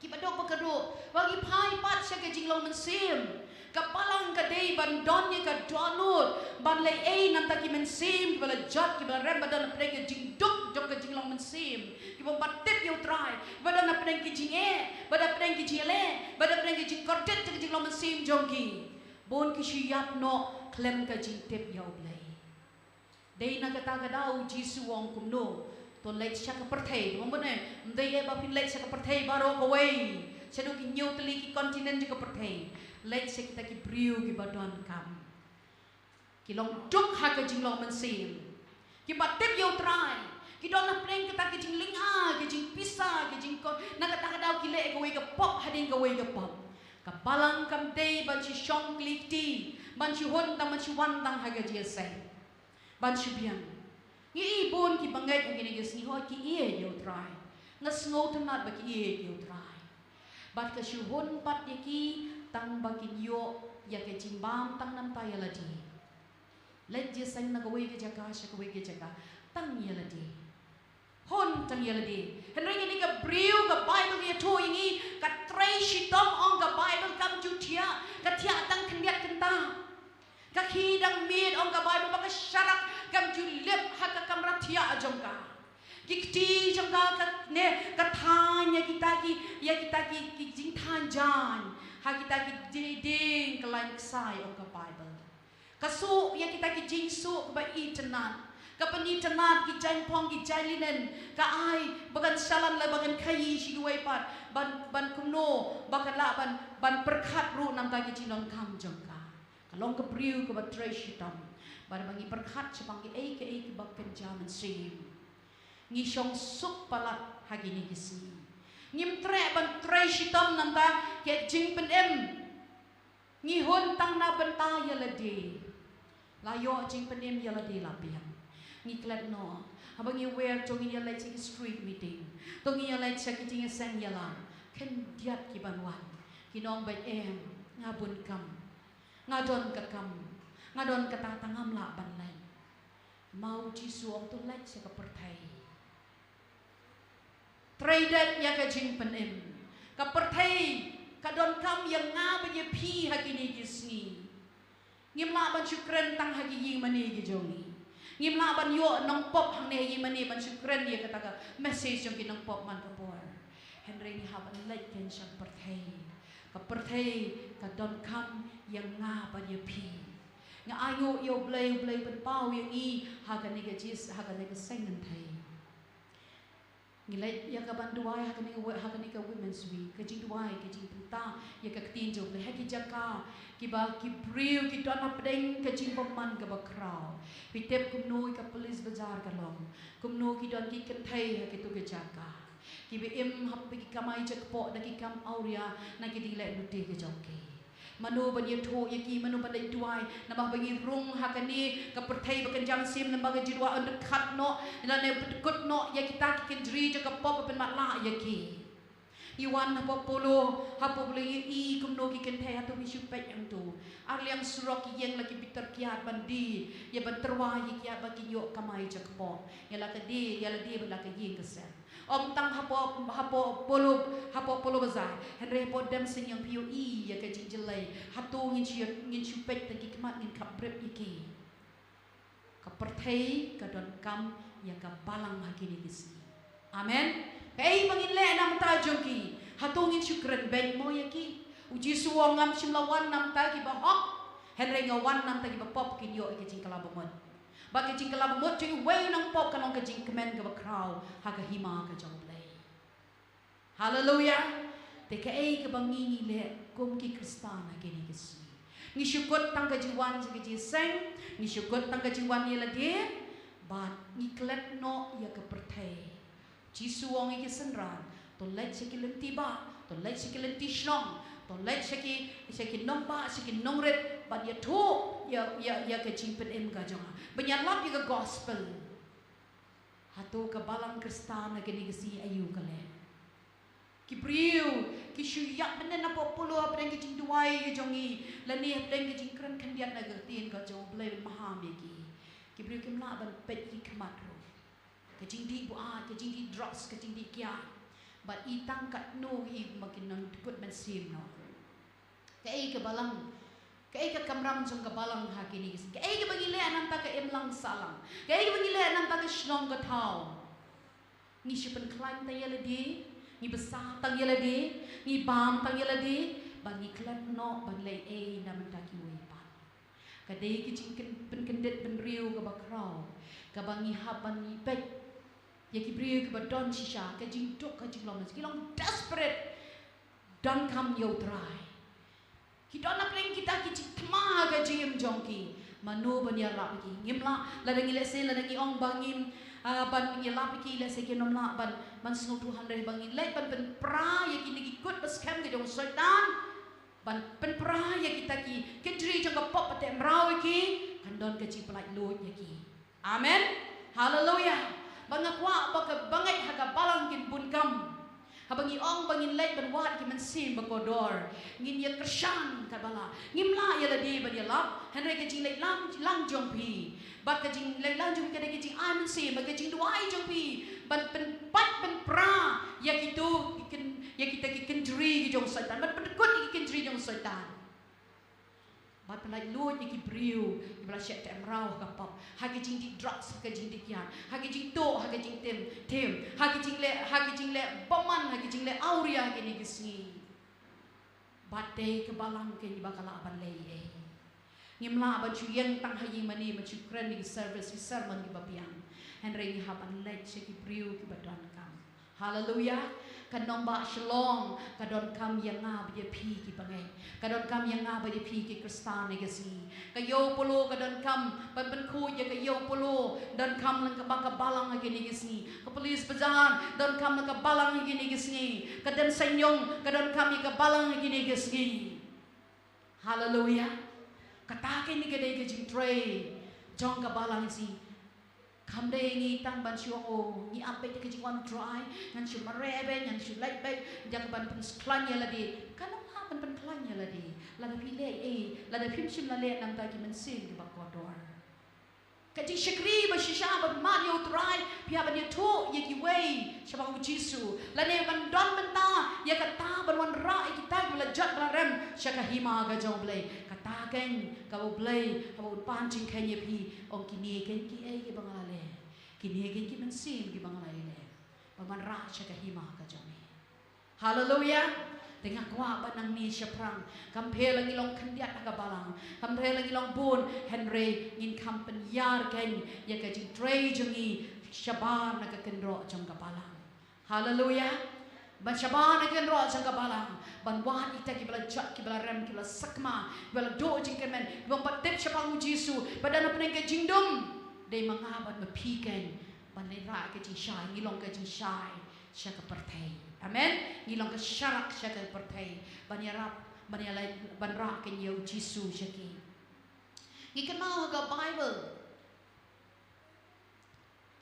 ki baduk ba kyrduh, ba ngi phai pat sha ka jinglong mynsiem. Ka balang ka dei ban don ïa ka dohnud ban leh ei namar ki mynsiem kiba la jot, kiba la rem, ba don hapdeng ka jingduk jong ka jinglong mynsiem, kiba ym pat tip ïa U Trai, ba don hapdeng ki jingeh, ba don hapdeng ki jingeh, ba don hapdeng ki jingkordit jong ka jinglong mynsiem jong ki. Bun ki shu ïap noh khlem ka jingtip ïa U Blei. Dei na kata ka daw U Jisu u ong kumno? To leit sha ka pyrthei. Kumno ne? Ym dei ba phin leit sha ka pyrthei baroh kawei, sha ki hynñiew tylli ki continent jong ka pyrthei. Leit sha kita ki briew kiba donkam, ki long duk ha ka jinglong mynsiem, kiba tip ïa U Trai, ki don hapdeng kata ka jinglynga, ka jingpisa, ka jingkor. Na kata ka daw ki leh kawei ka pop hadien kawei ka pop. Ka balang kam dei ban shu shong kli kti, ban shu hun tang, ban shu wan tang ha ka jingïaseng, ban shu biang. Ngi i bun kiba ngeit ha kine ki sngi, hooid ki ïeit ïa U Trai. Nga sngewtynnat ba ki ïeit ïa U Trai. Bad ka shu hun pat ïa ki tang ba kin ïoh ïa ka jingbam tang namar ïa lade. Leit jingïaseng na kawei ka jaka sha kawei ka jaka tang ïa lade. Hun tang ïa lade. Hynrei kane ka briew ka Baibl ka ïathuh ïa ngi, ka trei shitom, ong ka Baibl, kam ju thiah, ka thiah tang khyndiat kynta. Ka khie dang miet, ong ka Baibl, ba ka sharak kam ju lip ha ka kamra thiah jong ka. Ki kti jong ka, ka ne, ka thaiñ ïa kita ki, ïa kita ki, ki jingthaiñ jaiñ ha kita ki die-, dieng kyllaiñ ksai, ong ka Baibl. Ka suh ïa kita ki jingsuh kaba itynnad, ka pynitynnad ki jaiñ phong, ki jaiñ linen, ka ai ba kan shalan lane ba kan khaïi sha kiwei pat, ban, ban kumno ba kan lah ban, ban pyrkhat ruh namar ki jingdonkam jong ka. Ka long ka briew kaba trei shitom. Bad ba ngi pyrkhat shaphang kiei kiei kiba kynja mynsiem, ngi shong suk palat ha kine ki sngi. Ngim treh ban trei shitom namar ka jingpynim. Ngi hun tang na bynta ïa lade. La ïoh jingpynim ïa lade la biang. Ngi klet noh. Haba ngi wer, to ngin ïaleit sha ki street meeting, to ngin ïaleit sha ki jingïaseng ïalam, khyndiat ki ban wan. Kin ong beit, em, nga bun kam, nga don ka kam, nga don kata, tang ngam lah ban leit. Ma U Jisu u ong, to leit sha ka pyrthei. Trei dep ïa ka jingpynim. Ka pyrthei ka donkam ïa nga bad ïa phi ha kine ki sngi. Ngim lah ban shu kren tang ha ki ïing mane ki jong ngi. Ngim lah ban ïoh nongpop hangne ha ïing mane ban shu kren ïa kata ka message jong ki nongpop man ka por. Hynrei ngi hap ban leit kein sha ka pyrthei. Ka pyrthei ka donkam ïa nga bad ïa phi. Nga ainguh ïa U Blei, U Blei u pynpaw ïa ngi ha kane ka jis, ha kane ka seng kynthei. Ngi leit ïa ka ban duwai ha kane ka wo-, ha kane ka Women's Week, ka jingduwai, ka jingpynpaw ïa ka ktien jong U Blei ha ki jaka kiba ki briew ki don hapdeng ka jingbymman kaba khraw. Phi tip kumno ïa ka Police Bazar ka long, kumno ki don ki kynthei ha kito ki jaka, kiba im hapdeng ki kamai jakpoh da ki kam awria na ki jingleh lute ki jong ki. Mano ban ïathuh ïa ki, mano ban leit duwai, namar ba ngi rung ha kane ka pyrthei ba kynja mynsiem, namar ka jingduwai yn dkhat noh lane pyndkut noh ïa kita ki kynjri jong ka pop ba pynmatlah ïa ki. Ngi wan hapoh Polo, hapoh Polo ngi i kumno ki kynthei, hato ngi shu peit hangto? Ar liang surok ki ïeng la ki bitar kiad ban die, ïa ban tyrwa ïa kiad ba kin ïoh kamai jakpoh. Ïa la ka die, ïa la die bad la ka ïing ka sem. Ym tang hapoh, hapoh Polo, hapoh Polo Bazar, hynrei hapoh Demseiñ phi ïohi ïa ka jingjyllei. Hato ngin shu, ngin shu peit tang ki khmat, ngin khapbrip ïa ki? Ka pyrthei ka donkam ïa ka balang ha kine ki sngi. Amen. Kaei ba ngin leh na ka bynta jong ki? Hato ngin shu kren beiñ mo ïa ki? U Jisu u ong, ngam shym la wan na ka bynta kiba hok, hynrei nga wan na ka bynta kiba pop, kin ïoh ïa ka jingkylla bamut. Bad ka jingkylla bamut jong uwei u nongpop ka long ka jingkmen kaba khraw ha ka hima ka jong U Blei. Haleluia. Te kaei kaba ngi, ngi leh kum ki Khristan ha kine ki sngi? Ngi shu kut tang ka jingwan sha ka jingïaseng, ngi shu kut tang ka jingwan ïa lade, bad ngi klet noh ïa ka pyrthei. Jisu u ong ïa ki synran, to leit sha ki lynti bah, To leit sha ki lynti shnong, to leit sha ki, sha ki nongbah, sha ki nongrit, ban ïathuh ïa, ïa, ïa ka jingpynim ka jong nga, ban ïalap ïa ka gospel. Hato ka balang Khristan ha kine ki sngi aïu ka leh? Ki briew ki shu ïap mynnin hapoh Polo hapdeng ka jingduwai ka jong ngi, lane hapdeng ka jingkren khyndiat na ka ktien ka jong U Blei ban maham ïa ki. Ki briew kim lah ban peit ki khmat ruh. Ka jingdih buaid, ka jingdih drugs, ka jingdih kiad. Bad i tang katno hi ba kin nang dkut mynsiem noh. Kaei ka balang, kaei ka kamram jong ka balang ha kine ki sngi? Kaei kaba ngi leh na ka bynta ka imlang sahlang? Kaei kaba ngi leh na ka bynta ka shnong ka thaw? Ngi shu pynkhlaiñ tang ïa lade, ngi bsa tang ïa lade, ngi bam tang ïa lade, ba ngi klet noh ban leh ei na ka bynta kiwei pat. Ka dei ka jingpyn-, pynkyndit bynriew kaba khraw, kaba ngi hap ban ïa peit ïa ki briew kiba don shisha ka jingduk ka jinglong, ki long desperate, donkam ïa U Trai. Ki don hapdeng kita ki jingthma ka jingim jong ki. Mano ban ïarap ïa ki? Ngim lah, lada ngi lehse, lada ngi ong ba ngim, ah, ban ïalap ïa ki, lehse kim lah ban, ban sngewthuh, hynrei ba ngin leit ban pynpra ïa kine ki kut ba skhem ki jong u Soitan, ban pynpra ïa kita ki kynjri jong ka pop, ban teh mraw ïa ki, kan don ka jingpynlait luid ïa ki. Amen. Haleluya. Ba nga kwah ba ka bangeit ha ka balang kin bun kam. Haba ngi ong ba ngin leit ban wad ki mynsiem ba kordor, ngin ïa kyrshan ka bala. Ngim lah ïa lade ban ïalap, hynrei ka jingleit lang, lang jong phi, bad ka jingleit lang jong phi ka dei ka jingai mynsiem, bad ka jingduwai jong phi, ban pynpait pynpra ïa kito ki kyn-, ïa kita ki kynjri ki jong Soitan, ban pyndkut ïa ki kynjri jong Soitan. Bad pynlait luid ïa ki briew kiba la shah teh mraw ha ka pop, ha ki jingdih drugs, ha ki jingdih kiad, ha ki jingtuh, ha ki jingtim, tim, ha ki jingleh, ha ki jingleh bymman, ha ki jingleh awria ha kine ki sngi. Bad dei ka balang keiñ ba ka lah ban leh ei. Ngim lah ban shu ïeng tang ha ïing mane ban shu kren ïa ki service, ki sermon kiba biang. Hynrei ngi hap ban leit sha ki briew kiba donkam. Haleluya. Ka nongbah Shillong ka donkam ïa nga bad ïa phi ki bangeit. Ka donkam ïa nga bad ïa phi ki Khristan ha kine ki sngi. Ka Ïew Polo ka donkam ban pynkhuid ïa ka Ïew Polo, donkam lang kaba ka balang ha kine ki sngi. Ka Police Bazar donkam lang ka balang ha kine ki sngi. Ka Demseiñiung ka donkam ïa ka balang ha kine ki sngi. Haleluya. Kata keiñ ka dei ka jingtrei jong ka balang sngi. Kam dei ngi tang ban shu ong, oh, ngi ap beit ka jingwan U Trai, ngan shu mareh beit, ngan shu leit beit, ïa kaban pynkhlaiñ ïa lade. Kan ym lah ban pynkhlaiñ ïa lade lada phi leh ei, lada phim shym la leh na ka bynta ki mynsiem kiba kordor. Ka jingshakri ba shisha ban mad ïa U Trai, phi hap ban ïathuh ïa kiwei shaphang U Jisu, lane ban don bynta ïa kata, ban wanrah ïa kita kiba la jot ba la rem sha ka hima ka jong U Blei. Kata keiñ kaba U Blei haba un pan jingkheiñ ïa phi, ong, kine keiñ kiei kiba nga la leh. Kine keiñ ki mynsiem kiba nga la ïaleh ban wanrah sha ka hima ka jong me. Haleluya. Te nga kwah ba nangne shaphrang, kam pher la ngi long khyndiat ha ka balang, kam pher la ngi long bun, hynrei ngin kham pynïar keiñ ïa ka jingtrei jong ngi shabar na ka kynroh jong ka balang. Haleluya. Ban shabar na ka kynroh jong ka balang, ban wad ïa kita kiba la jot, kiba la rem, kiba la sakma, kiba la duh jingkyrmen, kiba ym pat tip shaphang U Jisu, ba don hapdeng ka jingdum. Dei ma nga bad ma phi keiñ ban leit rah ka jingshai, ngi long ka jingshai sha ka pyrthei. Amen. Ngi long ka sharak sha ka pyrthei, ban ïarap, ban ïaleh, ban rah keiñ ïa U Jisu sha ki. Ngi kynmaw ha ka Baibl,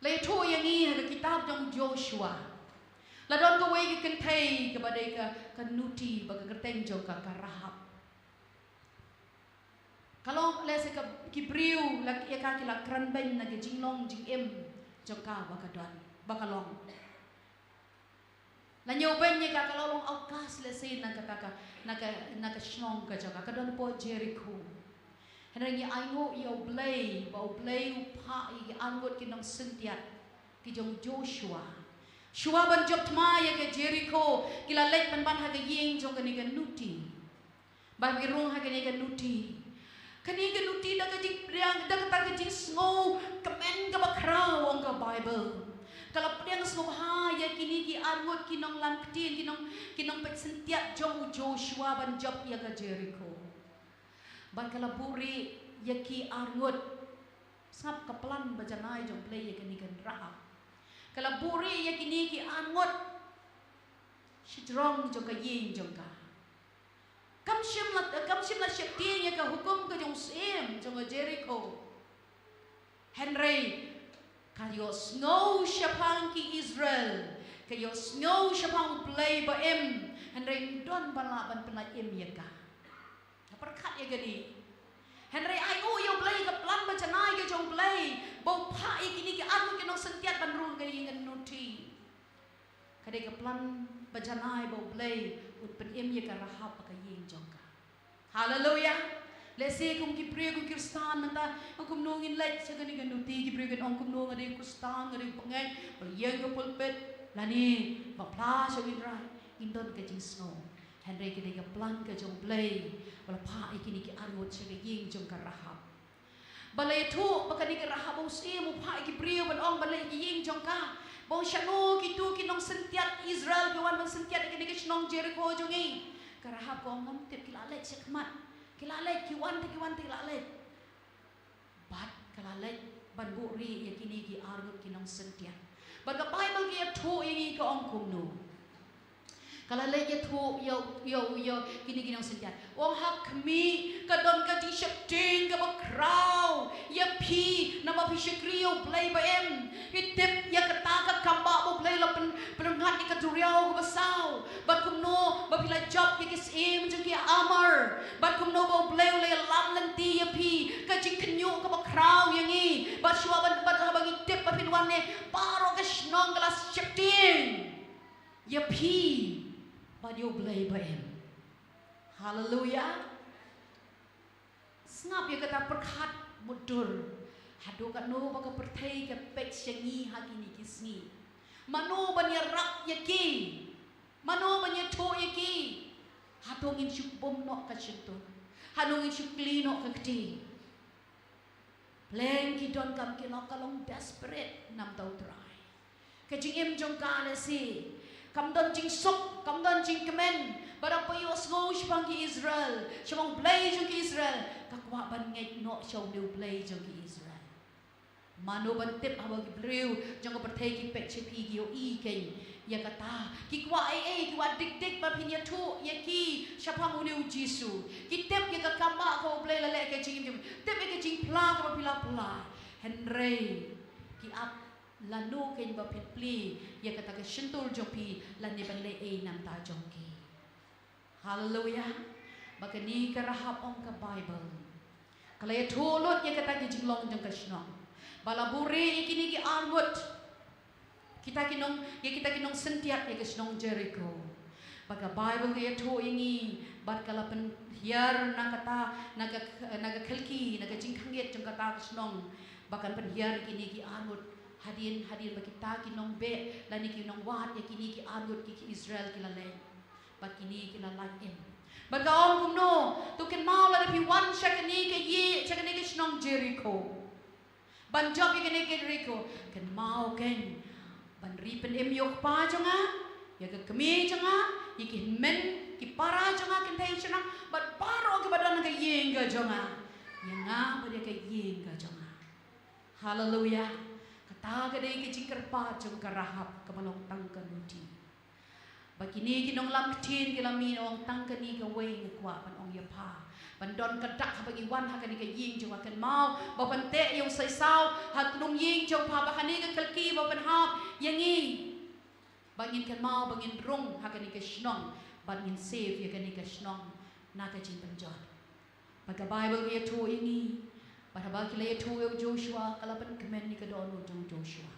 la ïathuh ïa ngi ha ka kitab jong Joshua, la don kawei ka kynthei kaba dei ka, ka nuti, ba ka kyrteng jong ka ka Rahab. Ka long, lehse ka, ki briew la, ïa ka ki la kren beiñ na ka jinglong jingim jong ka ba ka don, ba ka long. La ñiew beiñ ïa ka, ka la long outcast lehse na kata ka, na ka, na ka shnong ka jong ka, ka don hapoh Jericho. Hynrei ngi ainguh ïa U Blei ba U Blei u phah ïa ki arngut ki nongsyntiat ki jong Joshua. Shuwa ban jop thma ïa ka Jericho, ki la leit ban ban ha ka ïing jong kane ka nuti. Ba ki rung ha kane ka nuti. Kane ka nuti da ka jingpdiang, da kata ka jingsngew kmen kaba khraw, ong ka Baibl. Ka la pdiang sngewbha ïa kine ki arngut ki nonglam ktien, ki nong, ki nongpeit syntiat jong u Joshua ban jop ïa ka Jericho. Bad ka la buhrieh ïa ki arngut. Sngap ka plan ba janai jong U Blei ïa kane ka Rahab. Ka la buhrieh ïa kine ki arngut. shajrong jong ka ïing jong ka. Kam shym la, kam shym la sheptieng ïa ka hukum ka jong u syiem jong ka Jeriko. Hynrei ka ïohsngew shaphang ki Israel, ka ïohsngew shaphang U Blei ba im, hynrei ym don ba lah ban pynlait im ïa ka. Nga pyrkhat ïa kane. Hynrei ai u ïa U Blei ka plan ba janai ka jong U Blei ba u phah ïa kine ki arngut ki nongsyntiat ban rung ka ïing ka nuti. Ka dei ka plan ba janai ba U Blei un pynim ïa ka Rahab ha ka ïing jong ka. Haleluya. Lehse kum ki briew kum Khristan mynta, kumno ngin leit sha kane ka nuti, ki briew kin ong kumno nga dei Khristan, nga dei bangeit, ba ïeng ka pulpit, lane ba phla sha u Trai, ngin don ka jingsngew. Hynrei ka dei ka plan ka jong U Blei ba la phah ïa kine ki arngut sha ka ïing jong ka Rahab. Ba la ïathuh ba kane ka Rahab u syiem u phah ïa ki briew ban ong ban leit ïa ka ïing jong ka, ba ong shano kito ki nongsyntiat Israel ki wan ban syntiat ïa kane ka shnong Jeriko jong ngi. Ka Rahab ka ong ngam tip, ki la leit shakhmat, ki la leit, ki wan te ki wan te ki la leit. Bad ka la leit ban buhrieh ïa kine ki arngut ki nongsyntiat. Bad ka Baibl ka ïathuh ïa ngi ka ong kumno. Ka la leit ïathuh ïa, ïa, ïa kine ki nongsyntiat. U ong ha khmih ka don ka jingsheptieng kaba khraw ïa phi, namar phi shakri ïa U Blei ba im. Phi tip ïa kata ka kambah ba U Blei la pyn, pynrngat ïa ka duriaw kaba saw. Bad kumno ba phi la jop ïa ki syiem jong ki Amor. Bad kumno ba U Blei u la ïalam lynti ïa phi, ka jingkhynñiuh kaba khraw ïa ngi. Bad shuwa ban, bad haba ngi tip ba phin wan ne, baroh ka shnong ka la sheptieng ïa phi bad ïa U Blei ba im. Haleluya. Sngap ïa kata, pyrkhat mutdur. Haduh katno ba ka pyrthei ka peit sha ngi ha kine ki sngi. Mano ban ïarap ïa ki? Mano ban ïathuh ïa ki? Hato ngin shu bum noh ka shyntur? Hato ngin shu kli noh ka kti? Pleng ki donkam ki long, ka long desperate na bynta U Trai. Ka jingim jong ka lehse kam don jingsuk, kam don jingkmen. Bad haba ïohsngew shaphang ki Israel, shaphang U Blei jong ki Israel, ka kwah ban ngeit noh sha une U Blei jong ki Israel. Mano ban tip haba ki briew jong ka pyrthei ki peit sha phi, ki ïohi kein ïa kata, ki kwah ei ei, ki kwah dik dik ba phin ïathuh ïa ki shaphang une U Jisu. Ki tip ïa ka kambah kaba U Blei la leh ha ka jingim jong phi, tip ïa ka jingphla kaba phi la phla. Hynrei ki ap lano kein ba phin plie ïa kata ka shyntur jong phi lane ban leh ei na bynta jong ki. Haleluya. Ba kane ka Rahab, ong ka Baibl, ka la ïathuh lut ïa kata ka jinglong jong ka shnong. Ba la buhrieh ïa kine ki arngut, kita ki nong, ïa kita ki nongsyntiat ïa ka shnong Jeriko. Bad ka Baibl ka ïathuh ïa ngi, bad ka la pynhiar na kata, na ka, na ka khlki, na ka jingkhangit jong kata ka shnong. Ba kan pynhiar ïa kine ki arngut hadien, hadien ba kita ki nongbeh lane ki nongwad ïa kine ki arngut ki, ki Israel ki la leit. Bad kine ki la lait im. Bad ka ong kumno, to kynmaw lada phi wan sha kane ka ïing, sha kane ka shnong Jeriko, ban jop ïa kane ka Jeriko, kynmaw kein ban ri pynim ïa u kpa jong nga, ïa ka kmie jong nga, ïa ki hynmen ki para jong nga, kynthei shynrang, bad baroh kiba don ha ka ïing ka jong nga, ïa nga bad ïa ka ïing ka jong nga. Haleluya. Kata ka dei ka jingkyrpad jong ka Rahab kaba long tang ka nuti. Ba kine ki nonglam ktien ki la mih, ong tang kane kawei nga kwah ban ong ïa pha. Ban don ka dak haba ngi wan ha kane ka ïing jong nga, kynmaw ba phan teh ïa u saisaw ha tnum ïing jong pha, ba kane ka khlki ba phan hap ïa ngi. Ba ngin kynmaw ba ngin rung ha kane ka shnong, bad ngin save ïa kane ka shnong na ka jingpynjot. Bad ka Baibl ka ïathuh ïa ngi, bad haba ki la ïathuh ïa u Joshua, ka la pynkmen ïa ka dohnud jong u Joshua.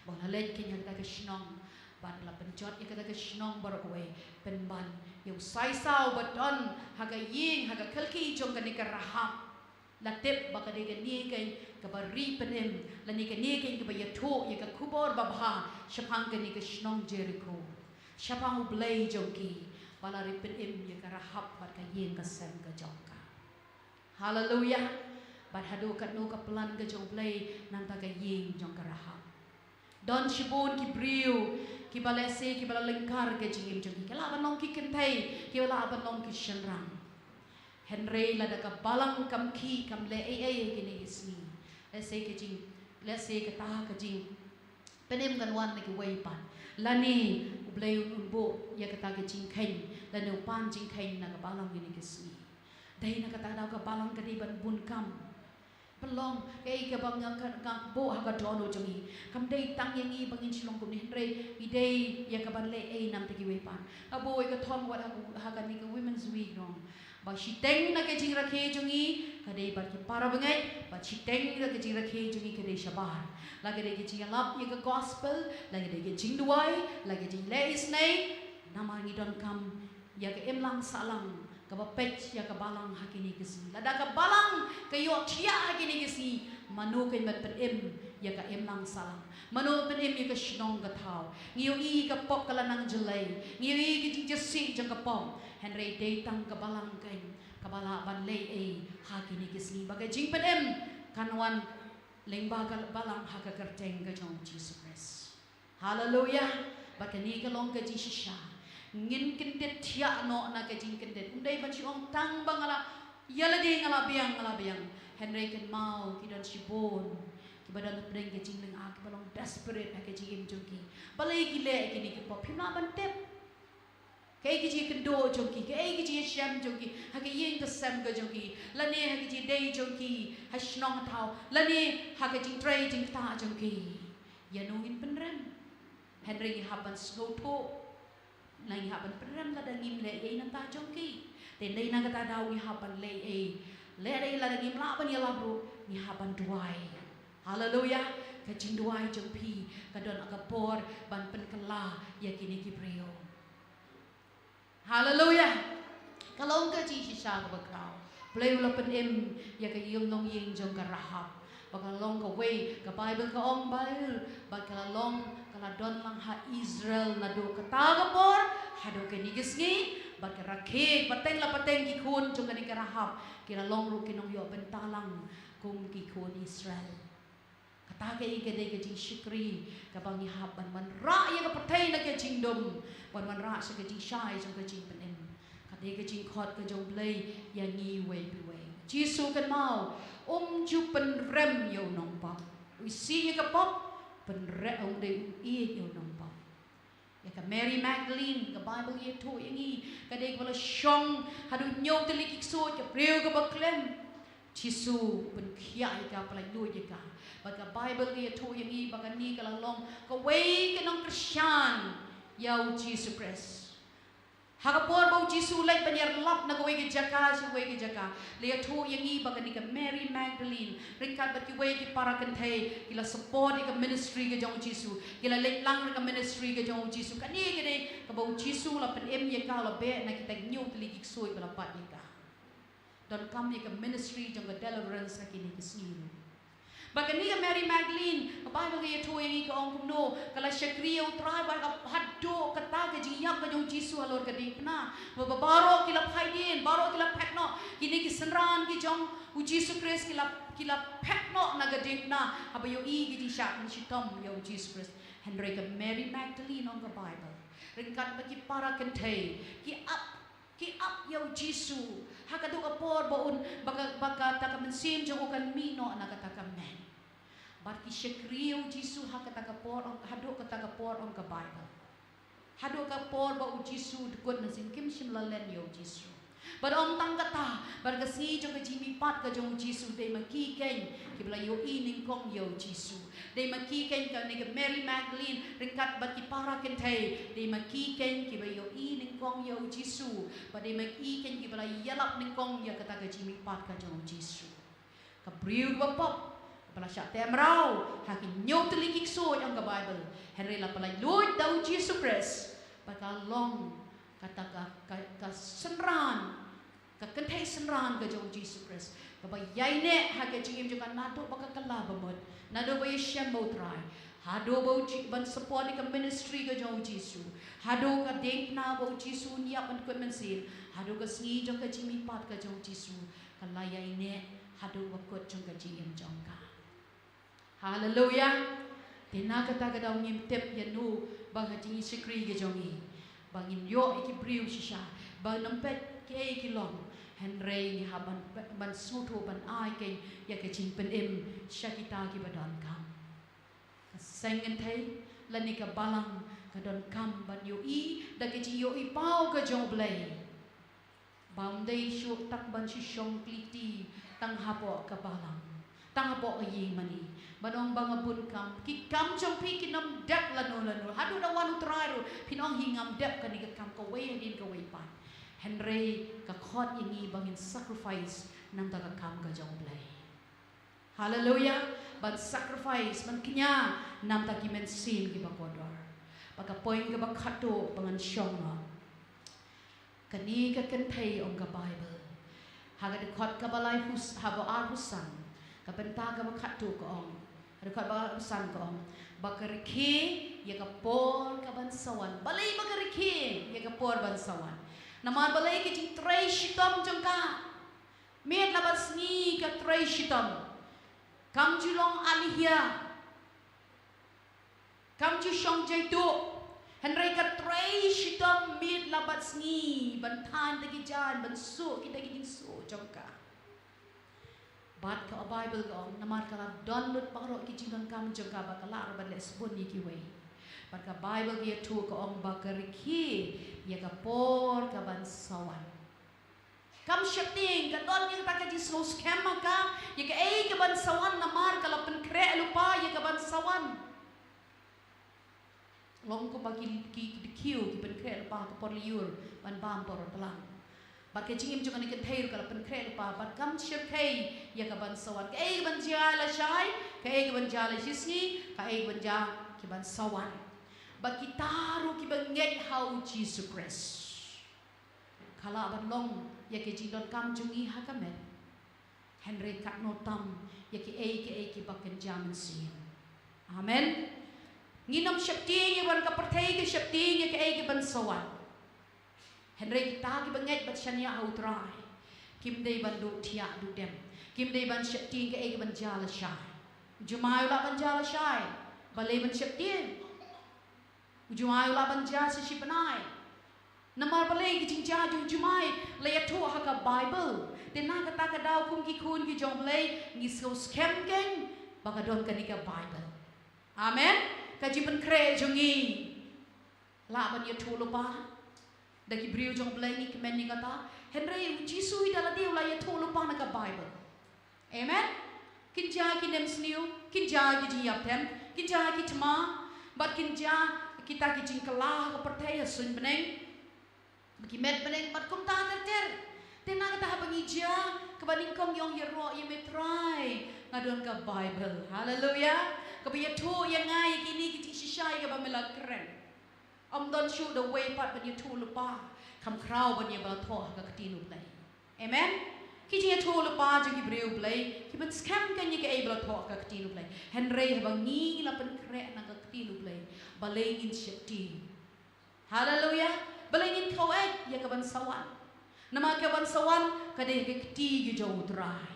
Ba u la leit kein ha kata ka shnong, bad la pynjot ïa kata ka shnong baroh kawei, pynban ïa u saisaw ba don ha ka ïing, ha ka khlki jong kane ka Rahab. La tip ba ka dei kane kein kaba ri pynim, lane kane kein kaba ïathuh ïa ka khubor babha shaphang kane ka shnong Jeriko, shaphang U Blei jong ki, ba la ri pynim ïa ka Rahab bad ka ïing ka sem ka jong ka. Haleluya. Bad haduh katno ka plan ka jong U Blei na bynta ka ïing jong ka Rahab. Don shibun ki briew kiba lehse kiba la lyngkar ka jingim jong ki, ki lah ban long ki kynthei, ki lah ban long ki shynrang. Hynrei lada ka balang kam khih, kam leh ei ei ha kine ki sngi, lehse ka jing, lehse kata ka jingpynim kan wan na kiwei pat, lane u Blei un buh ïa kata ka jingkheiñ, lane u pan jingkheiñ na ka balang kine ki sngi. Dei na kata ka daw ka balang ka dei ban bun kam. Pynlong, kaei kaba nga ka, ka buh ha ka dohnud jong ngi. Kam dei tang ïa ngi ba ngin shu long kumne, hynrei ngi dei ïa ka ban leh ei namar kiwei pat. Nga buh ïa ka thong wat ha ka, ha kane ka Women's Week noh. Ba shiteng na ka jingrakhe jong ngi ka dei bad ki para bangeit, ba shiteng na ka jingrakhe jong ngi ka dei shabar. La ka dei ka jingïalap ïa ka gospel, la ka dei ka jingduwai, la ka jingleh isynei, namar ngi donkam ïa ka imlang sahlang kaba peit ïa ka balang ha kine ki sngi. Lada ka balang ka ïohthiah ha kine ki sngi, mano kan ban pynim ïa ka imlang sahlang? Mano pynim ïa ka shnong ka thaw? Ngi ïohi ka pop ka la nang jlei, ngi ïohi ka jingjasieh jong ka pop. Hynrei dei tang ka balang keiñ kaba lah ban leh ei ha kine ki sngi, ba ka jingpynim kan wan lyngba ka balang ha ka kyrteng ka jong u Jisu Khrist. Haleluya. Bad kane ka long ka jingshisha. Ngin kyndit thiah noh na ka jingkyndit. Ym dei ban shu ong tang ba nga la, ïa lade nga la biang, nga la biang. Hynrei kynmaw ki don shibun kiba don hapdeng ka jinglyngngoh, kiba long desperate ha ka jingim jong ki. Balei ki leh kine ki pop? Phim lah ban tip. Kaei ka jingkynduh jong ki, kaei ka jingshem jong ki ha ka ïing ka sem ka jong ki, lane ha ka jingdei jong ki ha shnong thaw, lane ha ka jingtrei jingktah jong ki. Ïano ngin pynrem? Hynrei ngi hap ban sngewthuh, ngi hap ban pynrem lada ngim leh ei na ka bynta jong ki. Te dei na kata ka daw ngi hap ban leh ei. Leh ei lada ngim lah ban ïalap ruh, ngi hap ban duwai. Haleluya. Ka jingduwai jong phi ka don ka bor ban pynkylla ïa kine ki briew. Haleluya. Ka long ka jingshisha kaba khraw. Blei u la pynim ïa ka ïing longïing jong ka Rahab. Ba ka long kawei, ka Baibl ka ong ba, ba ka la long, ka la don lang ha Israel naduh kata ka por haduh kine ki sngi. Bad ka rakhe, pateng la pateng ki khun jong kane ka Rahab, ki la long ruh ki nongïoh bynta lang kum ki khun Israel. Kata ka dei ka jingshakri kaba ngi hap ban wanrah ïa ka pyrthei na ka jingdum, ban wanrah sha ka jingshai jong ka jingpynim. Ka dei ka jingkhot ka jong Blei ïa ngi iwei pa iwei. Jisu kynmaw, um ju pynrem ïa u nongpop. U isih ïa ka pop, pynrem, um dei u ïeit ïa u nongpop. Ïa ka Mary Magdalene, ka Baibl ka ïathuh ïa ngi, ka dei kaba la shong haduh hynñiew tylli ki ksuid, ka briew kaba khlem. Jisu u pynkhiah ïa ka, pyllait luid ïa ka. Bad ka Baibl ka ïathuh ïa ngi ba kane ka la long kawei ka nongkyrshan ïa u Jisu Khrist. Ha ka por ba u Jisu u leit ban ïalap na kawei ka jaka sha kawei ka jaka, la ïathuh ïa ngi ba kane ka Mary Magdalene ryngkat bad kiwei ki para kynthei ki la support ïa ka ministry ka jong u Jisu, ki la leit lang ïa ka ministry ka jong u Jisu. Kane ka dei kaba u Jisu u la pynim ïa ka, u la beh na kita ki hynñiew tylli ki ksuid ba la bat ïa ka. Donkam ïa ka ministry jong ka deliverance ha kine ki sngi ruh. Ba kane ka Mary Magdalene, ka Baibl ka ïathuh ïa ngi ka ong kumno, ka la shakri ïa u Trai bad ka, haduh kata ka jingïap ka jong u Jisu halor ka diengphna. Ba, ba baroh ki la phai dien, baroh ki la phet noh, kine ki synran ki jong u Jisu Khrist ki la, ki la phet noh na ka diengphna haba ïohi ki jingshah pynshitom ïa u Jisu Khrist. Hynrei ka Mary Magdalene, ong ka Baibl, ryngkat bad ki para kynthei, ki ap, ki ap ïa u Jisu ha kaduh ka por ba un, ba ka, ba kata ka mynsiem jong u kan mih noh na kata ka met. Bad ki shakri ïa u Jisu ha kata ka por, ong, haduh kata ka por, ong ka Baibl. Haduh ka por ba u Jisu u dkut mynsiem, kim shym la len ïa u Jisu. Bad ym tang kata, bad ka sngi jong ka jingmihpat ka jong u Jisu, dei ma ki keiñ kiba la ïohi nyngkong ïa u Jisu. Dei ma ki keiñ, kane ka Mary Magdalene ryngkat bad ki para kynthei, dei ma ki keiñ kiba ïohi nyngkong ïa u Jisu. Bad dei ma ki keiñ kiba la ïalap nyngkong ïa kata ka jingmihpat ka jong u Jisu. Ka briew kaba pop, kaba la shah teh mraw ha ki hynñiew tylli ki ksuid, ong ka Baibl. Hynrei la pyllait luid da u Jisu Khrist. Bad ka long kata ka, ka, ka synran, ka kynthei synran ka jong u Jisu Khrist, kaba ïaineh ha ka jingim jong ka naduh ba ka kylla bamut, naduh ba ïashem bad u Trai, haduh ba u Ji-, ban support ïa ka ministry ka jong u Jisu, haduh ka diengphna ba u Jisu un ïap, un kut mynsiem, haduh ka sngi jong ka jingmihpat ka jong u Jisu. Ka la ïaineh haduh ba kut jong ka jingim jong ka. Haleluya. Te na kata ka daw ngim tip ïano ba ha jingshakri ka jong ngi, ba ngin ïoh ïa ki briew shisha, ba ngim peit kiei ki long. Hynrei ngi hap ban, ban sngewthuh ban ai keiñ ïa ka jingpynim sha kita kiba donkam. Ka seng kynthei lane ka balang Ka donkam ban ïohi da ka jingïohi paw ka jong U Blei. Ba ym dei shuh tang ban shu shong kylli tang hapoh ka balang, tang hapoh ka ïing mane. Ban ong ba nga bun kam, ki kam jong phi kin ym dep lano lano. Haduh da wan U Trai ruh phin ong hi ngam dep kane ka kam, kawei hadien kawei pat. Hynrei ka khot ïa ngi ba ngin sacrifice namar ka kam ka jong U Blei. Haleluia. Ban sacrifice, ban kñia namar ki mynsiem kiba kordor. Bad ka point kaba khatduh ba ngan shong noh. Kane ka kynthei, ong ka Baibl ha ka dkhot kaba lai hus, haba ar husang, ka bynta kaba khatduh ka ong, ka dkhot ba ar husang ka ong ba ka rkhie ïa ka por kaban sa wan. Balei ba ka rkhie ïa ka por ban sa wan? Namar balei? Ka jingtrei shitom jong ka. Miet la bad sngi ka trei shitom. Kam ju long alihia, kam ju shong jaituh. Hynrei ka trei shitom miet la bad sngi ban thaiñ da ki jaiñ, ban suh kita ki jingsuk jong ka. Bad ka Baibl ka ong, namar ka la don lut baroh ki jingdonkam jong ka, bad ka lah ruh ban leh sbun ïa kiwei. Bad ka Baibl ka ïathuh ka ong ba ka rkhie ïa ka por kaban sa wan. Kam sheptieng, ka don ïa kata ka jingsngewskhem ha ka ïa kaei kaban sa wan, namar ka la pynkhreh lypa ïa kaban sa wan. Long kumba ki, ki, ki dkhiew ki pynkhreh lypa ha ka por lyiur ban bam por tlang. Bad ka jingim jong kane ka kynthei ruh ka la pynkhreh lypa bad kam shyrkhei ïa kaban sa wan. Kaei kaban jia lashai, kaei kaban jia lashisngi, kaei kaban jia kiban sa wan. Bad kita ruh kiba ngeit ha U Jisu Khrist, ka lah ban long ïa ki jingdonkam jong ngi ha ka met. Hynrei katno tam ïa kiei kiei kiba kynja mynsiem. Amen. Ngin ym sheptieng ïa kaban, ka pyrthei ka sheptieng ïa kiei kiban sa wan. Hynrei kita kiba ngeit bad shaniah ha U Trai kim dei ban duh thiah duh dem. Kim dei ban sheptieng kaei kaban jia lashai. U jumai u lah ban jia lashai. Balei ban sheptieng? U jumai u lah ban jia shi shi bnai. Namar balei? Ki jingjia jong u jumai la ïathuh ha ka Baibl. Te na kata ka daw kum ki khun ki jong U Blei ngi sngewskhem kein ba ka don kane ka Baibl. Amen. Ka jingpynkhreh jong ngi lah ban ïathuh lypa da ki briew jong U Blei, ngi kmen ïa kata. Hynrei U Jisu hi da lade u la ïathuh lypa na ka Baibl. Amen. Kin jia ki nemsniew, kin jia ki jingïap them, kin jia ki thma, bad kin jia kita ki jingkylla ha ka pyrthei, ha suiñ bneng, ki met bneng bad kumta ter ter. Te na kata haba ngi jia, kaba nyngkong ngi ong, ïaroh ïa me Trai, nga don ka Baibl. Haleluia. Kaba ïathuh ïa nga ïa kine ki jingshisha ïa kaba me la kren. Ym don shuh da uwei pat ban ïathuh lypa, kham khraw ban ïa ba la thoh ha ka ktien U Blei. Amen. Ki jingïathuh lypa jong ki briew U Blei ki pynskhem kein ïa kaei ba la thoh ha ka ktien U Blei. Hynrei haba ngi la pynkhreh na ka ktien U Blei, balei ngin sheptieng? Haleluia. Balei ngin khaw ïa kaban sa wan? Namar kaban sa wan ka dei ha ka kti jong U Trai.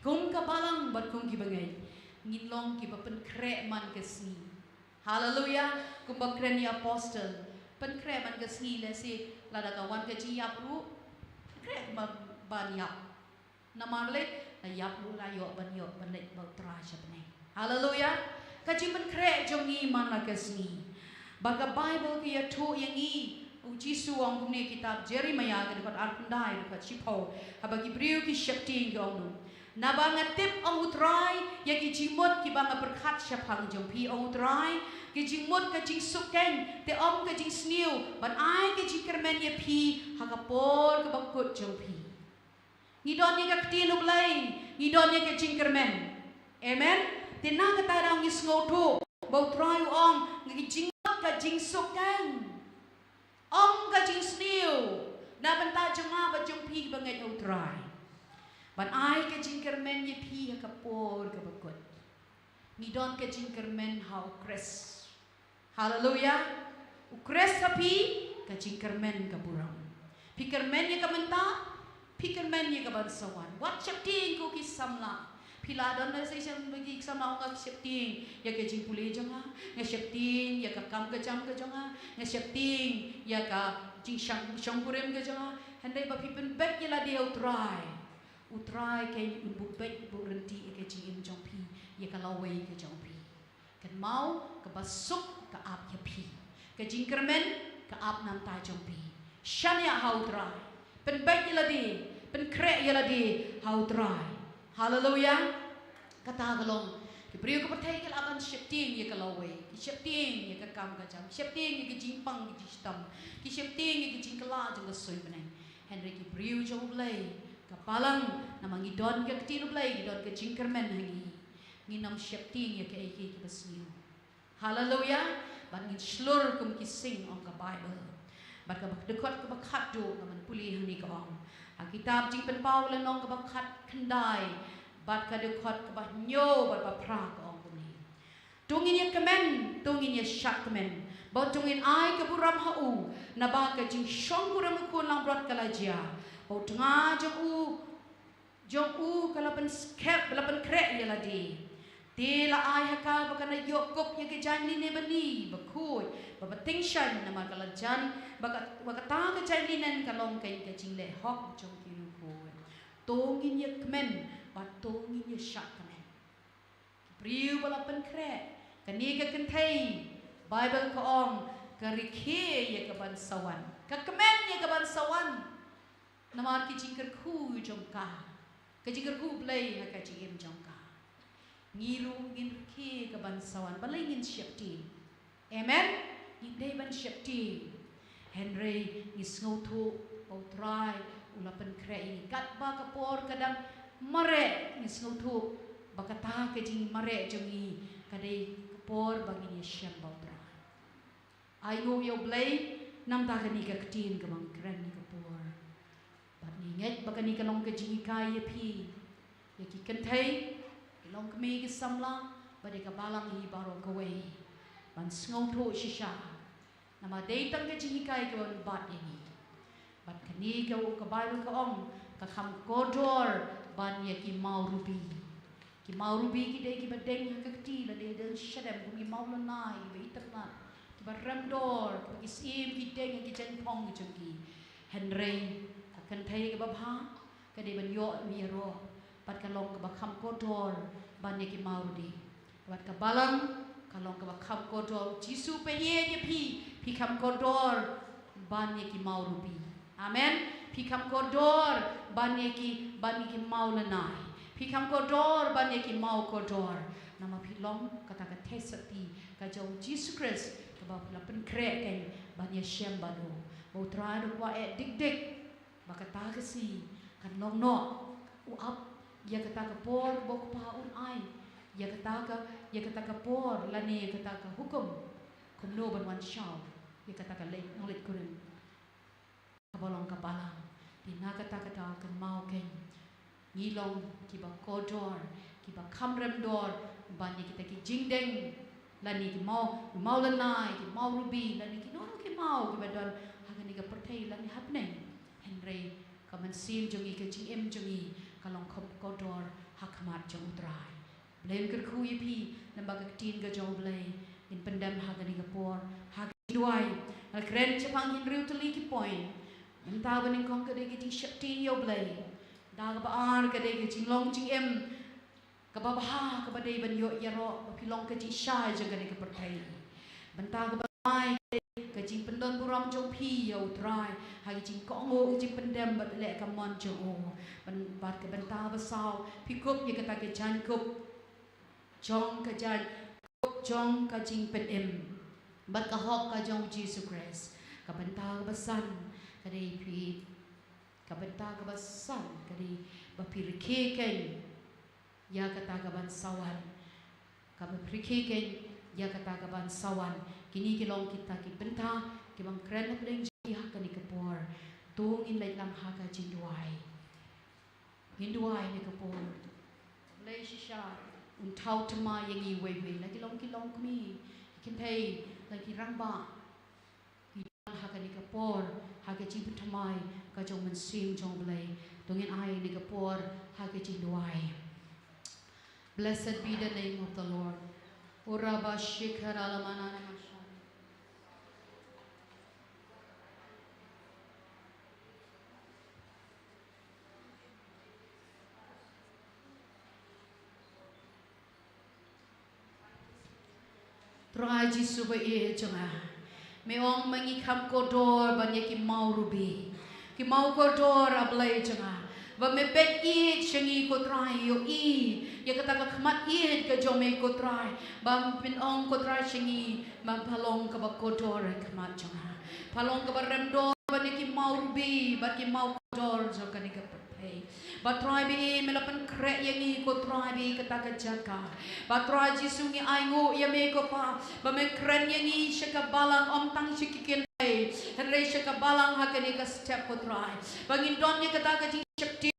Kum ka balang bad kum ki bangeit, ngin long kiba pynkhreh man ka sngi. Haleluia. Kumba kren ïa u apostol, pynkhreh man ka sngi, lehse lada ka wan ka jingïap ruh, pynkhreh ban, ban ïap. Namar leh, la ïap ruh la ïoh ban ïoh ban leit bad U Trai sha bneng. Haleluia. Ka jingpynkhreh jong ngi man la ka sngi. Ba ka Baibl ka ïathuh ïa ngi, U Jisu u ong kumne, kitab Jeremaïa ka dkhot arphew khyndai, dkhot shiphew, haba ki briew ki sheptieng ki ong kumne: Naba nga tip, ong U Trai, ïa ki jingmut kiba nga pyrkhat shaphang jong phi, ong U Trai, ki jingmut ka jingsuk kein, te ym ka jingsniew, ban ai ka jingkyrmen ïa phi ha ka por kaba kut jong phi. Ngi don ïa ka ktien U Blei, ngi don ïa ka jingkyrmen. Amen. Te na kata ka daw ngi sngewthuh ba U Trai u ong, nga ki jingmut ka jingsuk kein, ym ka jingsniew, na bynta jong nga bad jong phi kiba ngeit ha U Trai, ban ai ka jingkyrmen ïa phi ha ka por kaba kut. Ngi don ka jingkyrmen ha U Khrist. Haleluia. U Khrist ha phi, ka jingkyrmen ka burom. Phi kyrmen ïa ka mynta, phi kyrmen ïa kaban sa wan. Wat sheptieng ko ki samla. Phi la don na station ba ki samla, nga sheptieng ïa ka jingpule jong nga, nga sheptieng ïa ka kam ka jam ka jong nga, nga sheptieng ïa ka jingshang, shongkurim ka jong nga. Hynrei ba phi pynbeit ïa lade ha U Trai, U Trai kein un buh beit, buh ryntih ïa ka jingim jong phi, ïa ka lawei ka jong phi. Kynmaw, kaba suk ka ap ïa phi. Ka jingkyrmen ka ap namar jong phi. Shaniah ha U Trai. Pynbeit ïa lade, pynkhreh ïa lade ha U Trai. Haleluia. Kata ka long, ki briew ka pyrthei ki lah ban sheptieng ïa ka lawei, ki sheptieng ïa ka kam ka jam, sheptieng ïa ka jingpang ka jingshitom, ki sheptieng ïa ka jingkylla jong ka suiñ bneng. Hynrei ki briew jong U Blei, ka balang, namar ngi don ka ktien U Blei, ngi don ka jingkyrmen ha ngi. Ngin ym sheptieng ïa kaei kaei kaba sniew. Haleluia. Bad ngin shlur kum ki sing, ong ka Baibl. Bad ka dkhot kaba khatduh, ka ban pule hangne ka ong, ha kitab Jingpynpaw lynnong kaba khatkhyndai, bad ka dkhot kaba hynñiew bad ba phra, ka ong kumne: To ngin ïa kmen, to ngin ïa shad kmen, bad to ngin ai ka burom ha u, naba ka jingshong burom u khun langbrot ka la jia, bad u tnga jong u, jong u ka la pynskhem, la pynkhreh ïa lade. Te la ai ha ka ba kan ïoh kup ïa ka jaiñ linen bani bakhuid, ba, ba tyngshaiñ, namar ka la jan ba ka, ba kata ka jaiñ linen ka long ka, ka jingleh hok jong ki riewkhuid. To ngin ïa kmen, bad to ngin ïa shad kmen. Briew ba la pynkhreh, kane ka kynthei, Baibl ka ong, ka rkhie ïa ka ban sa wan. Ka kmen ïa ka ban sa wan. Namar ki jingkyrkhu jong ka, ka jingkyrkhu Blei ha ka jingim jong ka. Ngi ruh ngin rkhie ka ban sa wan, balei ngin sheptieng? Amen. Ngi dei ban sheptieng. Hynrei ngi sngewthuh ba U Trai u la pynkhreh ïa ngi. Katba ka por ka dang mareh, ngi sngewthuh ba kata ka jingmareh jong ngi ka dei ka por ba ngin ïashem bad U Trai. Ai nguh ïa U Blei namar kane ka ktien kaba ngi kren ha kane ka por. Bad ngi ngeit ba kane ka long ka jinghikai ïa phi, ïa ki kynthei, ki longkmie, ki samla, bad ïa ka balang hi baroh kawei, ban sngewthuh shisha. Namar dei tang ka jinghikai kaban bat ïa ngi. Bad kane ka, ka Baibl ka ong, ka kham kordor ban ïa ki maw rubi. Ki maw rubi ki dei kiba deng ha ka kti, lane dei shadem, kum ki maw lanai kiba itynnad, kiba rem dor, kiba ki syiem ki deng ha ki jaiñphong jong ki. Hynrei ka kynthei kaba bha ka dei ban ïoh ïaroh, bad ka long kaba kham kordor ban ïa ki maw rubi. Bad ka balang ka long kaba kham kordor. Jisu pynïaid ïa phi, phi kham kordor ban ïa ki maw rubi. Amen. Phi kham kordor ban ïa ki, ban ïa ki maw lanai. Phi kham kordor ban ïa ki maw kordor. Namar phi long kata ka theisotti ka jong U Jisu Khrist, kaba phi la pynkhreh keiñ ban ïashem bad u. Ba U Trai u kwah eh dik dik ba kata ka sngi kan long noh, u ap ïa kata ka por ba u Kpa un ai, ïa kata ka, ïa kata ka por lane ïa kata ka hukum kumno ban wan shaw ïa kata ka leit, nongleit kurim kaba long ka balang. Te na kata kata kynmaw keiñ, ngi long kiba kordor, kiba kham rem dor ban ïa kita ki jingdeng, lane ki maw, ki maw lanai, ki maw rubi, lane kino kino ki maw kiba don ha kane ka pyrthei lane ha bneng. Hynrei ka mynsiem jong ngi, ka jingim jong ngi ka long kham kordor ha khmat jong U Trai. Blei un kyrkhu ïa phi, namar ka ktien ka jong U Blei ngin pyndem ha kane ka por, ha ka jingduwai. Nga la kren shaphang hynriew tylli ki point. Mynta ba nyngkong ka dei ka jingsheptieng ïa U Blei. Bynta kaba ar ka dei ka jinglong jingim kaba bha, kaba dei ban ïoh ïaroh ba phi long ka jingshai jong kane ka pyrthei. Bynta kaba lai ka dei ka jingpyndonburom jong phi ïa U Trai ha ka jingkohnguh, ka jingpyndem bad leh ka mon jong u. Bad, bad ka bynta ba saw, phi kup ïa kata ka jaiñkup jong ka jaiñ, kup jong ka jingpynim bad ka hok ka jong U Jisu Khrist. Ka bynta kaba san ka dei phi, ka bynta kaba san ka dei ba phi rkhie keiñ ïa kata ka ban sa wan. Kaba phi rkhie keiñ ïa kata ka ban sa wan. Kine ki long kita ki bynta kiba nga kren hapdeng jong ngi ha kane ka por. To ngin leit lang ha ka jingduwai. Ngin duwai ha kane ka por. Blei shisha un thaw thymmai ïa ngi iwei iwei, la ki long ki longkmie, ki kynthei, la ki rangbah. Ngi duwai ha kane ka por ha ka jingpynthymmai ka jong u Mynsiem jong U Blei. To ngin ai ha kane ka por ha ka jingduwai. Blessed be the name of the Lord. Ora ba shikhar alamana namashan. Trai Jisu ba ïeit jong nga. Me ong ma ngi kham kordor ban ïa ki maw rubi, ki maw kordor, A Blei jong nga. Ba me peit ïeit sha ngi ko Trai, ïohi ïa kata ka khmat ïeit ka jong me ko Trai. Ba phin ong ko Trai sha ngi, ba pha long kaba kordor ha khmat jong nga. Pha long kaba rem dor ban ïa ki maw rubi bad ki maw kordor jong kane ka pyrthei. Ba Trai ba ïeit, me la pynkhreh ïa ngi ko Trai ba ïeit kata ka jaka. Ba Trai Jisu ngi ainguh ïa me ko Pa, ba me kren ïa ngi sha ka balang, ym tang sha ki kynthei, hynrei sha ka balang ha kane ka step ko Trai. Ba ngin don ïa kata ka jingshakti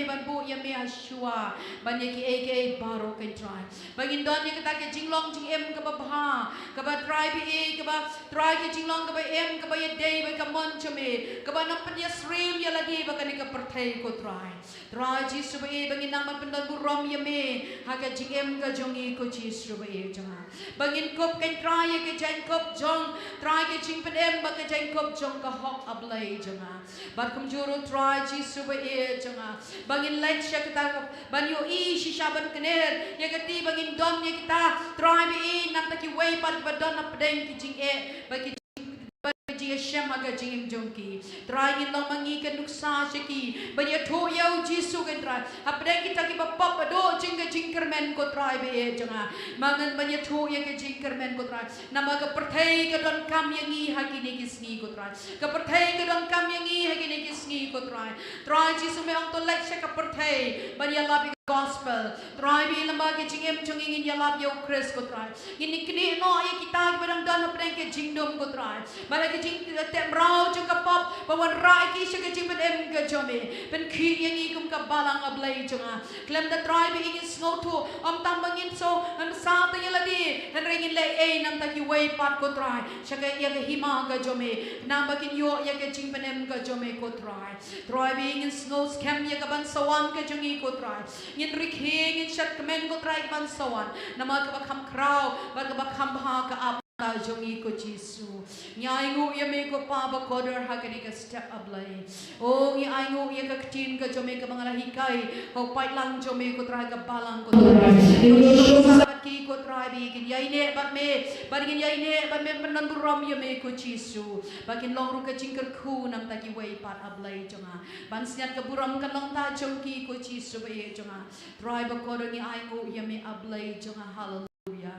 ban buh ïa me ha shuwa ban ïa kiei kiei baroh ko Trai. Ba ngin don ïa kata ka jinglong jingim kaba bha, kaba Trai ba ïeit, kaba Trai ka jinglong kaba im, kaba ïadei bad ka mon jong me, kaba nang pynïasyriem ïa lade bad kane ka pyrthei ko Trai. Trai Jisu ba ïeit, ba ngin nang ban pyndonburom ïa me ha ka jingim ka jong ngi ko Jisu ba ïeit jong nga. Ba ngin kup ko Trai ïa ka jingkup jong Trai ka jingpynim bad ka jingkup jong ka hok, A Blei jong nga. Bad kumjuh ruh Trai Jisu ba ïeit jong nga, ba ngin leit sha kata ka, ban ïohi shisha ban kner ïa kata, ba ngin don ïa kita Trai ba ïeit, namar kiwei pat ba don hapdeng ki jingeh bad ki jing, bad ki jingïashem ha ka jingim jong ki. Trai ngin long ma ngi ka nuksa sha ki, ban ïathuh ïa u Jisu ko Trai. Hapdeng kita kiba pop ba duh jong ka jingkyrmen ko Trai ba ïeit jong nga, ma ngan ban ïathuh ïa ka jingkyrmen ko Trai. Namar ka pyrthei ka donkam ïa ngi ha kine ki sngi ko Trai. Ka pyrthei ka donkam ïa ngi ha kine ki sngi ko Trai. Trai Jisu me ong to leit sha ka pyrthei ban ïalap ïa ka gospel. Trai ba ïeit, lem bad ka jingim jong ngi ngin ïalap ïa u Khrist ko Trai. Ngin ïa knieh noh ïa kita kiba dang don hapdeng ka jingdum ko Trai. Bad ha ka jingteh mraw jong ka pop ba wanrah ïa ki sha ka jingpynim ka jong me. Pynkhih ïa ngi kum ka balang, A Blei jong nga. Khlem da Trai ba ïeit ngin sngewthuh, ym tang ba ngin shu, ngin sa tang ïa lade, hynrei ngin leh ei namar kiwei pat ko Trai sha ka, ïa ka hima ka jong me, namar ba kin ïoh ïa ka jingpynim ka jong me ko Trai. Trai ba ïeit ngin sngew skhem ïa ka ban sa wan ka jong ngi ko Trai. Ngin rkhie, ngin shad kmen ko Trai ka ban sa wan, namar kaba kham khraw bad kaba kham bha ka ap ka jong ngi ko Jisu. Ngi ainguh ïa me ko Pa ba kordor ha kane ka step, A Blei. O, ngi ainguh ïa ka ktien ka jong me kaba nga la hikai ha u paidlang jong me ko Trai, ka balang ko Trai. Ngi sngewsarong bad ki ko Trai ba kin ïaineh bad me, bad kin ïaineh bad me, pyndonburom ïa me ko Jisu. Ba kin long ruh ka jingkyrkhu namar kiwei pat, A Blei jong nga. Ban synñiat ka burom kan long ta jong ki ko Jisu ba ïeit jong nga. Trai ba kordor ngi ainguh ïa me, A Blei jong nga. Haleluia.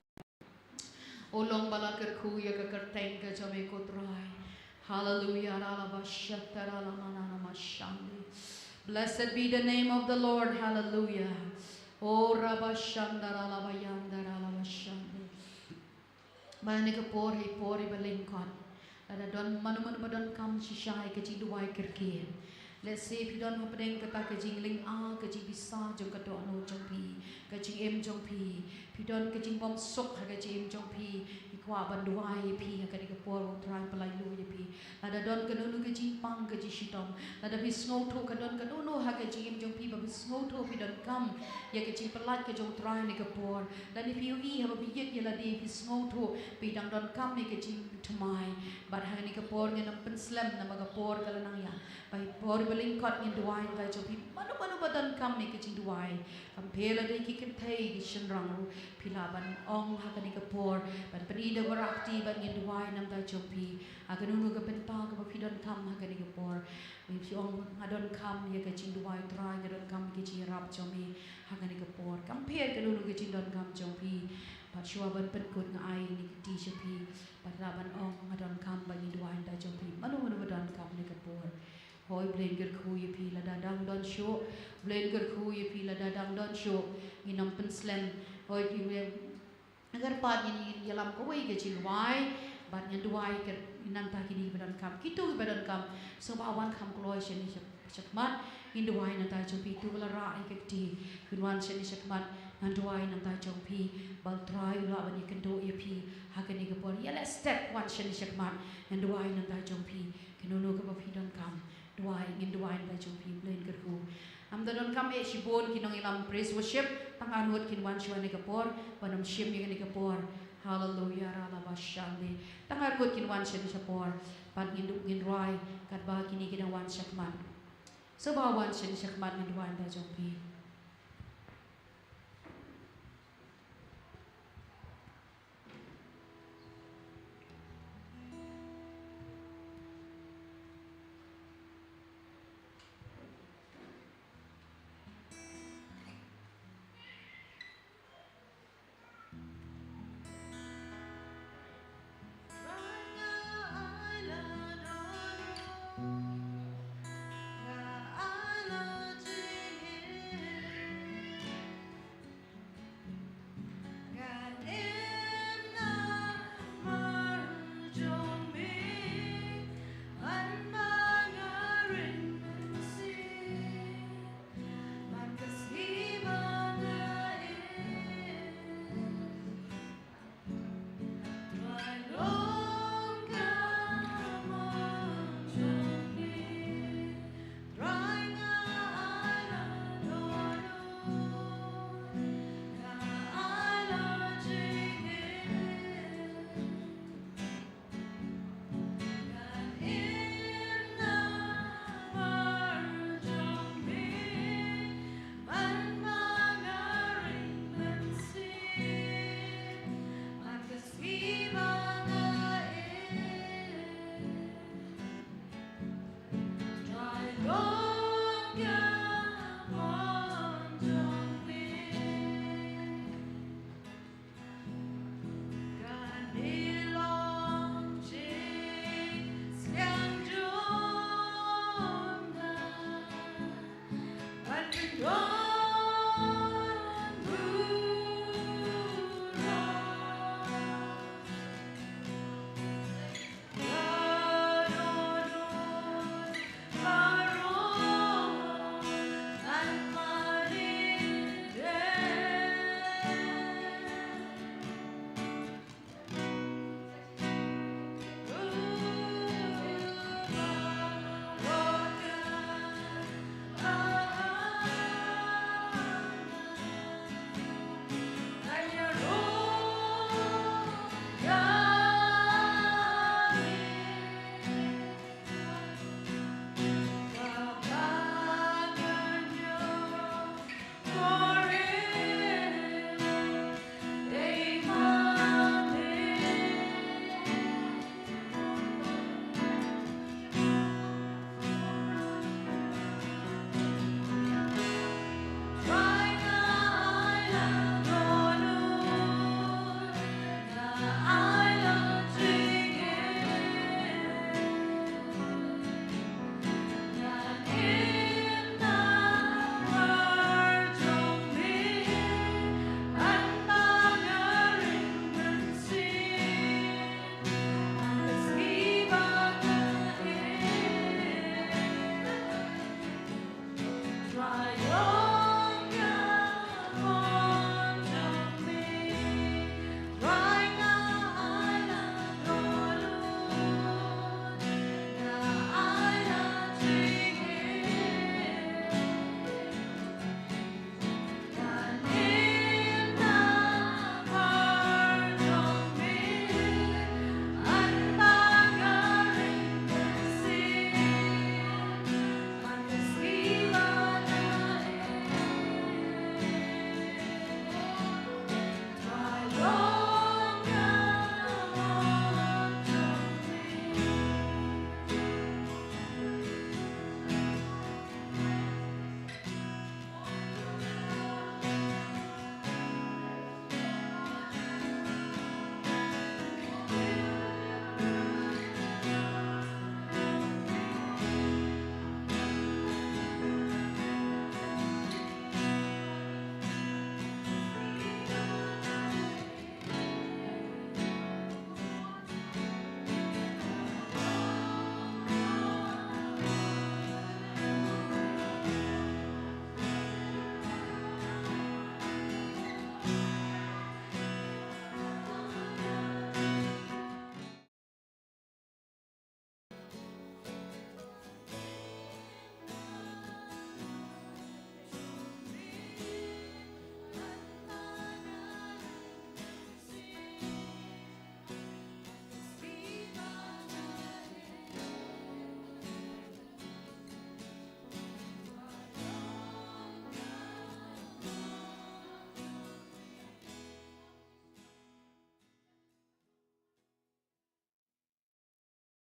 O long ba la kyrkhu ïa ka kyrteng ka jong me ko Trai. Haleluia, ra la ba shata ra la manana mashande. Blessed be the name of the Lord. Hallelujah. O ra ba shanda ra la ba yanda ra la ba shande. Ba ha kane ka por, ha i por iba lyngkot, lada don mano mano ba donkam shisha ïa ka jingduwai kyrkieh. Lehse phi don hapdeng kata ka jinglynga, ka jingbisa jong ka dohnud jong phi, ka jingim jong phi. Phi don ka jingbymsuk ha ka jingim jong phi. Ngi kwah ban duwai ïa phi ha kane ka por, ba u Trai un pyllait lut ïa phi. Lada don kano kano ka jingpang, ka jingshitom, lada phi sngewthuh ka don kano kano ha ka jingim jong phi ba phi sngewthuh phi donkam ïa ka jingpyllait ka jong u Trai ha kane ka por. Lane phi ïohi haba phi ïit ïa lade, phi sngewthuh phi dang donkam ïa ka jingthymmai. Bad ha kane ka por ngin ym pynslem namar ka por ka la nang ïaid. Ba ha i por iba lyngkot ngin duwai na ka bynta jong phi. Mano mano ba donkam ïa ka jingduwai, kam pher lada ki kynthei, ki shynrang ruh, phi lah ban ong ha kane ka por, ban pyni da ka rakti, bad ngin duwai na ka bynta jong phi. Ha kano kano ka bynta kaba phi donkam ha kane ka por, phi ong nga donkam ïa ka jingduwai Trai, nga donkam ïa ka jingïarap jong me ha kane ka por. Kam pher kano kano ka jingdonkam jong phi. Bad shuwa ban pynkut nga ai ïa kane ka kti sha phi. Bad lah ban ong nga donkam ba ngin duwai na ka bynta jong phi. Mano mano ba donkam ha kane ka por. Hooid, Blei un kyrkhu ïa phi lada dang don shuh. Blei un kyrkhu ïa phi lada dang don shuh. Ngin ym pynslem. Hooid, ngin, ngan kyrpad ngin, ngin ïalam kawei ka jingduwai. Bad ngin duwai ïa nangta kine kiba donkam. Kito kiba donkam, sngewbha wan kham kloi shane sha, shakhmat. Ngin duwai na ka bynta jong phi. To ba la rah ïa ka kti, phin wan shane shakhmat. Ngan duwai na ka bynta jong phi. Ba u Trai u lah ban ïakynduh ïa phi ha kane ka por. Ïaleh step wan shane shakhmat. Ngan duwai na ka bynta jong phi. Kano kano kaba phi donkam, duwai, ngin duwai na ka bynta jong phi. Blei un kyrkhu. Ym da donkam eh shibun ki nongïalam praise worship, tang arngut kin wan shuwa ha kane ka por ban ym shim ïa kane ka por. Haleluia, ra la ba shande. Tang arngut kin wan shuwa ha kane ka por. Bad ngin duh, ngin rwai katba kine ki dang wan shakhmat. Sngewbha wan shuwa ha kane shakhmat, ngin duwai na ka bynta jong phi.